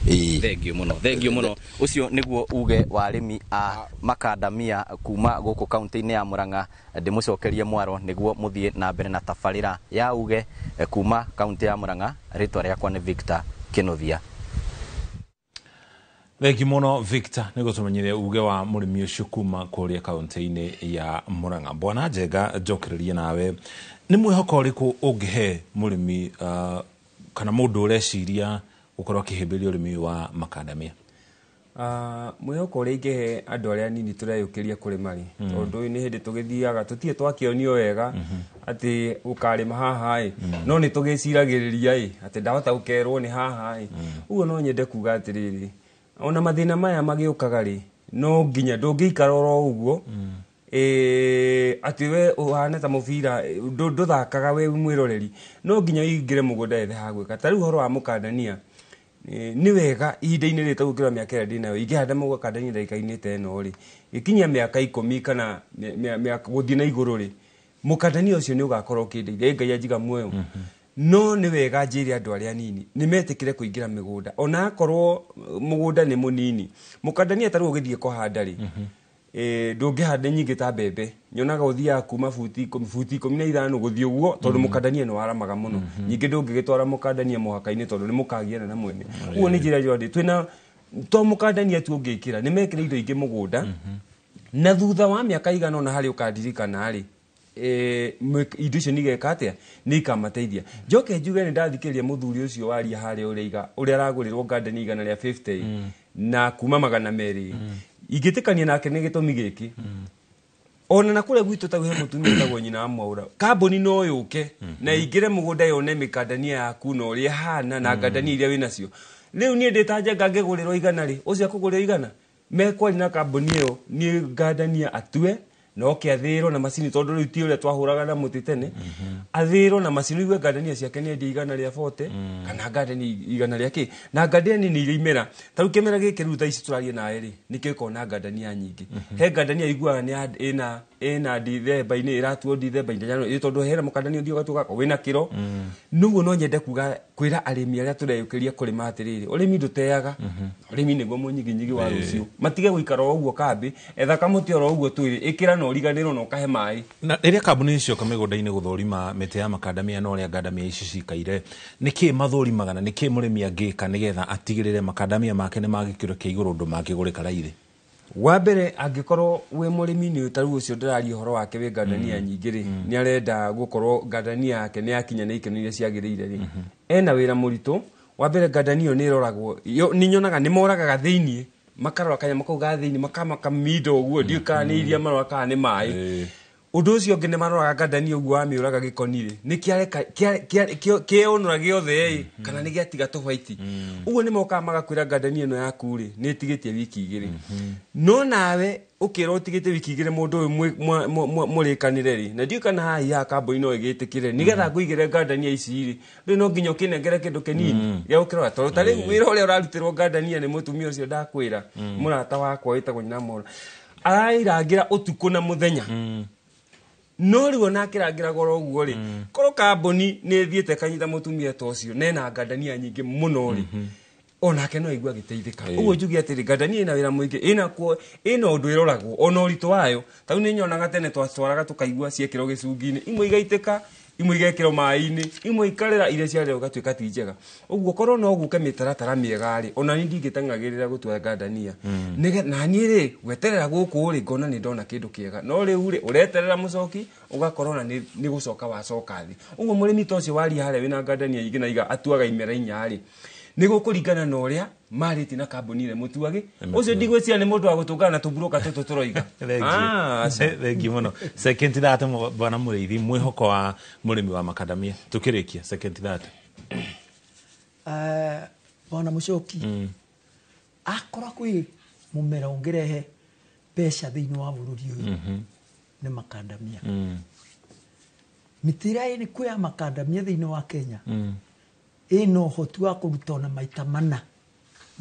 Thengiũ mũno, thengiũ mũno. Ũcio nĩguo uge wa arĩmi a makandamia kuma gũkũ kaunti-inĩ ya Murang'a. Ndĩmũcokerie mwaro nĩguo mũthiĩ na mbere na tabarĩra ya uge kuma kaunti ya Murang'a. Rĩtwa rĩakwa nĩ Victor Kĩnuthia. Thengiũ mũno Victor nĩ gũtũmenyithia uge wa mũrĩmi ũcio kuma kũrĩa kaunti-inĩ ya Murang'a. Bwana Njenga, njokererie nawe, nĩ mwĩhoko ũrĩkũ ũngĩhe mũrĩmi kana mũndũ ũreciria gũkorwo akĩhĩmbĩria ũrĩmi wa makandamia? Mwĩhoko ũrĩa ingĩhe andũ arĩa anini tũreyũkĩria kũrĩma rĩ, tondũ ũyũ nĩ hĩndĩ tũgĩthiaga tũtirĩ twakĩonio wega atĩ ũkarĩma haha ĩ, no nĩ tũgĩciragĩrĩria ĩ atĩ ndahota gũkerwo nĩ haha ĩ. Ũguo no nyende kuga atĩrĩrĩ, ona mathĩna maya magĩũkaga rĩ, no nginya ndũngĩikara oro ũguo atĩ we ũhana ta mũbira ndũthakaga we mwĩroreri, no nginya ũingĩre mũgũnda wethe ha gwĩka. Ta rĩu ũhoro wa mũkandania, nĩ wega ihinda-inĩ rĩrĩ tũgũkĩra mĩaka ĩrĩa ndĩnayo, ingĩhanda mũkandania ndagĩka-inĩ ta ĩno rĩ, gĩkinyia mĩaka 10 kana gũthiĩ na igũrũ rĩ, mũkandania ũcio nĩ ũgakorwo ũkĩndeithia, Ngai anjiga muoyo. No nĩ wega njĩre andũ arĩa anini nĩ metĩkĩre kũingĩra mĩgũnda, ona akorwo mũgũnda nĩ mũnini. Mũkandania ta rĩu ũgĩthiĩ kũhanda rĩ, ndũngĩhanda nyingĩ ta mbembe, nyonaga ũthiaga kuma buti 15 gũthiĩ ũguo, tondũ mũkandania nĩ waramaga mũno. Ningĩ ndũngĩgĩtwara mũkandania mũhaka-inĩ tondũ nĩ mũkagiana na mwene. Ũguo nĩ njĩra njega twĩna to mũkandania tu ũngĩkĩra, nĩ mekĩre indo ingĩ mũgũnda, na thutha wa mĩaka igana ũna harĩa ũkandirikana rĩ, indo icio nĩigeka atĩa, nĩ ikamateithia. Njoke njuge nĩ ndathikĩrĩria mũthuri ũcio waria harĩa ũrĩa aragũrĩrwo ngandania 150 na kuma 200. Ingĩtĩkania nake nĩ gĩtũmi gĩkĩ, ona na kũrĩa gwitũ ta he mũtumia wĩtagwo nyina wa Mwaũra, kambuni no yũke na ĩingĩre mũgũnda yone mĩkandania yaku na ũrĩa ĩhana na ngandania iria wĩnacio. Rĩu niĩ ndĩ ta Njenga ngĩgũrĩrwo 100 rĩ, ũcio akũgũrĩrwo 100 mekwaria na kambuni ĩyo nĩ ngandania atue na oke athĩrwo na macini, tondũ rĩu ti ũrĩa twahũraga na mũtĩ tene, athĩrwo na macini igue ngandania ciake nĩ endia 140 kana ngandania 100 rĩa kĩ, na ngandania nĩ iria imera. Ta rĩu kĩmera gĩkĩ rĩu thaa ici tũraria nawe rĩ, nĩkĩo gĩkoragwo na ngandania nyingĩ. He ngandania iguaga nĩ ĩna Dithemba-inĩ, ĩratuo Dithemba-inĩ, tondũ hena mũkandania ũthiĩ ũgatua gako wĩna kĩro. Nĩguo no nyende kuga kwĩra arĩmi arĩa tũreyũkĩria kũrĩma atĩrĩrĩ, ũrĩmi ndũteaga, ũrĩmi nĩguo mũnyiginyigi wa rũciũ. Matige gũikara o ũguo kambĩ, etha kamũtĩ oro ũguo twĩrĩ, ĩkĩra na ũriganĩrwo na ũkahe maĩ. Na rĩrĩa kambuni cioka mĩgũnda-inĩ gũthũrima mĩtĩ ya makandamia na ũrĩa ngandamia ici cikaire, nĩkĩ mathũrimaga na nĩkĩ mũrĩmi angĩka nĩgetha atigĩrĩre makandamia make nĩ ma gĩkĩro kĩa igũrũ ũndũ mangĩgũrĩka raithi? Wa mbere, angĩkorwo wĩ mũrĩmi nĩ ta rĩu ũcio ndĩraria ũhoro wake wĩ ngandania nyingĩ rĩ, nĩ arenda gũkorwo ngandania yake nĩ yakinya na ikeno iria ciagĩrĩire rĩ, ena wĩra mũritũ. Wa mbere, ngandania ĩyo nĩ ĩroragwo, nĩ nyonaga nĩ moragaga thĩiniĩ, makarora kanyamũ kau ga thĩiniĩ, makamamindo ũguo, ndiũĩ kana nĩ iria marora kana nĩ maĩ. Ũndũ ũcio ũngĩ nĩ maroraga ngandania ũguo wamĩũraga gĩkoni rĩ, nĩ kĩareka kĩonũra gĩothe ĩ, kana nĩ gĩatiga tũhwaiti. Ũguo nĩ mokaga magakwĩra ngandania ĩno yaku rĩ, nĩ ĩtigĩtie wiki 2. No nawe ũkĩrwo ũtigĩte wiki 2 mũndũ ũyũ mũrĩkanĩre rĩ, na ndiũĩ kana haha haha kambuni no ĩgĩtĩkĩre nĩgetha ngũigĩre ngandania ici rĩ, rĩu no nginya ũkĩnengere kĩndũ kĩnini gĩa gũkĩrora, tondũ ta rĩu wĩra ũrĩa ũrarutĩrwo ngandania nĩ mũtumia ũcio ndakwĩra, mũrata wakwa wĩtagwo Nyina Mora, arairangĩra ũtukũ na mũthenya. No rĩu ona akĩrangĩra goro ũguo rĩ, korwo kambuni nĩ ĩthiĩte kanyita mũtumia ta ũcio na ena ngandania nyingĩ mũno rĩ, onake no aigue agĩteithĩka. Ũguo njuge atĩrĩ, ngandania ĩna wĩra mũingĩ, ĩna kuo, ĩna ũndũ ĩroragwo ona ũritũ wayo. Ta rĩu nĩ nyonaga tene twatwaraga tũkaigua ciekĩrwo gĩcungi-inĩ, imwe igaitĩka, imwe igekĩrwo maĩ-inĩ, imwe ikarĩra, iria ciarĩra ũgatuĩka ti njega. Ũguo korwo no gũke mĩtaratara mĩega rĩ, ona niĩ ndingĩteng'agĩrĩra gũtua ngandania. Na niĩ rĩ, gweterera gũkũ rĩ, ngona nĩ ndona kĩndũ kĩega. No rĩu rĩ, ũreterera mũcoki, ũgakorwo ona nĩ gũcoka wacoka thĩ. Ũguo mũrĩmi ta ũcio waria harĩa wĩna ngandania nyingĩ na iga atuaga imera 4 rĩ, nĩ gũkũringana na ũrĩa marĩtie na kambuni ĩrĩa mũtuage. Ũcio ndigwĩciria nĩ mũndũ wa gũtũngana na tũmburoka tũtũ tũroiga. Thengiũ mũno. Second 30 bwana Mũrĩithi, mwĩhoko wa mũrĩmi wa makadamia tukĩrĩkia second 30. Bwana Mũcoki, akorwo kwĩ mũmera ũngĩrehe mbeca thĩinĩ wa bũrũri ũyũ nĩ makadamia. Mĩtĩ ĩrĩa ĩrĩ kuo ya makadamia thĩinĩ wa Kenya ĩna ũhoti wa kũruta ona maita 4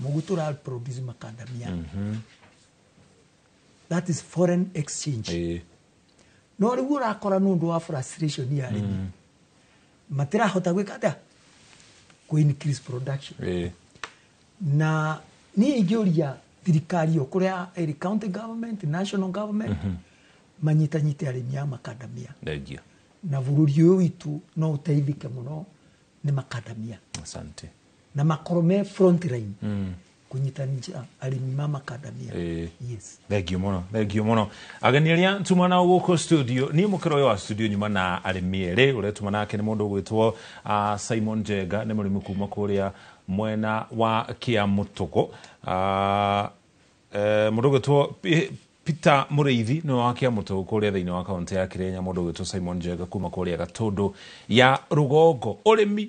mũguo tũra produce makadamia. That is foreign exchange. No rĩu ũrakora nĩ ũndũ wa frustration ya arĩmi, matirahota gwĩka atĩa, kũ increase production. Na niĩ ingĩũria thirikari o kũrĩa ĩrĩ, county government, national government, manyitanyite arĩmi a makadamia. Thengiũ. Na bũrũri ũyũ witũ no ũteithĩke mũno nĩ makadamia. Asante. Na makorwo me front line kũnyitanĩra arĩmi ma makadamia. Yes. Thengiũ mũno, thengiũ mũno. Ageni arĩa tuma nao gũkũ studio, niĩ mũkĩro ũyũ wa studio nyuma na arĩmi erĩ, ũrĩa tuma nake nĩ mũndũ ũgwĩtwo Simon Njenga, nĩ mũrĩmi kuma kũrĩa mwena wa Kĩamũtũgũ. Mũndũ ũgwĩtwo Peter Mũrĩithi nĩwe wa Kĩamũtũgũ kũrĩa thĩinĩ wa kaũntĩ ya Kĩrĩnya, mũndũ ũgwĩtwo Simon Njenga kuma kũrĩa Gatũndũ ya Rũgongo. Ũrĩmi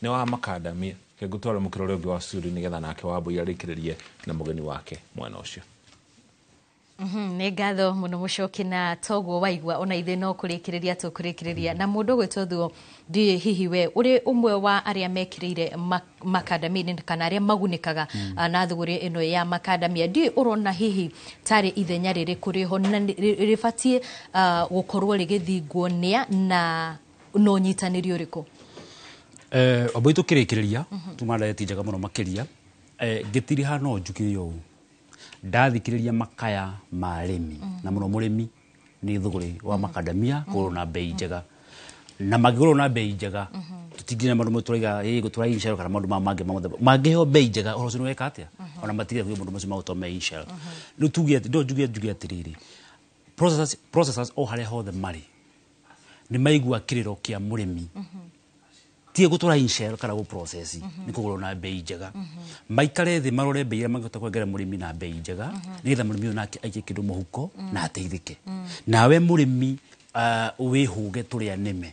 nĩ wa makadamia. Kengũtwara mũkĩro ũrĩa ũngĩ wa studio nĩgetha nake Wambui arĩkĩrĩrie na mũgeni wake mwena ũcio. Nĩ ngatho mũno Mũcoki, na toguo waigua ona ithuĩ no kũrĩkĩrĩria tũkũrĩkĩrĩria na mũndũ ũgwĩtwo Thuo. Ndiũĩ hihi we ũrĩ ũmwe wa arĩa mekĩrĩire makadamia kana arĩa magunĩkaga na thũgũrĩ ĩno ya makadamia, ndiũĩ ũrona hihi tarĩ ithenya rĩrĩkũ rĩho na rĩbatiĩ gũkorwo rĩgĩthingwo nĩa na no ũnyitanĩri ũrĩkũ? Wambui tũkĩrĩkĩrĩria tuma ndareti njega mũno makĩria, ngĩtiriha no njuge ũũ, ndathikĩrĩria makaya ma arĩmi na mũno mũrĩmi nĩ thũgũrĩ wa makadamia kũgũrwo na bei njega, na mangĩgũrwo na bei njega tũtingĩnya maũndũ mamwe tũraiga ĩ gũtwara inshell kana maũndũ maya mangĩ ma mũthemba, mangĩheo bei njega ũhoro ũcio nĩ weka atĩa, ona matigire kuuga maũndũ macio magũtwo me inshell. Rĩu tuge atĩ, no njuge atĩrĩrĩ, processors o harĩa hothe marĩ nĩ maigua kĩrĩro kĩa mũrĩmi, tie gũtwara inshell kana gũ process, nĩ kũgũrwo na bei njega, maikare thĩ marore bei ĩrĩa mangĩhota kwenderia mũrĩmi na bei njega, nĩgetha mũrĩmi ũyũ nake aikie kĩndũ mũhuko na ateithĩke. Nawe mũrĩmi wĩhũge tũrĩa nĩme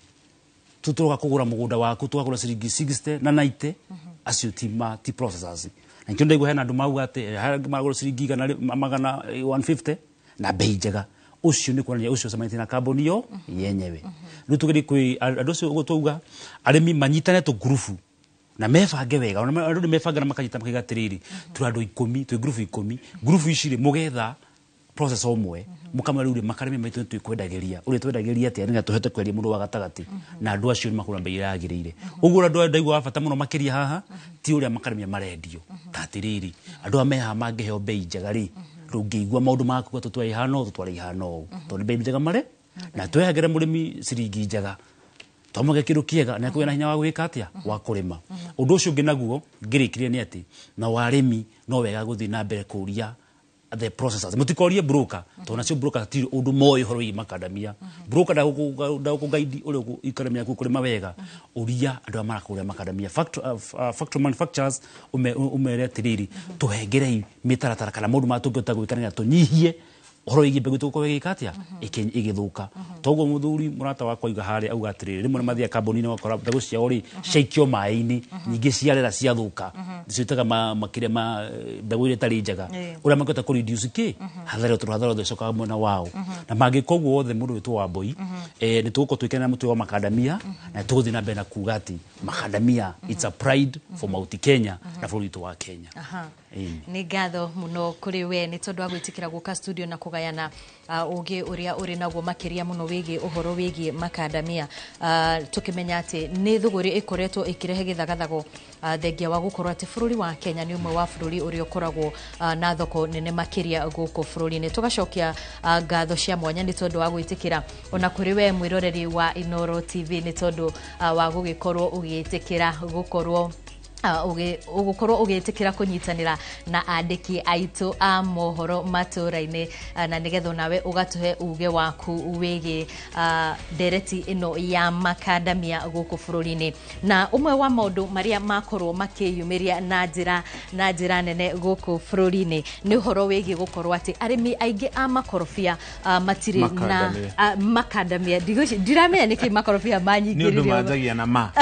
tũtũroka kũgũra mũgũnda waku tũkagũra ciringi 60 na 90, acio ti processors. Na nikĩo ndaigua hena andũ mauga atĩ harĩa maragũra ciringi 100 150 na bei njega, ũcio nĩ kuonania ũcio ũcemanĩtie na kambuni yo yenyewe. Rĩu tũgerie kwĩ andũ acio ũguo twauga arĩmi manyitane tũngurubu na mebange wega, ona andũ nĩ mebange na makanyita makaiga atĩrĩrĩ, tũrĩ andũ 10, twĩ ngurubu 10, ngurubu ici rĩ mũgetha process ũmwe, mũkamera rĩu rĩ makarĩmi maitũ nĩ twĩkwendagĩria, ũrĩa twendagĩria atĩa nĩgetha tũhote kwendia mũndũ wa gatagatĩ, na andũ acio nĩ makũgũra bei ĩrĩa yagĩrĩire. Ũguo andũ aya ndaigua wa bata mũno makĩria haha ti ũrĩa makarĩmia marendio, ta atĩrĩrĩ andũ aya me haha mangĩheo bei njega rĩ, ndũngĩigua maũndũ maku tũtware ihana ũũ, tũtware ihana ũũ, tondũ nĩ bei njega mare na twehagĩre mũrĩmi ciringi njega, twamũhe kĩndũ kĩega na ekũgĩa na hinya wa gwĩka atĩa, wa kũrĩma. Ũndũ ũcio ũngĩ naguo ngĩrĩkĩria nĩ atĩ na warĩmi no wega gũthiĩ na mbere kũria the processors, mũtikorie broker, tondũ nacio broker ti ũndũ moĩ ũhoro wĩgiĩ makadamia. Broker ndagũkũ guide ũrĩa ikadamia yaku kũrĩma wega, ũria andũ arĩa marakũrĩa makadamia, factory manufacturers, ũmere atĩrĩrĩ tũhengerei mĩtaratara kana maũndũ marĩa tũngĩhota gwĩka nĩgetha tũnyihie Ũhoro wĩgiĩ mbegũ tũgũkorwo ĩgĩka atĩa ĩgĩthũka. Toguo mũthuri mũrata wakwa auga harĩa auga atĩrĩrĩ, rĩmwe nĩ mathiaga kambuni-inĩ ũgakora mbegũ ciao rĩ ciaikio maĩ-inĩ, nyingĩ ciarera ciathũka, ciĩtaga makĩria ma mbegũ iria itarĩ njega, ũrĩa mangĩhota kũ reduce kĩ hathara ĩyo, tondũ hathara yothe ĩcokaga mwena wao. Na mangĩka ũguo wothe, mũndũ wĩtwo Wambui, nĩ tũgũkorwo twĩkenera mũtĩ wa makandamia, na tũgũthiĩ na mbere na kuga atĩ makandamia it's a pride for Mount Kenya na bũrũri witũ wa Kenya. Ĩni. Nĩ ngatho mũno kũrĩ we nĩ tondũ wa gwĩtĩkĩra gũka studio na kũgayana ũgĩ ũrĩa ũrĩ naguo, makĩria mũno wĩgiĩ ũhoro wĩgiĩ makandamia, tũkĩmenya atĩ nĩ thũgũrĩ ĩkoretwo ĩkĩrehe gĩthagathago, thengia wa gũkorwo atĩ bũrũri wa Kenya nĩ ũmwe wa bũrũri ũrĩa ũkoragwo na thoko nene makĩria gũkũ bũrũri-inĩ. Tũgacokia ngatho cia mwanya nĩ tondũ wa gwĩtĩkĩra, ona kũrĩ we mwĩroreri wa Inooro TV, nĩ tondũ wa gũgĩkorwo ũgĩtĩkĩra gũkorwo ũgũkorwo ũgĩtĩkĩra kũnyitanĩra na andĩki aitũ a mohoro matũra-inĩ, na nĩgetha onawe ũgatũhe uge waku wĩgiĩ ndereti ĩno ya makandamia gũkũ bũrũri-inĩ. Na ũmwe wa maũndũ marĩa makorwo makĩyumĩria na njĩra nene gũkũ bũrũri-inĩ nĩ ũhoro wĩgiĩ gũkorwo atĩ arĩmi aingĩ a makorobia matirĩ na Makandamia. Makandamia. Ndiramenya nĩkĩ makorobia Nĩ ũndũ manyingĩrire. Manjagia na ma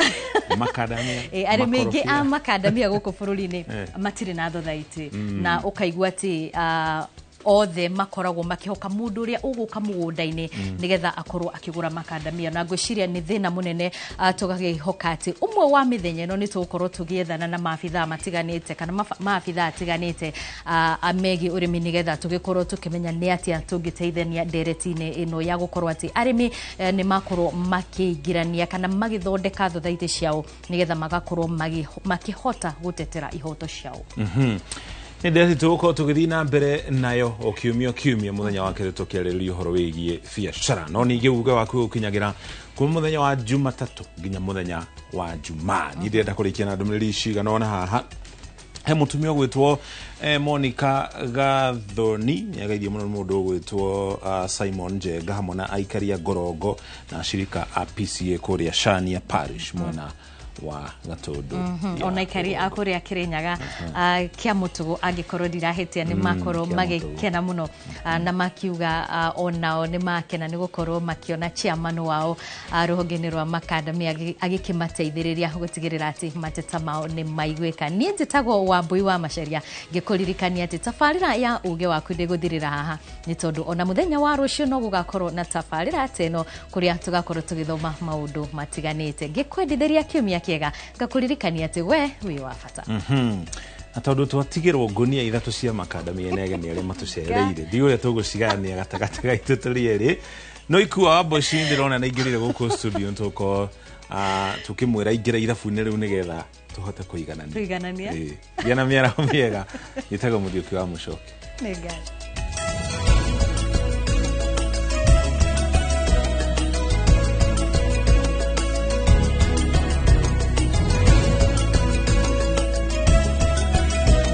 makandamia. Arĩmi aingĩ a makorobia. Makandamia gũkũ bũrũri-inĩ matirĩ na thothaitĩ, na ũkaigua atĩ othe makoragwo makĩhoka mũndũ ũrĩa ũgũka mũgũnda-inĩ nĩgetha akorwo akĩgũra makandamia. Na ngwĩciria nĩ thĩna mũnene. Tũgakĩhoka atĩ ũmwe wa mĩthenya ĩno nĩ tũgũkorwo tũgĩethana na maabithaa matiganĩte kana maabithaa atiganĩte megiĩ ũrĩmi, nĩgetha tũgĩkorwo tũkĩmenya nĩ atĩa tũngĩteithania ndereti-inĩ ĩno ya gũkorwo atĩ arĩmi nĩ makorwo makĩingĩrania kana magĩthondeka thothaitĩ ciao, nĩgetha magakorwo makĩhota gũtetera ihoto ciao. Nĩ ndereti tũgũkorwo tũgĩthiĩ na mbere nayo o kiumia o kiumia, mũthenya wa kerĩ tũkĩarĩrĩria ũhoro wĩgiĩ biacara, no ningĩ uge waku ũkinyagĩra kuma mũthenya wa Jumatatũ nginya mũthenya wa Jumaa. Niĩ ndĩrenda kũrĩkia na ndũmĩrĩri cigana ũna haha. He mũtumia ũgwĩtwo Monica Gathoni, nĩageithio mũno nĩ mũndũ ũgwĩtwo Simon Njenga hamwe na aikari a Ngorongo na ashirika a PCA kũrĩa Shania Parish mwena wa Gatũndũ ya Ona aikari a kũrĩa Kĩrĩnyaga, kĩa mũtugo, angĩkorwo ndirahĩtia, nĩ makorwo kĩa magĩkena mũno, na makiuga onao nĩ makena nĩ gũkorwo makĩona chairman wao rũhonge-inĩ rwa makandamia agĩkĩmateithĩrĩria gũtigĩrĩra atĩ mateta mao nĩ maiguĩka. Niĩ njĩtagwo Wambui wa Macaria, ngĩkũririkania atĩ tabarĩra ya uge waku ndĩgũthirĩra haha, nĩ tondũ ona mũthenya wa rũciũ no gũgakorwo na tabarĩra ta ĩno, kũrĩa tũgakorwo tũgĩthoma maũndũ matiganĩte. Ngĩkwendithĩria kiumia kĩega, ngakũririkania atĩ we wĩ wa bata. Na tondũ twatigĩrwo ngũnia 3 cia makandamia nĩ ageni arĩa matũcereire, ndiũ ũrĩa tũgũcigayania gatagatĩ gaitũ tũrĩ erĩ, no ikua wa mboci ndĩrona nĩ aingĩrire gũkũ studio, nĩtũgũkorwo tũkĩmwĩra aingĩre irabu-inĩ rĩu nĩgetha tũhote kũiganania. Kũiganania. Ĩĩ. Gĩa na mĩaraho mĩega. Njĩtagwo Mũthiũki wa Mũcoki. Nĩ ngatho.